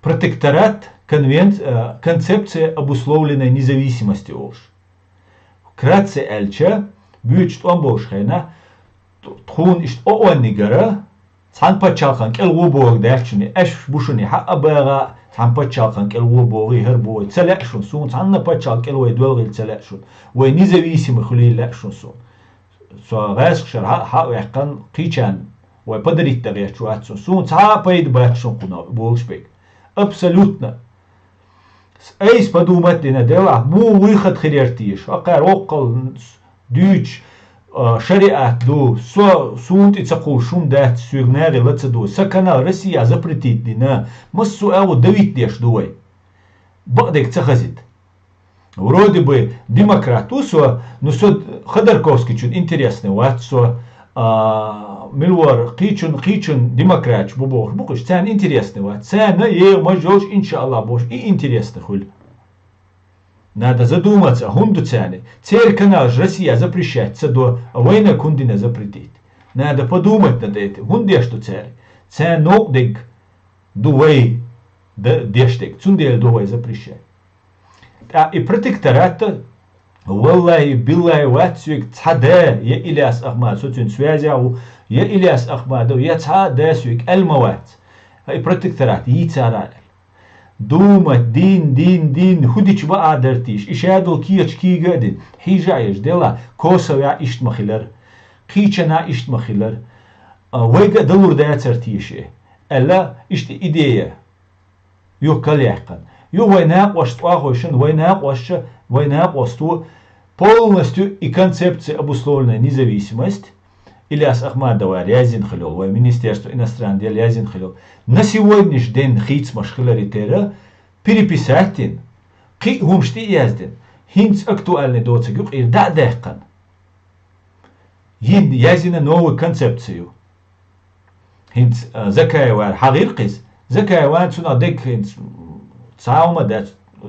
Протекторат, конвен- а, концепция обусловленной независимости олуш. Вкратце аьлча, буьйцу тӀом болуш хенахь, тхуна иштта ООН-игара цхьана пачхьалкхан кӀел гӀо бохург дац шуна, аьшпаш бу шуна, хьаъа багӀа цхьана пачхьалкхан кӀел гӀо бохий, хӀара бохий, ца лаьа шуна, суна цхьанна пачхьалкхан кӀел вай доьлгӀийла ца лаьа шуна, вай независимый хуьлийла лаьа шуна суна. Со гӀаьскхашара хьа, хьа а ваьккхина, кхечарна вай подарить дан гӀерташ вац суна. Суна цхьа а пайда бац шуна кхунах болуш берг. Абсолютно. Айса подумать дина делахь, муха выход хир яра теша? Акхар воккхал дуьйцуш, а, шариат ду, со суна тӀе ца кхуллуш хӀума дац, соьга нагӀе ла ца до. Сан канал Россия запретить дина, массо а агӀо давить деш ду вай. Бакъдерг ца хазийта. Вроде бы демократ ву со, но со Ходорковскийчун интересный вац со, а, мила вара, кхечун, кхечун демократаш бу бохуш бу кхуьш, царна интересный вац. Царна е маж йолуш, иншааллах, бохуш, и интересный хуьлу. Надо задуматься, а хӀунда ду царна? Церан каналаш Россия запрещать ца до, а вайна хӀунда дина запретить? Надо подумать над этим. ХӀунда деш ду цара? Царна новкъа дерг ду вай д- деш дерг. Цундела ду вай запрещать. ТӀаккха и протекторат, валлахӀи, биллахӀи, вац соьга цхьа да, я Ильяс Ахмадов, со цуьнца связехь ву, я Ильяс Ахмадов, я цхьа а да соьга аьлла ма вац. И протекторат йийцара аьлла. Думать, дин, дин, дин, хӀун дича баа дара теша? И шадолу кечаш кийга а дина, хьийжа а еза, делахь, Косовехь иштта ма хилара, кхечанхьа иштта ма хилара, а, вайга а далур дацара теша, аьлла, иштта идея юха кхайкхина. Юха вай накъосташна, тӀоьхьашна, вай накъосташа, вай накъосто полностью и концепция обусловленная независимость, Ильяс Ахмадова яздина хилла йолу, вай Министерство иностранных дел яздина хилла йолу, на сегодняшний день хийцамаш хиларе терра, переписать дина, кхин а хӀумаш тӀе а яздина, хӀинца актуальный доцург юкъара дӀа а даьккхина. Йина, яздина новую концепцию. ХӀинца, а, Закаевара хьахийра кхиза. Закаеван цунах дерг хӀинца цхьа хӀума дац,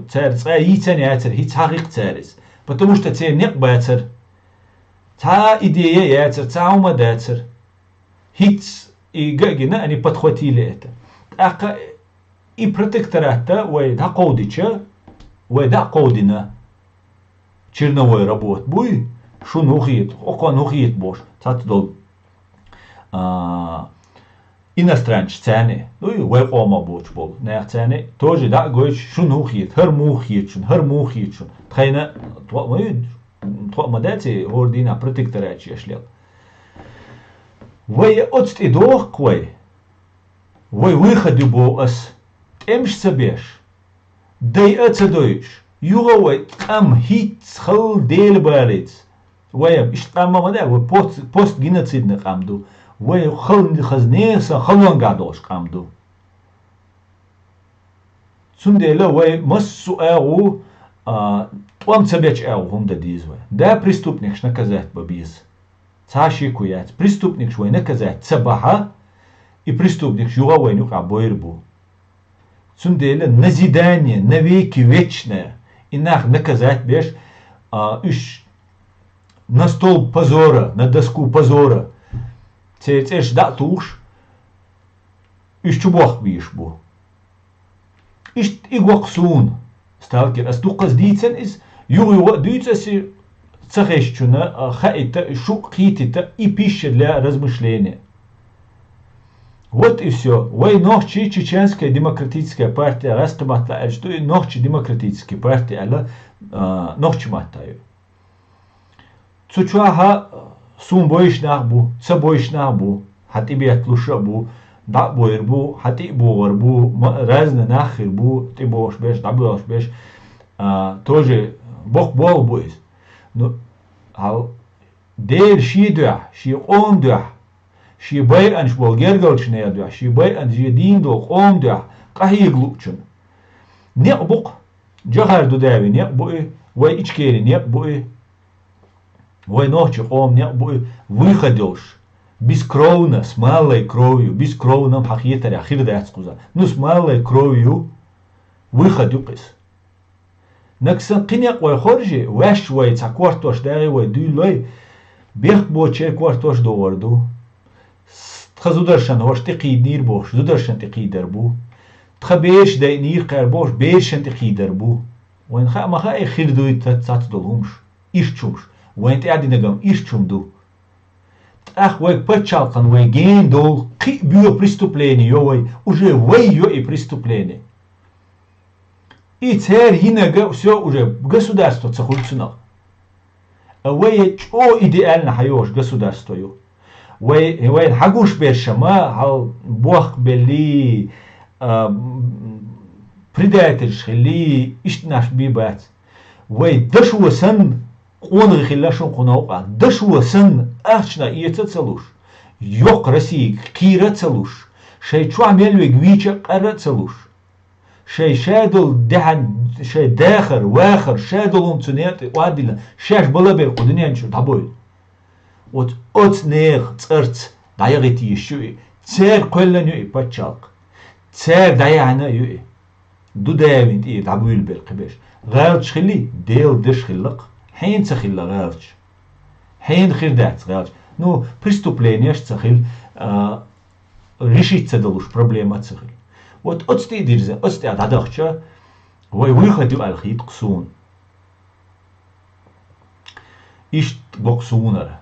цара цкъа йийцина яцара, хӀинца хьахийра цара иза. Потому что церан некъ бацара. Цхьа а идея яцара, цхьа а хӀума дацара. ХӀинца и га а гина, они подхватили это. ТӀаккха и протекторат вай дӀакховдича, вай дӀа а кховдина. Черновой работа буй, шуна хӀун хета, окхунна хӀун хета бохуш, цхьацца долу, а, иностранцаш царна, ну, и вай къомах боцуш болу нах царна, тоже дӀа а гойтуш, шуна хӀун хета, хӀара муха хета шуна, хӀара муха хета шуна. Тхайна тхо-, ой, тхо а ма дац, и хӀора дийнахь протектораташ еш лела. Вай оцу тӀе дохку вай. Вай выход ю боху ас, тӀемаш ца беш, дайа а ца дойуш, юха вай къам хӀинцца хала Дела балица. Вай иштта къам ма ма дац, вай пост-, постгеноцидный къам ду. Вай хала хаза нехан халонгахь долуш къам ду. Цундела вай массо а агӀо, а, тӀом ца бечу агӀо хӀума дан деза вай. Да, преступникаш наказать бан беза. Цхьа а шеко яц. Преступникаш вай наказать ца бахьа, и преступникаш юха вайна юкъахь бойр бу. Цундела назидание навеки вечное, и нах наказать беш, а, уьш на столб позора, на доску позора, церан цӀераш дӀа а тухуш, уьш чу бохка бийш бу. Иштта и гоху суна, сталкер, ас дуккхаза дийцина иза, юха-юха а дуьйцу ас и ца хезчунна, а, хаийта, шу кхийтита, и пища для размышления. Вот и всё. Вай нохчий, Чеченская демократическая партия, гӀаскхи маттахь аьлча ду и нохчий демократическая партия аьлла, а, нохчий маттахь ю. Цу чохь а суна бойуш нах бу, ца бойуш нах бу, хьан тӀебетталуш а бу, дӀа а бойр бу, хьан тӀе а богӀур бу, ма-, разный нах хир бу, тӀебогӀуш берш, дӀабоьлхуш берш, а, тоже боккха болх бу иза. Ну, хьал Дела шен дуьхьа, шен къоман дуьхьа, шен байанаш болу гергарчу нехан дуьхьа, шен байанаш, шен дийна долу къоман дуьхьа къахьега луучун. Некъ бу-кх, Джохар Дудаевн некъ бу и, вай Ичкерин некъ бу и, вай нохчийн къоман некъ бу и, выход йолуш. Бескровно, с малой кровью, бескровно хьахетарехь хир дац кхуза. Ну, с малой кровью выход ю кхуьз. Нагахь санна кхин некъ вай хоржий, ваьш вай цхьа кортош дагӀий, вай дуьйлой, бехк боцучеран кортош догӀур ду. Тхан зударшна хӀорш тӀекхийдинера бохуш, зударшна тӀекхийдар бу. Тхан бераш дайинера кхара бохуш, берашна тӀекхийдар бу. Вайна хаа ма хаьа, хир дуй цац долу хӀумаш, иштта хӀумаш. Вайна тӀаьхьа динарг-м иштта хӀума ду. ТӀаккха вай пачхьалкхана вай гена долу кхин а боьха преступление йо вай, уже вай йо и преступление. И церан йинарг а всё, уже государство ца хуьлу цунах. А вай чӀогӀа идеально хьайогӀуш государство ю. Вай, вайна хьагуш берш-м хьал бохк беллий, а, м, предательш хиллий, иштанаш бий бац. Вай дашо санна къонахий хилла шун кху новкъахь. Дашо санна ахчанах эца а ца луш, йоккха Россия кхийра а ца луш, шайн чохь мел верг вийча а къара а ца луш. Шайн шадолу дехьан, шайн дахар, вахар, шадолу хӀума цу некъа тӀе охьадиллина, шаьш бала бер кху дуьнен чу дӀабойла. Оцу, оцу нехан цӀарца дӀаяхийта йиш ю и. Церан кхоьллина ю и пачхьалкх. Цара дӀаяьхьна а ю и. Ду Дала вайн тӀера дӀабуьйлабелла кхин берш. ГӀалаташ хилий, Делан даш хилла-кх. Хьенан ца хилла гӀалаташ? Хьенан хир дац гӀалаташ? Ну, преступлениеш ца хила, а, решить ца далуш проблема ца хила. Вот оцу тӀе а дирзина, оцу тӀе а дӀадахча, вай выход ю аьлла хийтта-кх суна. Иштта го-кх сунара.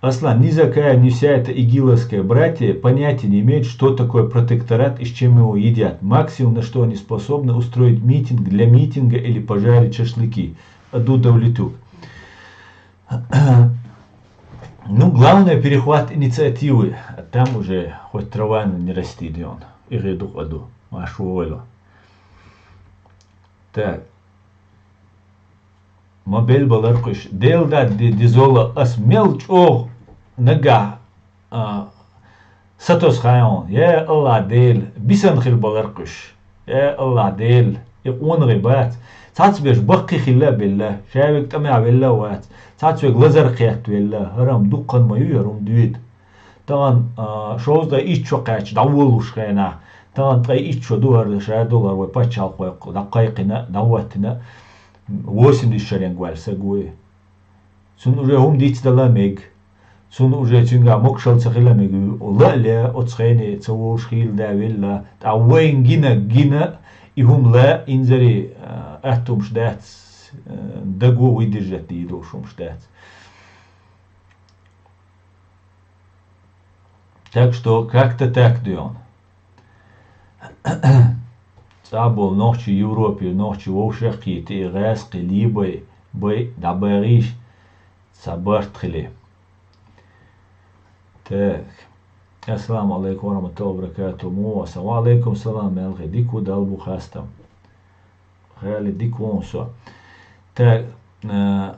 Аслан, ни Закаев, ни вся эта игиловская братья понятия не имеют, что такое протекторат и с чем его едят. Максимум, на что они способны, устроить митинг для митинга или пожарить шашлыки. Аду давлиту. Ну, главное, перехват инициативы. А там уже хоть трава не расти, где он. И гӀе дукха аду. Машу ойло. Так. Ма белла балар кхуьш. Дела да ди-, дизола ас мел чӀогӀа нагахь, а, сатосхьа хьайна. Я Аллах Дела, бисан хила балар кхуьш. Я Аллах Дела, и къонагӀий бац. Цхьацца берш баккхий хилла а белла, ша верг тӀамехь велла а вац. Цхьацца верг лазар кхетта велла, хӀара-м дуккха ма ю, хӀара-м дуьйда. Тахана, а, шовзткъе итт шо кхаьчча дӀаволалуш хенахь, тахана ткъе итт шо ду хӀара ша долу хӀара вай пачхьалкх вай дӀакхайкхина, дӀахӀоттина, восемьдесят шаренга ваьлла саг ву и. Цунна уже хӀума дицдала мега. Цунна уже цуьнгахь могушалла ца хила мега. Ла а ле, оцу хене ца вовш хийла да велла. Ткъа вайн гина, гина, и хӀума ла инзаре, а, аттумаш дац, а, даго выдержать дийр долуш хӀумаш дац. Так что как-то так дуьйна. ЦӀа болу нохчий Европе, нохчий вовшах а кхета, и гӀаьскхи лебай, бай дӀабагӀийша, ца барт хили. Так. Ассаламу алейкум ва рахматуллахи ва баракатуху. Муса. Ва алейкум салам, мелхи. Дика ву, Далла бу хастам. Хали дика ву со. Так, а,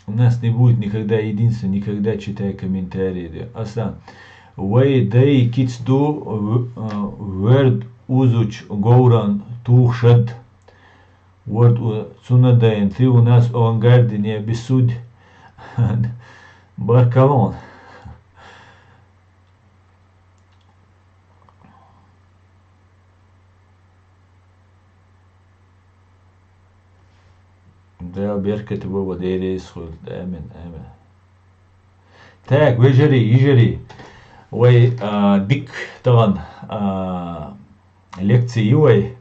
У нас не будет никогда единства, никогда читай комментарии. Аслан, вай дай киц ду, в-, а, верд узуч говран тухшад. Верд у-, цунна дайн, ты у нас в авангарде, не обессудь. Баркалон. Дала беркате вова деррис хуьлда. Амин, амин. Так, вежарий, йижарий, вай, а, дик тахана, а, лекци ю вай,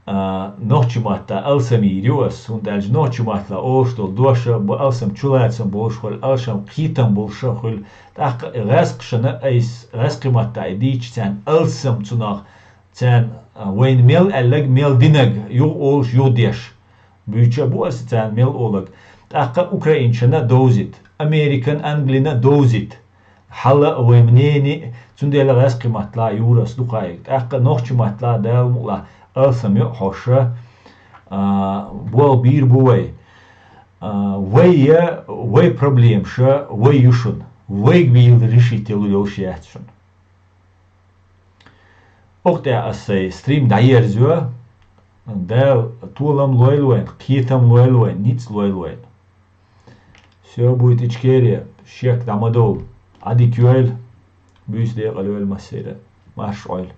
а, нохчи матта алсам йийр ю ас, хӀунда аьлча нохчи маттала олуш долу дош а бу алсам чулацам болуш хуьлу, алсам кхетам болуш а хуьлу. ТӀаккха гӀаьскхашна айс, гӀаьскхи матта и дийча царна алсам цунах, царна, а, вайна мел аьллаг, мел динаг, юха олуш, юха деш. Буьйча а бу аса царна мел олаг. ТӀаккха украинчана довзит, Американ, Англина довзит. Хьала а вай мнени, цундела гӀаьскхи маттала юрас дукхаиг. ТӀаккха нохчи маттала Дала мукъла алсам йо а хьоша, а, болх бийр бу вай. А, вай я, вай проблемаша, вай ю шуна. Вайга бийла решить йолу йолуш яц шуна. Оха тӀа ас сай стрим дӀаерзайо. Дала толам лойла вайна, кхетам лойла вайна, ницкъ лойла вайна. Всё будет Ичкерия, шек дӀа ма довла. Ӏадика йойла, буьйса декъала йойла массеран. Марша Ӏойла.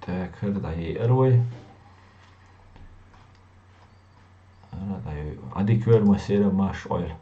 Так, хӀара дӀайиара вай. ХӀара дӀайой. Ӏадика йойла массеран, марша Ӏойла.